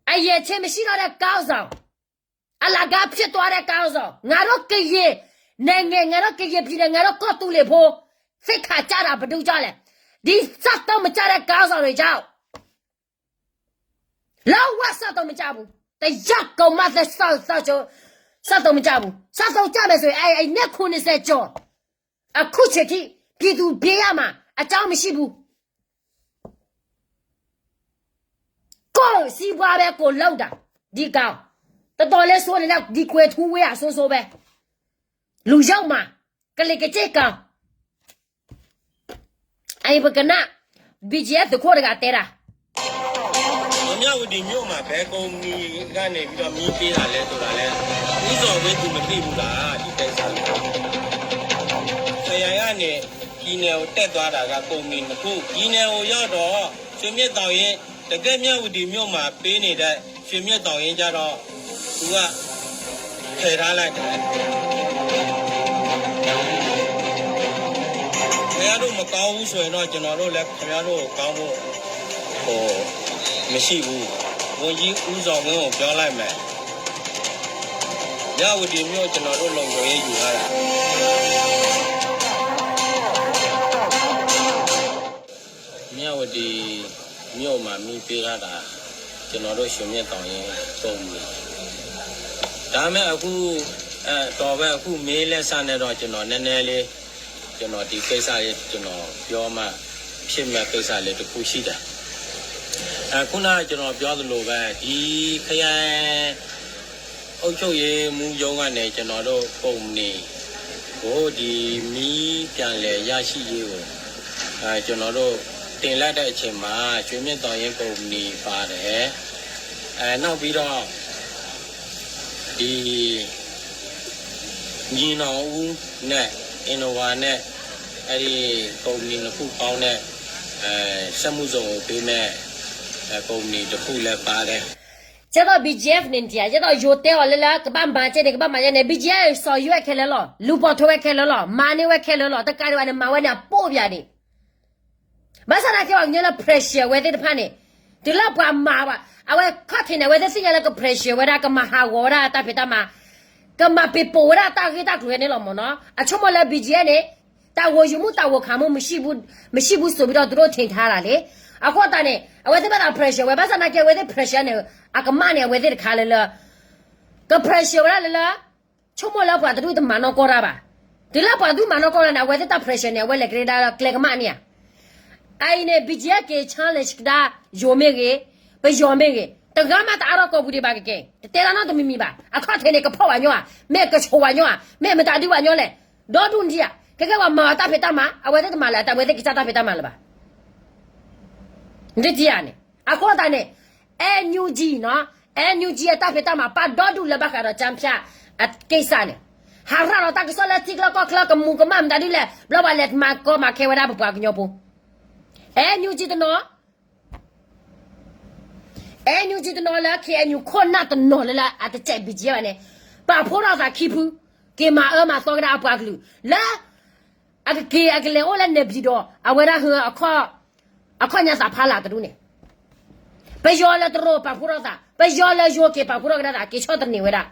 အရည်အချင်းမရှိတော့တဲ့ ခေါင်းဆောင်, အလကားဖြစ်သွားတဲ့ ခေါင်းဆောင်, ငါတို့ကရင်နိုင်ငံ, ငါတို့ကရင်ပြည်နယ်, ငါတို့ကီၢ်သူလင်ဖိ သိက္ခာကျတာ ဘယ်သူကျလဲ. ဒီစက်သုံးမကျတဲ့ ခေါင်းဆောင်တွေကြောင့် လုံးဝစက်သုံးမကျဘူး. တစ်ယောက်ကိုမှ စက်သုံး, စက်သုံးမကျဘူး. စက်သုံးကျမယ်ဆိုရင် အဲ, အဲ, နှစ်ခုနှစ်ဆယ်ကျော်, အခုချိန်ထိ ပြည်သူပေးရမှာ အကြောင်းမရှိဘူး. ကိုယ့်စီးပွားပဲ ကိုယ်လုပ်တာ, ဒီကောင်. တော်တော်လေးဆိုးနေတော့ ဒီကွဲထူဝ့အဆိုးဆိုးပဲ. လူရောက်မှာ, ကလိမ်ကကျိတ်ကောင်. အံၤပကနၣ် ဘီၣ်ကၠီၣ်အဲၣ် သုးခိၣ်တဂၤတဲဒၣ်. မြဝတီမြို့မှာ ဘယ်ကုမ္ပဏီကနေပြီးတော့ မီးပေးတာလဲဆိုတာလဲ ဦးဇော်ဝင်း သူမသိဘူးလား ဒီကိစ္စ။ ခရိုင်ကနေ ပြည်နယ်ကို တက်သွားတာက ကုမ္ပဏီနှစ်ခု၊ ပြည်နယ်ကိုရောက်တော့ ရွှေမြင့်သောင်ရင်း တကယ့်မြဝတီမြို့မှာ ပေးနေတဲ့ ရွှေမြင့်သောင်ရင်းကျတော့ သူက ဖယ်ထားလိုက်တယ်။ ခင်ဗျားတို့မကောင်းဘူးဆိုရင်တော့ ကျွန်တော်တို့လည်း ခင်ဗျားတို့ကိုကောင်းဖို့ ဟို မရှိဘူး။ ဝန်ကြီးဦးဇော်ဝင်းကို ပြောလိုက်မယ်။ မြဝတီမြို့ ကျွန်တော်တို့ လုံခြုံရေးယူထားတာ။ မြဝတီမြို့မှာ မီးပေးထားတာ ကျွန်တော်တို့ ရွှေမြင့်သောင်ရင်း ကုမ္ပဏီ။ ဒါပေမဲ့ အခု အဲ တော်ပဲ အခု မေးလက်စနဲ့တော့ ကျွန်တော် နည်းနည်းလေး ကျွန်တော် ဒီကိစ္စလေး ကျွန်တော် ပြောမှ ဖြစ်မဲ့ကိစ္စလေး တစ်ခုရှိတယ်။ အဲ ခုနက ကျွန်တော် ပြောသလိုပဲ ဒီ ခရိုင် အုပ်ချုပ်ရေးမှူးရုံးကနေ ကျွန်တော်တို့ ကုမ္ပဏီကို ဒီမီးပြန်လည်ရရှိရေးကို အဲ ကျွန်တော်တို့ တင်လိုက်တဲ့အချိန်မှာ ရွှေမြင့်သောင်ရင်း ကုမ္ပဏီပါတယ်။ အဲ နောက်ပြီးတော့ ဒီ ညီနောင်ဦးနဲ့ Innova နဲ့ အဲဒီ ကုမ္ပဏီနှစ်ခုပေါင်းနဲ့ အဲ စက်မှုဇုန်ကိုပေးမဲ့ အဲ ကုမ္ပဏီတစ်ခုလည်းပါတယ်။ ကဲသိး ဘီၣ်ကၠီၣ်အဲၣ် န့ၣ် ကဲသိး ယိၤတဲအီၤလၢလၢ ကဘၣ်မၤကဲန့ၣ် ကဘၣ်မၤကဲန့ၣ် ဘီၣ်ကၠီၣ်အဲၣ် စီၤယွဲၣ်ခဲလၢာ်လီၤ. လူၤပိာ်ထွဲဝဲခဲလၢာ်လီၤ. မၤန့ၢ်ဝဲခဲလၢာ်လီၤ. တကးဒံးဘၣ်န့ၣ် မၤဝဲန့ၣ် အပိၢ်ပၠးန့ၣ် ဘၣ်ဆၣ်သနာ်က့ ပှၤကညီလၢ pressure ဝဲသ့ၣ်တဖၣ်န့ၣ် တုၤလၢပှၤမၤဘၣ် အဝဲခီၣ်ထံးန့ၣ် အဝဲသ့ၣ်သ့ၣ်ညါလၢက pressure ဝဲဒၣ် ကမၤဟးဂီၤဝဲဒၣ်တၢ်ဖံးတၢ်မၤ, ကမၤပ့ၤပိာ်ဝဲဒၣ်တၢ်ဂ့ၢ်တၢ်ကျိၤဝဲန့ၣ်လီၤမ့ၢ်နီၤ. အဆိကမိၣ်လၢ ဘီၣ်ကၠီၣ်အဲၣ် န့ၣ် တာဝန်ယူမှု တာဝန်ခံမှု မရှိဘူး, မရှိဘူးဆိုပြီးတော့ သူတို့ထင်ထားတာလေ. အဃိသတးန့ၣ် အဝဲသ့ၣ်ဘၣ်သး pressure ဝဲ ဘၣ်ဆၣ်သနာ်က့ အဝဲသ့ၣ် pressure န့ၣ် အကမၣ်န့ၣ် အဝဲသ့ၣ်တခါလၢလၢ က pressure ဝဲဒၣ်လၢလၢ ဆိကမိၣ်လၢပှၤတဒူၣ်တမၤနီၢ်ကီၢ်တၢ်ဘၣ်. တုၤလၢပှၤတဒူၣ်မၤနီၢ်ကီၢ်တၢ်န့ၣ် အဝဲသ့ၣ်တၢ် pressure န့ၣ် အဝဲလဲၤကရၢဒၣ်လၢကျဲကမၣ်န့ၣ်ဧါ. အအံၤန့ၣ် ဘီၣ်ကၠီၣ်အဲၣ် က့ၤ challenge ကဒါ ယိၤမ့ၢ်ဂ့ၤ, ပယီၤမ့ၢ်ဂ့ၤ, တဂၤမးတအါထီၣ်ကိာ်ပူၤဒံးဘၣ်ကကဲ, တတဲတၢ်နီတမံၤမံၤဘၣ်. အခီၣ်ထံးန့ၣ် ကဖီၣ်ဝဲညီဧါ, မ့ၢ်ကဆိးဝဲညီဧါ, မ့ၢ်မတၤဒုးဝဲညီလဲၣ်. ဒီဒူၣ်ဒံးဧါ, ခဲကဲပှၤမၤအီၤတၢ်ဖံးတၢ်မၤ, အဝဲသ့ၣ်တမၤလၢၤ အဝဲသ့ၣ်ကစၢ်တၢ်ဖံးတၢ်မၤလၢၤဘၣ်. နတထံၣ်ဧါန့ၣ်, အဃိသတးန့ၣ် NUG နီၤ အဲ NUG အတၢ်ဖံးတၢ်မၤပာ်ဒီဒူၣ်လၢဘၣ်ဃးဒီး ကၠၢဖၠၣ် အက့ၢ်စၢ်န့ၣ်, ဟးရၤလီၤတၢ်ကစီၣ်လၢထံချၢကီၢ်ချၢ ကမူၤကမၣ်မတၤဒ်လဲၣ် ဘျီပှၤလဲၤမၤကီမၤခဲဝဲဒၣ်ပပှၤကညီဖိ. အဲ NUG တနီၤ, အဲ NUG တနီၤလၢ KNU ခိၣ်နၢ်တနီၤလၢလၢအတစဲး BGF ဘၣ်န့ၣ်, ပာ်ဖှိၣ်ထီၣ်သးခံဖု, က့ၤမၤအၢမၤသီကဒါအပှၤကလုာ်, လၢ အကက့ၤအကလဲၤအိၣ်လၢနဲၣ်ပျံၤဒီး အဝဲဒၣ်ဟ အခီၣ်ညါသးဖးလၢ်တဒူၣ်န့ၣ်, ပယီၤလၢတရူးပာ်ဖှိၣ်ထီၣ်သး, ပယီၤလၢယိၤက့ၤပာ်ဖှိၣ်ထီၣ်ကဒါသး က့ၤဆီၣ်သနံးဝဲဒၣ်,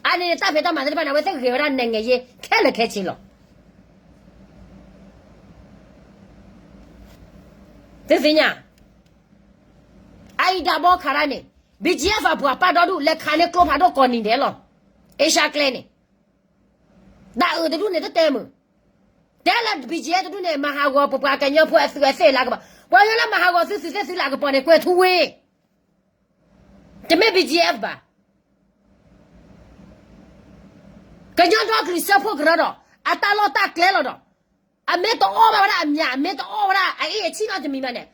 အန့ၣ်န့ၣ် တၢ်ဖံးတၢ်မၤသ့ၣ်တဖၣ်န့ၣ် အဝဲသ့ၣ်ဂဲၤဝဲဒၣ်နဲၣ်ငဲၤယ့ခဲလၢာ်ခဲဆ့လီၤ. သုသ့ၣ်ညါ, အအံၤဒၣ်ဘီခးတၢ်န့ၣ်, BGF အပှၤပာ်ဒီဒူၣ်လဲၤခးန့ၢ်ကျိဖးဒိၣ်ကိးနံၤဒဲးလီၤ. အ့ရှါကျဲန့ၣ် တၢ်အုးတဒူၣ်န့ၣ်တတဲမုာ်, တဲလၢ BGF တဒူၣ်န့ၣ် မၤဟးဂီၤပပှၤကညီဖိအသုးအသ့ၣ်လၢကပီၤ, ပှၤကညီလၢမၤဟးဂီၤသုသုးသ့ၣ်သုလၢကပီၤန့ၣ် ကွဲၤထူဝ့, တမ့ၢ် BGF ဘၣ်. ကညီဒီကလုာ်စၢဖှိၣ်ကရၢဒီး အတၢ်လီၢ်တၢ်ကျဲလီၤဒီး, အမ့ၢ်တအီၣ်ဘၣ်ဝဲဒၣ်အမံၤ, အမ့ၢ်တအီၣ်ဘၣ်ဝဲဒၣ်အအ့ၣ်အဆံၣ်နီတမံၤဘၣ်န့ၣ်,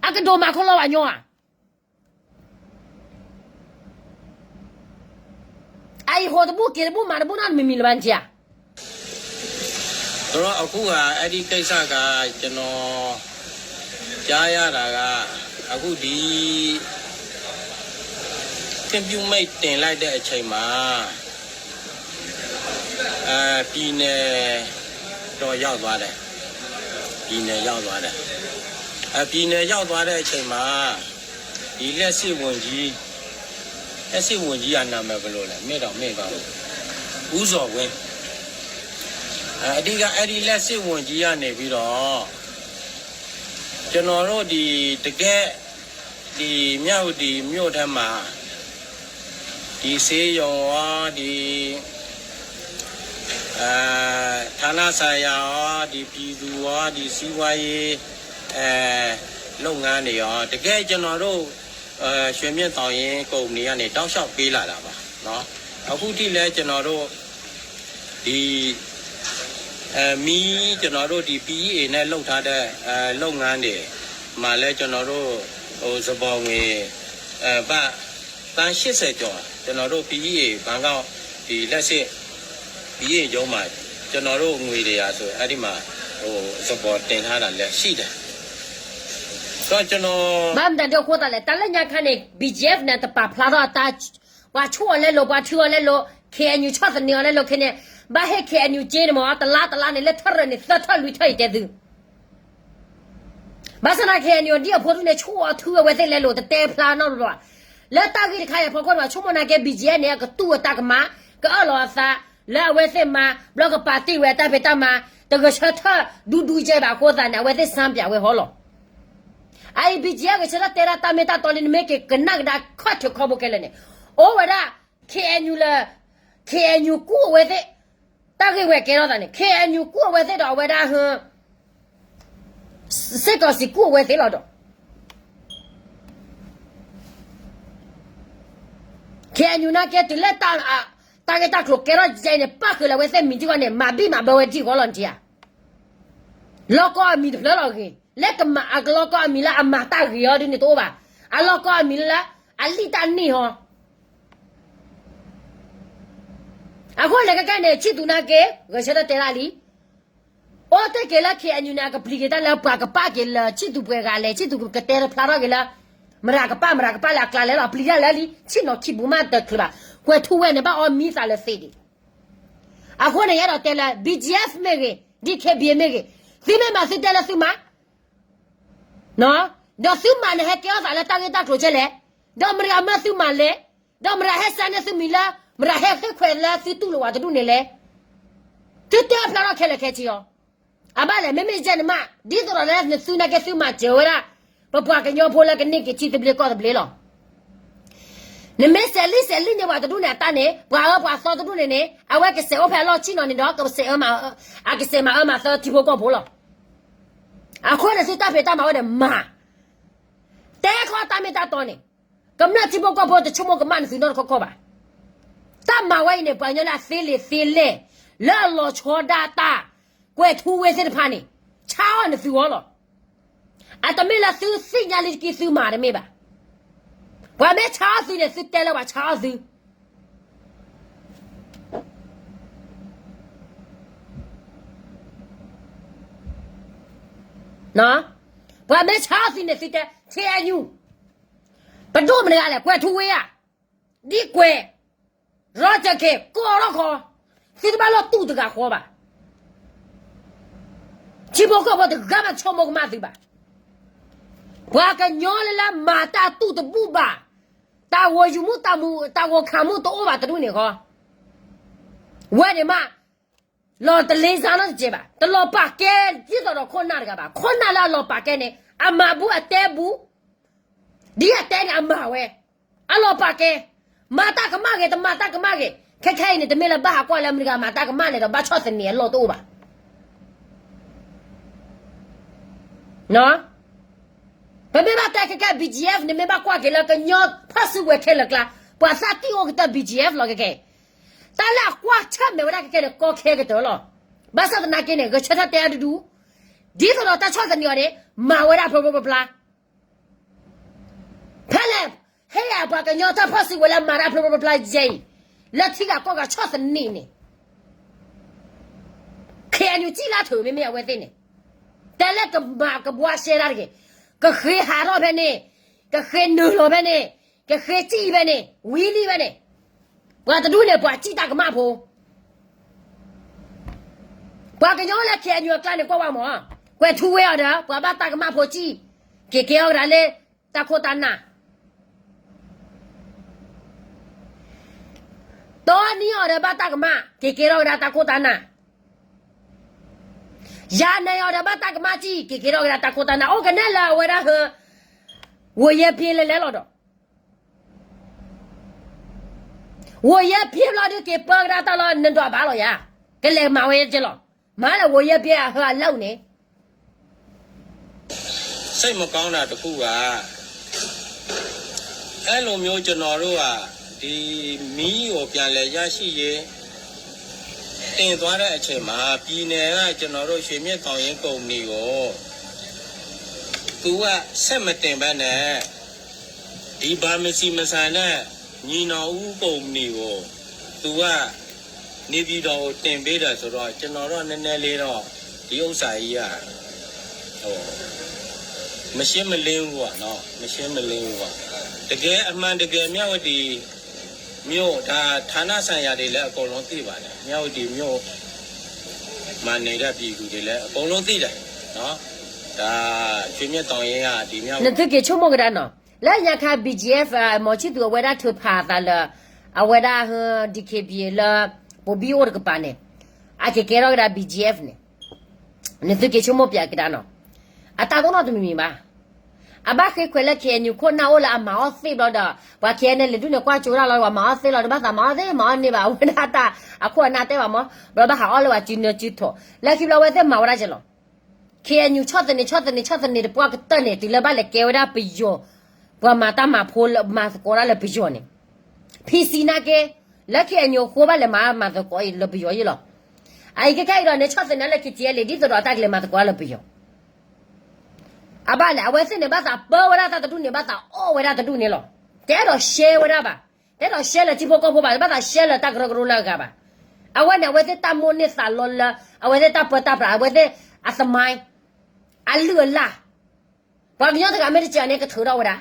အကဒိးမၤခီလီၤဘၣ်ညီဧါ. အအံၤဟိးတဘူၣ်က့ၤတဘူၣ်မၤတဘူၣ်နီတမံၤမံၤလၢၤဘၣ် နထံၣ်ဧါ. ဒီးအဃိဂၤ အဲဒီကိစ္စက ကျွန်တော် ကြားရတာက အခုဒီ ခွင့်ပြုမိန့်တင်လိုက်တဲ့အချိန်မှာ အဲ ပြည်နယ်တော့ရောက်သွားတယ်။ ပြည်နယ်ရောက်သွားတယ်။ အဲ ပြည်နယ်ရောက်သွားတဲ့အချိန်မှာ ဒီလျှပ်စစ်ဝန်ကြီး လျှပ်စစ်ဝန်ကြီးကနာမည်ဘယ်လိုလဲ မေ့တော့မေ့သွားပြီ။ ဦးဇော်ဝင်း အဲ အဓိက အဲဒီလျှပ်စစ်ဝန်ကြီးကနေပြီးတော့ ကျွန်တော်တို့ဒီတကယ့် ဒီမြဝတီမြို့ထဲမှာ ဒီဆေးရုံရော ဒီ အဲ ဌာနဆိုင်ရာရော ဒီပြည်သူရော ဒီစီးပွားရေး အဲ လုပ်ငန်းတွေရော တကယ်ကျွန်တော်တို့ အဲ ရွှေမြင့်သောင်ရင်းကုမ္ပဏီကနေ တောက်လျှောက်ပေးလာတာပါနော်။ အခုထိလည်းကျွန်တော်တို့ ဒီ အဲ မီး ကျွန်တော်တို့ ဒီ ပီအီးအ့ နဲ့ လုပ်ထားတဲ့ အဲ လုပ်ငန်းတွေမှာလည်း ကျွန်တော်တို့ ဟို စပေါ်ငွေ အဲ ဘတ် သန်းရှစ်ဆယ်ကျော် ကျွန်တော်တို့ ပီအီးအ့ ဘန်ကောက် ဒီ လက်ရှိ ပီအီးအ့ ရုံးမှာ ကျွန်တော်တို့ ငွေတွေရာဆို အဲ့ဒီမှာ ဟို စပေါ်တင်ထားတာလည်း ရှိတယ်။ ဆိုတော့ ကျွန်တော် ဘၣ်မတၤဒ်အဃိသတးလဲၣ်, တၢ်လၢညါခါန့ၣ် BGF န့ၣ် တပာ်ဖျါထီၣ်အတၢ် ပှၤဆိၣ်အီၤလဲလိာ် ပှၤထုအီၤလဲလိာ် KNU ဆီၣ်သနံးအီၤလဲလိာ်ခဲန့ၣ်, ဘၣ်ဟ့ၣ် KNU က့န့ၣ်မ့ၢ် တလါတလါန့ၣ် လၢထၢၣ်ရၢၢ်န့ၣ် သၢထၢၣ်လွံၢ်ထၢၣ်အံၤတဲသု, ဘၣ်ဆၣ်သနာ်က့ KNU ဒ်အဖိဒ်န့ၣ် ဆိၣ်အီၤထုအဝဲသ့ၣ်လဲလိာ် တတဲဖျါနီတဘျီဘၣ်. လၢတၢ်ဂ့ၢ်တခါအံၤအဖီခိၣ်န့ၣ် ဆိကမိၣ်နာ်က့ BGF န့ၣ် အကတူၢ်အတၢ်ကမၣ် ကအၢၣ်လီၤအသး လၢအဝဲသ့ၣ်မၤ ဘျီကပာ်တ့ၢ်ဝဲအတၢ်ဖံးတၢ်မၤ တဂဲၤဆၢထၢၣ်ဒူဒူကဲဘၣ်အဃိသတးန့ၣ် အဝဲသ့ၣ်စၢပၠးဝဲဟီလီၤ. အအံၤ BGF ဂဲၤဆၢထၢၣ်တဲဒၣ်တၢ်မ့ၢ်တၢ်တီလံ နမ့ၢ်က့ၤကနၣ်ကဒါခီၣ်ထံးခီၣ်ဘိခဲလၢာ်န့ၣ်, အိၣ်ဝဲဒၣ် KNU လၢ KNU ကူၣ်အဝဲသ့ၣ်, တၢ်ဂ့ၢ်ဝဲကဲထီၣ်သးန့ၣ် KNU ကူၣ်အဝဲသ့ၣ်ဒီးအဝဲဒၣ်ဟ စစ်ကောင်စီ ကူၣ်အဝဲသ့ၣ်လီၤဒီး KNU နာ်က့တုၤလၢ တၢ်ဂ့ၢ်တၢ်ကျိၤကဲထီၣ်ကဲအံၤန့ၣ် ပၣ်ဃုာ်လၢအဝဲသ့ၣ်မံၤထံဂီၢ်န့ၣ် မၤဘံၣ်မၤဘၢဝဲထံဂီၢ်လီၤနထံၣ်ဧါ. လီၢ်ကီအမံၤတဖျၢၣ်လီၤဂ့ၤ, လၢကမၤအကလီၢ်ကီအမံၤလၢအမၤတၢ်ဂ့ၤအီၤဒ်န့ၣ်တအိၣ်ဘၣ်. အလီၢ်ကီအမံၤလၢ အလံၣ်တၢ်နံၣ်ဟီ အဃိန့ၣ်ခဲကနံၣ်န့ၣ် ဆံၣ်သူနာ်က့ ဂဲၤဆၢထၢၣ်တဲဒၣ်လံ, အိၣ်တ့ၢ်က့ၤလၢ KNU န့ၣ် အကပျံၤက့ၤတၢ်လၢပှၤကပာ်က့ၤလၢ ဆံၣ်သူပှဲၤဂၤလဲၣ်, ဆံၣ်သူကတဲတဖျါထီၣ်က့ၤလၢ မတၤကပာ် မတၤကပာ်လၢအကျါလဲၣ်လီၤ. ပျံၤတၢ်လၢလံ ဆံၣ်နီၤခံပူၤမးတချုးဘၣ်, ကွဲၤထူဝ့န့ၣ် ဘၣ်အီမံသးလၢသ့ဒံး. အဃိန့ၣ် ယအဲၣ်ဒိးတဲလၢ BGF မ့ၢ်ဂ့ၤ, DKBA မ့ၢ်ဂ့ၤ, သုမ့ၢ်မၤသုတဲလၢသုမၤ ဒီးသုမၤန့ၣ် ဟဲကဲထီၣ်သးလၢတၢ်ဂ့ၢ်တၢ်ကျိၤကဲလဲၣ်, ဒီးမတၤမၢသုမၤလဲၣ်, ဒီးမတၤဟဲစဲန့ၢ်သုမံၤလၢ မတၤဟဲဃ့ခွဲးလၢသုတူၢ်လိာ်ဝဲတဒူၣ်န့ၣ်လဲၣ်. သုတဲအဖျါထီၣ်ခဲလၢာ်ခဲဆ့အီၤ, အဘၣ်လဲၣ် မ့မ့ၢ်ယဲန့ၣ်မး ဒ်သိးဒီးလၢနသုနာ်က့သုမၤစၢၤဝဲဒၣ် ပပှၤကညီဖိလၢကန့ၢ်က့ၤထံသဘျ့ကီၢ်သဘျ့လီၤ. နမ့ၢ်စဲးလံစဲးလံန့ၢ်ပှၤတဒူၣ်န့ၣ်အတၢ်န့ၣ် ပှၤအၢပှၤသီတဒူၣ်န့ၣ်န့ၣ် အဝဲကစဲးအိၣ်ဖဲအလီၢ်ဆံၣ်နီၤန့ၣ်ဒီး ကစဲးအၢမၤအၢ အကစဲးမၤအၢမၤသီထံဖိကီၢ်ဖိလီၤ. အဃိန့ၣ် သုတၢ်ဖံးတၢ်မၤဝဲန့ၣ်မၤ, တဲခီတၢ်မ့ၢ်တၢ်တီန့ၣ်, ကမျၢၢ်ထံဖိကီၢ်ဖိတဆိကမိၣ်ကမၣ်နသုနီတခီခီဘၣ်. တၢ်မၤဝဲအံၤန့ၣ် ပှၤကညီလၢအသ့လံာ်သ့လဲၢ် လၢအလီၤဆီဒၣ်တၢ် ကွဲၤထူဝ့သ့ၣ်တဖၣ်န့ၣ် ဆါအီၣ်နသုဂီၢ်လီၤ. အတမ့ၢ်လၢသုသ့ၣ်ညါလံတက့ၢ်သုမၤတမ့ၢ်ဘၣ်. ပှၤမ့ၢ်ဆါအီၣ်သုန့ၣ် သုတဲလၢပှၤဆါအီၣ်သု. ပှၤမ့ၢ်ဆါအီၣ်သုန့ၣ် သုတဲ ခ့ၣ်အဲၣ်ယူၣ်, ပဒိၣ်မတၤတဂၤလဲၣ်, ကွဲၤထူဝ့ဧါ, ဒ်ကွဲၤ, ရီတက့ၤ ကိးထီၣ်ခီ, သုတဘၣ်လီၤတူၢ်တဂၤဃီဘၣ်. ထံဖိကီၢ်ဖိတဂၤမးဆိကမိၣ်ကမၣ်သုဘၣ်. ပှၤကညီလၢလၢမၤတၢ်တူၢ်တဘူၣ်ဘၣ်, တၢ်ဂီၤယုာ်မူ တၢ်ဂီၤခးမူတအိၣ်ဘၣ်တဒူၣ်န့ၣ်ဃီ, ဝဲန့ၣ်မး လီၤတလ့စါနီတစဲးဘၣ်, တလီၤပာ်ကဲဒ်သိးဒီးခိၣ်နၢ်တဂၤဘၣ်. ခိၣ်နၢ်လၢအလီၤပာ်ကဲန့ၣ် အမၤဘူၣ်အတဲဘူၣ်, ဒ်အတဲန့ၣ်အမၤဝဲ, အလီၤပာ်ကဲ, မၤတၢ်ကမၣ်ဂ့ၤ တမၤတၢ်ကမၣ်ဂ့ၤ, ခဲခဲအံၤန့ၣ် တမ့ၢ်လၢဘၣ်ဟးကွၢ်လၢမတၤတဂၤမၤတၢ်ကမၣ်လဲၣ်ဒီး ဘၣ်ဆီၣ်သနံးအလီၢ်တအိၣ်ဘၣ်. ပမ့ၢ်ဘၣ်တဲခဲခဲ BGF န့ၣ် မ့ၢ်ဘၣ်ကွၢ်က့ၤလၢကညီဖီၣ်စုကဝဲၤခဲလၢာ်ကျါ, ပှၤသးတံၢ်အိၣ်ကတၢၢ် BGF လီၤခဲခဲအံၤ, တၢ်လၢအကွၢ်ဆၢၣ်မဲာ်ဝဲဒၣ်ခဲခဲန့ၣ် ကီခဲကတၢၢ်လီၤ. ဘၣ်ဆၣ်သနာ်က့န့ၣ် ဂဲၤဆၢထၢၣ်တဲအါတဒူၣ်, ဒ်သိးဒီးတၢ်ဆီၣ်သနံးအီၤန့ၣ် မၤဝဲဒၣ်ဖျိဖျိဖျါဖျါ ဖဲလဲၣ်, ဟ့ၣ်အပှၤကညီတၢ်ဖီၣ်စုကဝဲၤလၢမၤတၢ်ဖျိဖျိဖျါဖျါယဲအံၤ, လၢထံဂၤကီၢ်ဂၤဆီၣ်သနံးန့ၣ်, ခဲအံၤနုာ်စံၣ်လၢထူၣ်မ့မ့ၢ်အဝဲသ့ၣ်န့ၣ်, တဲလၢကမၤကဘှါရှဲဒၣ်တဂ့ၤ, ကဃ့ဟးထီၣ်ဖဲန့ၣ်, ကဃ့နုာ်လီၤဖဲန့ၣ်, ကဃ့စံၣ်ဖဲန့ၣ်, ဝံၤလံဖဲန့ၣ်, ပှၤတဒူၣ်န့ၣ် ပှၤစံၣ်တၢ်ကမၣ်ဖိ ပှၤကညီလၢ ခဲအံၤနုာ်အကျါန့ၣ် ကွၢ်ဝဲမး, ကွဲၤထူဝ့အီၤဒီး ပှၤဘၣ်တၢ်ကမၣ်ဖိစံၣ်, က့ၤကဲထီၣ်ကဒါလၢ တၢ်ခိၣ်တၢ်နၢ်, တီနံအီၤဒီးဘၣ်တၢ်ကမၣ် က့ၤကဲထီၣ်ကဒါတၢ်ခိၣ်တၢ်နၢ်, ယၤနဲအီၤဒီးဘၣ်တၢ်ကမၣ်စံၣ် က့ၤကဲထီၣ်ကဒါတၢ်ခိၣ်တၢ်နၢ်, အိၣ်ကနဲလၢအဝဲဒၣ်ဟၢ ဝိုယဲဖ့လဲလဲလီၤဒီး ဝိုယဲဖ့ဘျီဒုးက့ၤပၢကဒါတၢ်လီၤ နဒွးဘၣ်လီၤယၤ, ကလဲၤမၤဝဲကဲလီၤ, မၤလၢဝိုယဲဖ့အဟၢအလၢန့ၣ် စိတ်မကောင်းတာတစ်ခုက အဲလိုမျိုးကျွန်တော်တို့က ဒီမီးကိုပြန်လည်ရရှိရေး တင်သွားတဲ့အချိန်မှာ ပြည်နယ်ကကျွန်တော်တို့ရွှေမြစ်တောင်ရင်းကုမ္ပဏီကို သူကဆက်မတင်ဘဲနဲ့ ဒီဗာမစီမဆန်နဲ့ညီနောင်ဦးကုမ္ပဏီကို သူက နေပြည်တော်ကိုတင်ပေးတယ်ဆိုတော့ ကျွန်တော်တော့နည်းနည်းလေးတော့ ဒီဥစ္စာကြီးက ဟို မရှင်းမလင်းဘူးပေါ့နော် မရှင်းမလင်းဘူးပေါ့ တကယ်အမှန်တကယ်မြဝတီမြို့ ဒါဌာနဆိုင်ရာတွေလည်းအကုန်လုံးသိပါတယ် မြဝတီမြို့မှာနေတဲ့ပြည်သူတွေလည်းအကုန်လုံးသိတယ်နော် ဒါရွှေမြတ်တောင်ရေးကဒီမြဝတီ နသုက့ၤဆိကမိၣ်ကဒါနီၤ, လၢညါခါ BGF မီၤဆံၣ်သူးအဝဲဒၣ်ထုးဖးအသးလၢ အဝဲဒၣ် DKBA လၢ ပိာ်ဘံၣ်အိၣ်တကပၤန့ၣ် အက့ၤကဲထီၣ်ကဒါ BGF န့ၣ် နသုက့ၤဆိကမိၣ်ပၠးကဒါနီၤ, အတၢ်သိၣ်နီၣ်တမံၤမံၤဘၣ်. အဘၣ်ဃ့ခွဲးလၢ KNU ခိၣ်နၢ်အိၣ်လၢအမၤအီၣ်သ့ဘျီဒီး ပှၤ ခဲအံၤန့ၣ် လဲၤဒုးန့ၣ်ကွၢ်ကၠိဒၣ်လီၤ ပှၤမၤအီၣ်သ့လီၤ တဘၣ်သးမၤအီၣ်သ့ မၤအီၣ်န့ၢ်ဘၣ် အဝဲဒၣ်တၢ်အခိၣ်အနၢ်တဲဘၣ်မး ဘျီဘၣ်ဟးအီၣ်လၢပှၤစုနၢစုထိး လၢခံဘျီအဝဲသ့ၣ်မၤဝဲဒၣ်ကဲလီၤ. KNU ဆီၣ်သနံး ဆီၣ်သနံး ဆီၣ်သနံးတပှၢ်ကတၢၢ်န့ၣ် တုၤလၢဘၣ်လဲၤကဲဝဲဒၣ်ပယီၤ ပှၤမၤတၢ်မၤဖိလၢမၤသကိးတၢ်လၢပယီၤန့ၣ် ဖံဆံနာ်က့ လၢ KNU အဃိဘၣ်လဲၤမၤမၤသကိးအံၤလၢပယီၤယ့ၣ်လီၤ. အအံၤခဲခဲအံၤဒီး နဆီၣ်သနံးလၢ KTLA ဒ်သိးဒီးတၢ်ကလဲၤမၤသကိးတၢ်လၢပယီၤ အဘၣ်လဲၣ် အဝဲသ့ၣ်န့ၣ် ဘၣ်သးပၢဝဲဒၣ်တၢ်တဒူၣ်န့ၣ် ဘၣ်သးအီၣ်ဝဲဒၣ်တဒူၣ်န့ၣ်လီၤ. တအဲၣ်ဒိးရှဲဝဲဒၣ်ဘၣ်. တအဲၣ်ဒိးရှဲလၢထံဖိကီၢ်ဖိဘၣ်. ဘၣ်သးရှဲလၢတၢ်ကရၢကရိလၢအဂၤဘၣ်. အဝဲန့ၣ် အဝဲသ့ၣ်တၢ်မိၣ်န့ၢ်သးလီလၢ အဝဲသ့ၣ်တၢ်ပၢတၢ်ပြး အဝဲသ့ၣ်အသမိုင်း အလုၢ်အလၢ် ပှၤကညီတဂၤမ့ၢ်တစၢၤန့ၣ် ကထုးထီၣ်ဝဲဒၣ်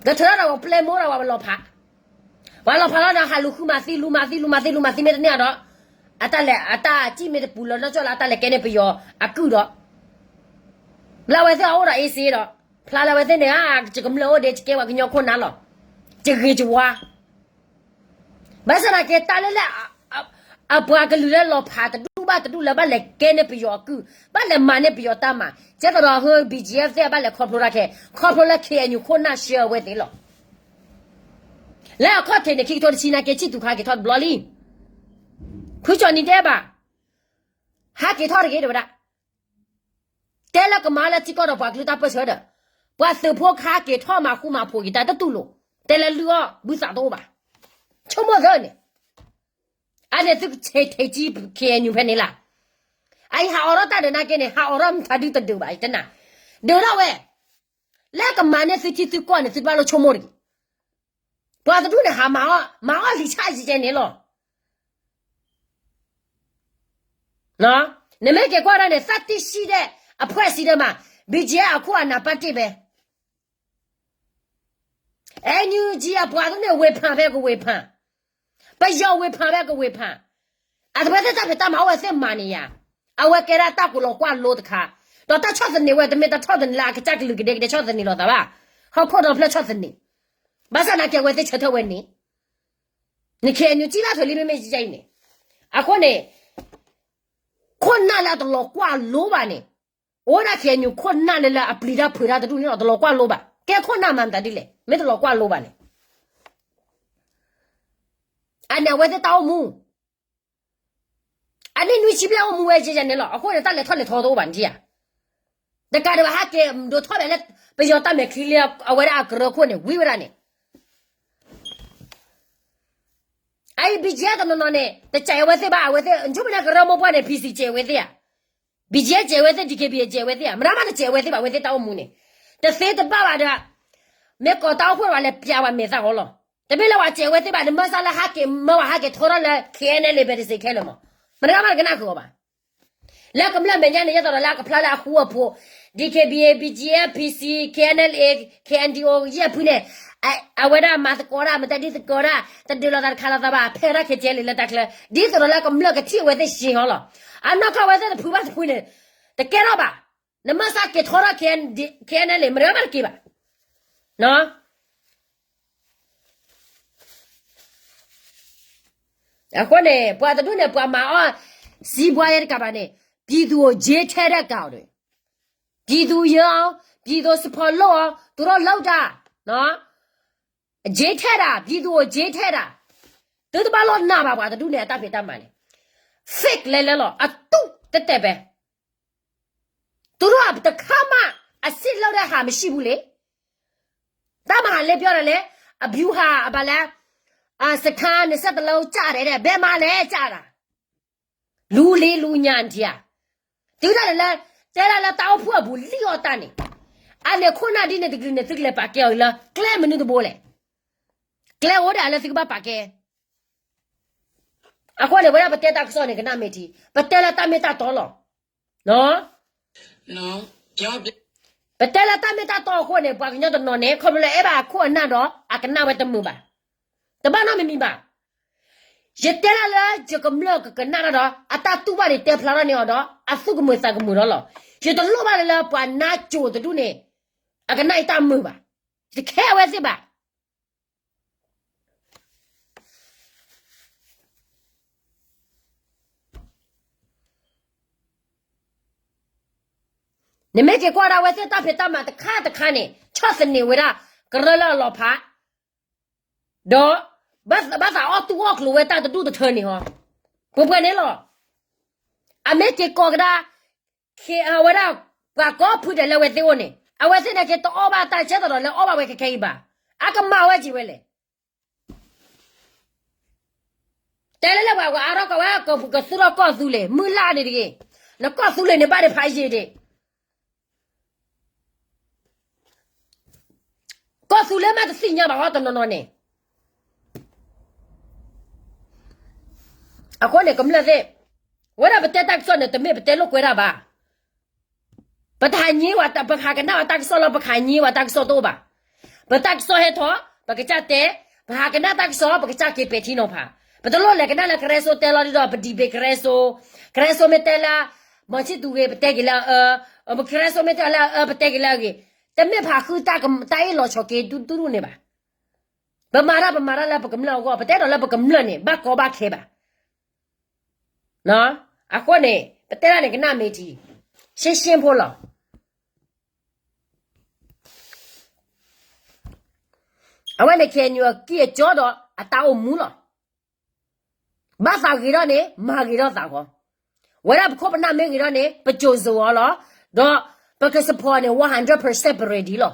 ကထုးထီၣ်ဒီးပျဲမိၢ်ဒီးပှၤလီၤဖး ပှၤလီၤဖးလီၤဒီး ဟးလူၤဃုမၤသံ လူၤမၤသံ လူၤမၤသံ လူၤမၤသံမ့ၢ်တန့ၢ်ဒီး အတၢ်လဲၤ အတၢ်စံၣ်မ့ၢ်တပူၤလီၤနီၢ်ကီၢ်လၢ အတၢ်လဲၤကဲန့ၢ်ပယီၤအကုၢ်ဒီး ဘျီအဝဲသ့ၣ်အအိၣ်ဒီး easy ဒီး ဖျါလၢအဝဲသ့ၣ်န့ၣ် ယကမျၢၢ်အိၣ်ဒံး ယကဲပှၤကညီခိၣ်နၢ်လီၤ ယဂ့ၤယဝါ ဘၣ်ဆၣ်သနာ်က့ တၢ်လၢလၢ အပှၤကလုာ်လၢလီၤဖးတဒူၣ်ဘၣ်တဒူၣ်လၢဘၣ်လဲၤကဲန့ၢ်ပယီၤအကုၢ် ဘၣ်လဲၤမၤန့ၢ်ပယီၤတၢ်မၤ ကဲသိးဒီးဟၢ BGF သ့ၣ်ဘၣ်လဲၤခီဖျိတၢ်ခဲ ခီဖျိလၢ KNU ခိၣ်နၢ်ရှဲအဝဲသ့ၣ်လီၤ. လၢအခီၣ်ထံးန့ၣ် ခံကထိတဆံနာ်က့ ဆံၣ်သူးခါက့ၤထီၣ်တဘျီလံ ဖုကၠီနံၤတဲဘၣ် ဟးက့ၤထီၣ်တဂ့ၤတဲဝဲဒၣ် တဲလၢကမၤလၢထံကီၢ်ဒီးပှၤကလုာ်တၢ်ပၢၢ်ဆၢဒီး ပှၤသုးဖိခါက့ၤထီၣ်မၤဃူမၤဖိးက့ၤတၢ်တတူၢ်လိာ် တဲလၢလုၢ်အီၣ်ဘုသးတအိၣ်ဘၣ် ဆိကမိၣ်သၢန့ၣ် အန့ၣ်သုကဆဲးထံးကံ KNU ဖဲန့ၣ်လၢ အအံၤဟးအိးထီၣ်တၢ်ဒုးနာ်က့န့ၣ် ဟးအိးထီၣ်မတၤဒုတဒုးဘၣ် ယတနာ် ဒုးထီၣ်ဝဲ လၢကမၤန့ၢ်သုထံသုကီၢ်န့ၣ် သုတဘၣ်လိၣ်ဆိကမိၣ်တဂ့ၤ. ပှၤတဒူၣ်န့ၣ် ဟးမၤအီၣ် မၤအီၣ်လံာ်ဆၣ်ယဲန့ၣ်လီၤ. နမ့ၢ်က့ၤကွၢ်ဒၣ်န့ၣ် သၢတံၢ်ဆံဒဲး အဖှဲၣ်စံဒဲးမး ဘံၣ်ကၠံအခိၣ်အနၢ်ပၢ်တ့ၢ်ဖဲ အဲၣ်ယူၣ်ကၠံ အပှၤဒ်န့ၣ် ဝ့ၤဖးဖဲကဝ့ၤဖး, ပယီၤဝ့ၤဖးဖဲကဝ့ၤဖး, အဝဲသ့ၣ်တၢ်ဖံးတၢ်မၤအိၣ်ဝဲသ့ၣ်မၤန့ၣ်ယါ, အဝဲကဲဒၣ်တၢ်ကိးလီၤကွၢ်လိတခါ, ဒီးတၢ်ဆီၣ်သနံးဝဲ တမ့ၢ်တၢ်ဆီၣ်သနံးလၢအကစၢ်ကလုာ်ကဒဲကဒဲဆီၣ်သနံးလိာ်သးဘၣ်, ဟီၣ်ခိၣ်ဒီဖျၢၣ်ဆီၣ်သနံး, ဘၣ်ဆၣ်သနာ်က့အဝဲသ့ၣ်ဆၢထၢၣ်ဝဲန့ၣ်, နခဲအံၤနုၢ်စံၣ်လၢထွဲလံမ့မ့ၢ်ယဲအံၤန့ၣ်, အဃိန့ၣ် ခိၣ်နၢ်လၢအတလီၤကွၢ်လိဘၣ်န့ၣ်, အိၣ်ဒၣ်ခဲအံၤနုၢ်ခိၣ်နၢ်လၢလၢအပျံၤတၢ်ဖုးတၢ်တဒူၣ်န့ၣ်လီၤ တလီၤကွၢ်လိဘၣ်, ကဲခိၣ်နၢ်မၤမတၤဒ်လဲၣ် မ့ၢ်တလီၤကွၢ်လိဘၣ်န့ၣ်, အန့ၣ်အဝဲသ့ၣ်တၢ်အိၣ်မူ အနံၣ်နွံဆံဘျဲၣ်အိၣ်မူဝဲယဲယဲန့ၣ်လီၤ. အဃိန့ၣ် တၢ်လဲၤထီၣ်လဲၤထီတအိၣ်ဘၣ်နထံၣ်ဧါ, တကးဒံးဘၣ်ဟဲက့ၤဒိးထီၣ်ဘၣ်လၢ ပယီၤတၢ်မဲာ်ချံလၢအဝဲဒၣ်အကရၢခိၣ်န့ၣ် ဝံၤဝဲဒၣ်န့ၣ်, အအံၤ ဘံၣ်ကၠံ တနီၤနီၤန့ၣ် တစဲးအဝဲသ့ၣ်ဘၣ်, အဝဲသ့ၣ် ဆိကမိၣ်န့ၣ် ကရၢမိၢ်ပှၢ်န့ၣ် PC စဲးဝဲသ့ၣ်ဧါ, ဘံၣ်ကၠံ စဲးဝဲသ့ၣ် DKBA စဲးဝဲသ့ၣ်ဧါ, မတၤမးတစဲးဝဲသ့ၣ်ဘၣ်, အဝဲသ့ၣ်တၢ်အိၣ်မူန့ၣ် တသ့တဘၣ်ဘၣ်ဒီး မ့ၢ်ကိးတၢ်အိၣ်ဖှိၣ်ဘၣ်လဲၤပျးဝဲမဲာ်သၣ်ဃီလီၤ. တမ့ၢ်လၢပှၤစဲးဝဲသ့ၣ်ဘၣ် နမၢစၢ်လၢဟဲက့ၤမၢဝဲဟဲက့ၤထီထီၣ်လၢ KNLA ဘဲတစ့းခဲလၢာ်မး, မတၤမးတကနၣ်ဃုာ်အီၤဘၣ်. လၢကမျၢၢ်မဲာ်ညါန့ၣ် ယဲသိးဒီးလၢအကဖျါလၢအဃူအဖိး, DKBA, BGF, PC, KNLA, KNDO ယဲၢ်ဖုန့ၣ်, အဝဲဒၣ်မၤသကိးဒၣ် မတၤဒ်သကိးဒၣ် တဒုးလိာ်သးတခါလိာ်သးဘၣ်, ဖဲဒၣ်ခဲကဲလံလၢတၢ်ချၢ, ဒ်သိးဒီးလၢကမျၢၢ်ကထံၣ်အဝဲသ့ၣ်စ့ဟီလီၤ. အနီၢ်ကီၢ်ဝဲသ့ၣ်တဖုဘၣ်တဖုန့ၣ် တကဲထီၣ်ဘၣ်, နမၢစၢ်က့ၤထီထီၣ် KNLA မတၤမးတက့ၤဘၣ်. အဃိန့ၣ် ပှၤတဒူၣ်န့ၣ် ပှၤမၤအီၣ် စံးဘှါယဲတကးဘၣ်န့ၣ်, ပြည်သူကို jeer ထဲတကးဒီး, ပြည်သူ ယၢအီၤ, ပြည်သူ support လိာ်အီၤ, သူတို့လုပ်တာ, jeer ထဲတာ, ပြည်သူကို jeer ထဲတာ, သုတဘၣ်လိၣ်နာ်ဘၣ် ပှၤတဒူၣ်န့ၣ် အတၢ်ဖံးတၢ်မၤန့ၣ်, fake လဲၤလဲၤလီၤ, အတူၢ်တဲတဲပဲ သူတို့က တခါမှ အစစ်လုပ်တဲ့ဟာ မရှိဘူးလေ. တပ်မဟာလေး ပြောတာလေ, အဗျူဟာ အဘယ်လဲ, စခန်း နှစ်ဆယ့်သုံးလုံး ကျတယ်တဲ့, ဘယ်မှာလဲ ကျတာ. လူလီၤလူညါ နထံၣ်ဧါ. တုၤဒၣ်လဲာ်လၢ တဲဒၣ်လၢတၢ်အိၣ်ဖှိၣ်အပူၤ လံၣ်အီၣ်တၢ်န့ၣ်, အန့ၣ်ခိၣ်နၢ်ဒ်န့ၣ်တကလုာ်န့ၣ် သုကလဲၤပာ်ကဲအီၤလၢ ကျဲမနုၤတဘိလဲၣ်. ကျဲအိၣ်ဒၣ်လၢသုကဘၣ်ပာ်ကဲ အဃိန့ၣ် ဝဲဒၣ်ပတဲတၢ်ကစီၣ်န့ၣ် ကနၣ်မ့ၢ်ထံ, ပတဲလၢတၢ်မ့ၢ်တၢ်တီလီၤ. ပတဲလၢတၢ်မ့ၢ်တၢ်တီအဃိန့ၣ် ပှၤကညီတနီၤန့ၣ် ခီဖျိလၢအဲၣ်ဘၣ်အခိၣ်အနၢ်ဒီး အကနၣ်ဝဲတမုာ်ဘၣ်. တဘၣ်နီတမံၤမံၤဘၣ်. ယတဲဒၣ်လၢယကမျၢၢ်ကကနၣ်တၢ်ဒီး အတၢ်တူၢ်ဘၣ်န့ၣ် တဲဖျါထီၣ်န့ၢ်အီၤဒီး အသူၣ်ကမုာ်သးကမုာ်ဒီးလီၤ. ယတလိၣ်ဘၣ်လၢ လၢပှၤနါစိၤတဒူၣ်န့ၣ် အကနၣ်အံၤတၢ်မုာ်ဘၣ်. ယတခဲအဝဲသ့ၣ်ဘၣ်. နမ့ၢ်က့ၤကွၢ်ဒၣ်ဝဲသ့ၣ်တၢ်ဖံးတၢ်မၤတခါတခါန့ၣ် ဆီၣ်သနံးဝဲဒၣ် ကရၢလၢအလီၤဖး, ဒီး ဘၣ်သးအီၣ်တူၢ်အီၣ်ကျိၤဝဲတၢ်တဒူၣ်တထၢန့ၣ်ဟီ, ပှဲၤပှဲၤန့ၣ်လီၤ. အမ့ၢ်က့ၤကိးကဒါ ခ့အဝဲဒၣ် ပှၤကိးဖုဒဲးလၢဝဲသ့ၣ်အိၣ်န့ၣ် အဝဲသ့ၣ်န့ၣ်က့ၤ တအီၣ်ဘၣ်တၢ်ဆဲးသးဒီးလၢအီၣ်ဘၣ်ဝဲခဲခဲအံၤဘၣ်. အကမၤဝဲက့ၤဝဲလဲၣ်. တဲလၢလၢပှၤအါထီၣ်ကီးဝဲ ကသူထီၣ်ကီၢ်သူလ့ၤ မုၢ်လၢ်န့ၣ်တဂ့ၤ, နကီၢ်သူလ့ၤန့ၣ်ဘၣ်ဒံးဖးယံာ်ဒံး, ကီၢ်သူလ့ၤမးတသ့ၣ်ညါဘၣ်ဟီတနီၤနီၤန့ၣ်. အဃိန့ၣ် ကမျၢၢ်သ့ၣ်, ဝဲဒၣ်ပတဲတၢ်ကစီၣ်န့ၣ် တမ့ၢ်ပတဲလိာ်ကွဲတၢ်ဘၣ်. ပတဟးညံဝဲ ပဟးကနၣ်ဝဲတၢ်ကစီၣ်လၢ ပဟးညံဝဲတၢ်ကစီၣ်တအိၣ်ဘၣ်. ပတၢ်ကစီၣ်ဟဲထီၣ် ပကစၢ်တဲ, ပဟးကနၣ်တၢ်ကစီၣ် ပကစၢ်က့ၤပဲာ်ထံနီၤဖး. ပတလိၣ်လဲၤကနၣ်လၢကရၢစိတဲလီၤဒ်ဒီး ပဒံးဘ့ၣ်ကရၢစိ, ကရၢစိမ့ၢ်တဲလၢ မီၤဆံၣ်သူဂ့ၤ ပတဲက့ၤလၢအအၢ, ကရၢစိမ့ၢ်တဲလၢအအၢ ပတဲက့ၤလၢအဂ့ၤ. တမ့ၢ်ဖးဃုတၢ်အ့ၣ်လီၤဆီးက့ၤဒူဒူန့ၣ်ဘၣ်. ပမၤတၢ် ပမၤတၢ်လၢပကမျၢၢ်အဂီၢ်, ပတဲဒီးလၢပကမျၢၢ်န့ၣ် ဘၣ်ကီဘၣ်ခဲဘၣ်. အဃိန့ၣ် ပတဲတၢ်န့ၣ်ကနၣ်မ့ၢ်ထံ, ရှင်းရှင်းဖိလီၤ. အဝဲန့ၣ် KNU အကံၢ်အစီဒီးအတၢ်အိၣ်မူလီၤ. ဘၣ်သးဂ့ၤထီၣ်န့ၣ် မၤဂ့ၤထီၣ်သးဃီ, ဝဲဒၣ်ပခိၣ်ပနၢ်မ့ၢ်ဂ့ၤထီၣ်န့ၣ် ပစိၤစိၤအီၤလီၤ, ဒီးပက support န့ၣ် one hundred percent ပ ready လီၤ.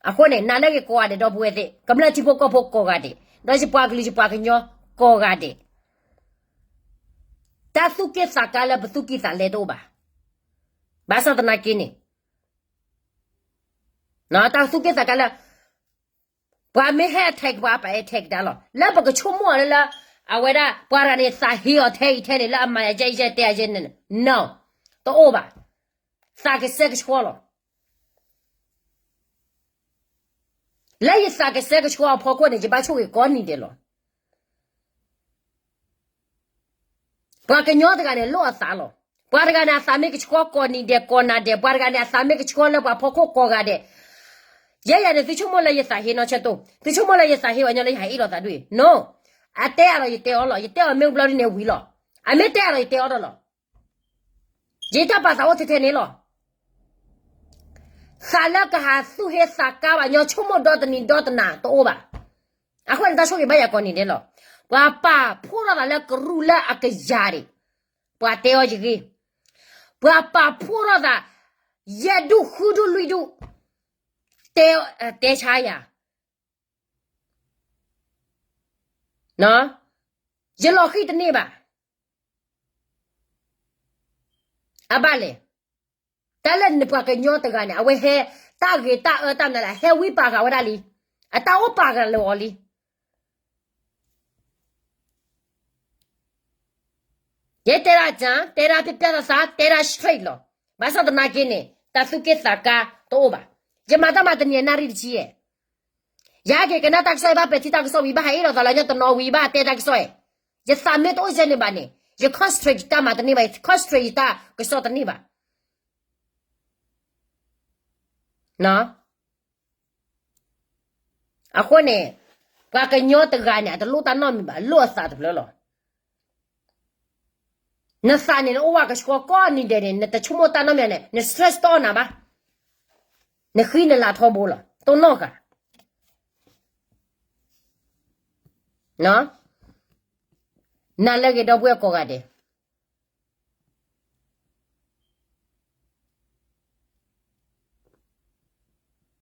အဃိန့ၣ် နာ်လၢဂ့ၤကိးဂၤဒဲး ဒီပုၢ်ဝဲၢ်သ့ၣ်, ကမျၢၢ်ထံဖိကီၢ်ဖိကိးဂၤဒဲး, ဒီးယပှၤကလုာ်ယပှၤကညီကိးဂၤဒဲး, တၢ်သူၣ်က့ၣ်သးကါလၢပသူၣ်ကံၢ်သးလဲတအိၣ်ဘၣ်. ဘၣ်ဆၣ်သနာ်က့န့ၣ် တၢ်သူၣ်က့ၣ်သးကါလၢ ပှၤမ့ၢ်ဟဲ attack ပှၤ ပ attack တၢ်လီၤ. လၢပကဆိကမိၣ်အီၤလၢလၢ အဝဲဒၣ် ပှၤတဂၤန့ၣ် သးဟ့အီၤထဲအံၤထဲန့ၣ် လၢအမၤယၤကဲအံၤကဲတဲအယဲန့ၣ် no, တအိၣ်ဘၣ်. သးကစဲကဆှီလီၤ. လၢယသးကစဲကဆှီအဖီခိၣ်န့ၣ် ယဘၣ်ဆိၣ်ဂ့ၤကိးနံၤဒဲးလီၤ. ပှၤကညီတဂၤန့ၣ် လိၣ်အသးလီၤ. ပှၤတဂၤန့ၣ် အသးမ့ၢ်ကဆှီကိးနံၤဒဲးကိးနၤဒဲး, ပှၤတဂၤန့ၣ် အသးမ့ၢ်ကဆှီလၢပှၤဖီခိၣ်ကိးဂၤဒဲး, ယဲယၤန့ၣ် သုဆိကမိၣ်လၢယသးဟ့နီဆဲတိ, သုဆိကမိၣ်လၢယသးဟ့အီၤညီလၢယဟးအ့ၣ်လိာ်သးဒ်အံၤ, no. အတဲအါဒီးယတဲအီၤလီၤ, ယတဲအီၤမ့ၢ်ဘျီဒ်န့ၣ်ဝံၤလီၤ. အမ့ၢ်တဲအါဒီးယတဲအီၤဒီးလီၤ. ယတၢ်ပာ်သးအိၣ်ထဲထဲန့ၣ်လီၤ. သးလၢကဟးသူၣ်ဟ့သးကါဘၣ်ညီဆိကမိၣ်ဒီတနံၤဒီတနၤတအိၣ်ဘၣ်. အဃိန့ၣ် တၢ်ဆိၣ်ဂ့ၤဘၣ်ယၤကိးနံၤဒဲးလီၤ. ပှၤပာ်ဖှိၣ်ထီၣ်သးလၢကရူၢ်လၢအကယၤဒံး, ပှၤတဲအီၤယဂ့ၤ, ပှၤပာ်ဖှိၣ်ထီၣ်သး ယဲၢ်ဒူၣ်ဃုဒူၣ်လွံၢ်ဒူၣ်, တဲဆါယၤ, ယလီၤဃံၢ်တန့ၢ်ဘၣ်. အဘၣ်လဲၣ်, တၢ်လၢနပှၤကညီတဂၤန့ၣ် အဝဲဟဲ တၢ်ဂ့ၤတၢ်အၢတၢ်မနုၤလဲၣ် ဟဲဝံပာ်ဃာ်ဝဲဒၣ်လံ, အတၢ်အိၣ်ပာ်ဃာ်လၢအီၤလံ. ယဲတဲဒၣ်ကၠၢ် တဲဒၣ်ပျၢ်ပျၢ်သးသး တဲဒၣ် straight လီၤ. ဘၣ်ဆၣ်သနာ်က့န့ၣ် တၢ်သူၣ်က့ၣ်သးကါတအိၣ်ဘၣ်. ယမၤတၢ်မၤတနံၤအနၣ်ရံၣ်တဆံယဲၢ် ယဟဲက့ၤကနၣ်တၢ်ကစီၣ် ယဘၣ်ပဲာ်ထံတၢ်ကစီၣ်ဝံၤ ဘၣ်ဟးအ့ၣ်လိာ်သးလၢညါတနီၤဝံၤ ဘၣ်တဲတၢ်ကစီၣ်အံၤ, ယသးမ့ၢ်တအိၣ်ယဲန့ၣ်ဘၣ်န့ၣ် ယ concentrate ယတၢ်မၤတန့ၢ်ဘၣ်, ယ concentrate ယတၢ်ကစီၣ်တန့ၢ်ဘၣ်. အဃိန့ၣ် ပှၤကညီတဂၤန့ၣ် အတလိၣ်တၢ်နီတမံၤဘၣ်, လိၣ်အသးတဖျၢၣ်လီၤ. နသးန့ၣ် နအိၣ်ဝဲကဆှီကိးနံၤဒဲးန့ၣ် နတဆိကမိၣ်တၢ်နီတမံၤန့ၣ် န stress တအီၣ်နၤဘၣ်. နဃံနလၤထီဘိလီၤ, တိၢ်နီၣ်ဃာ် နၤလၢအဂ့ၤ ဒီပုၢ်ဝဲၢ်ကိးဂၤဒဲး,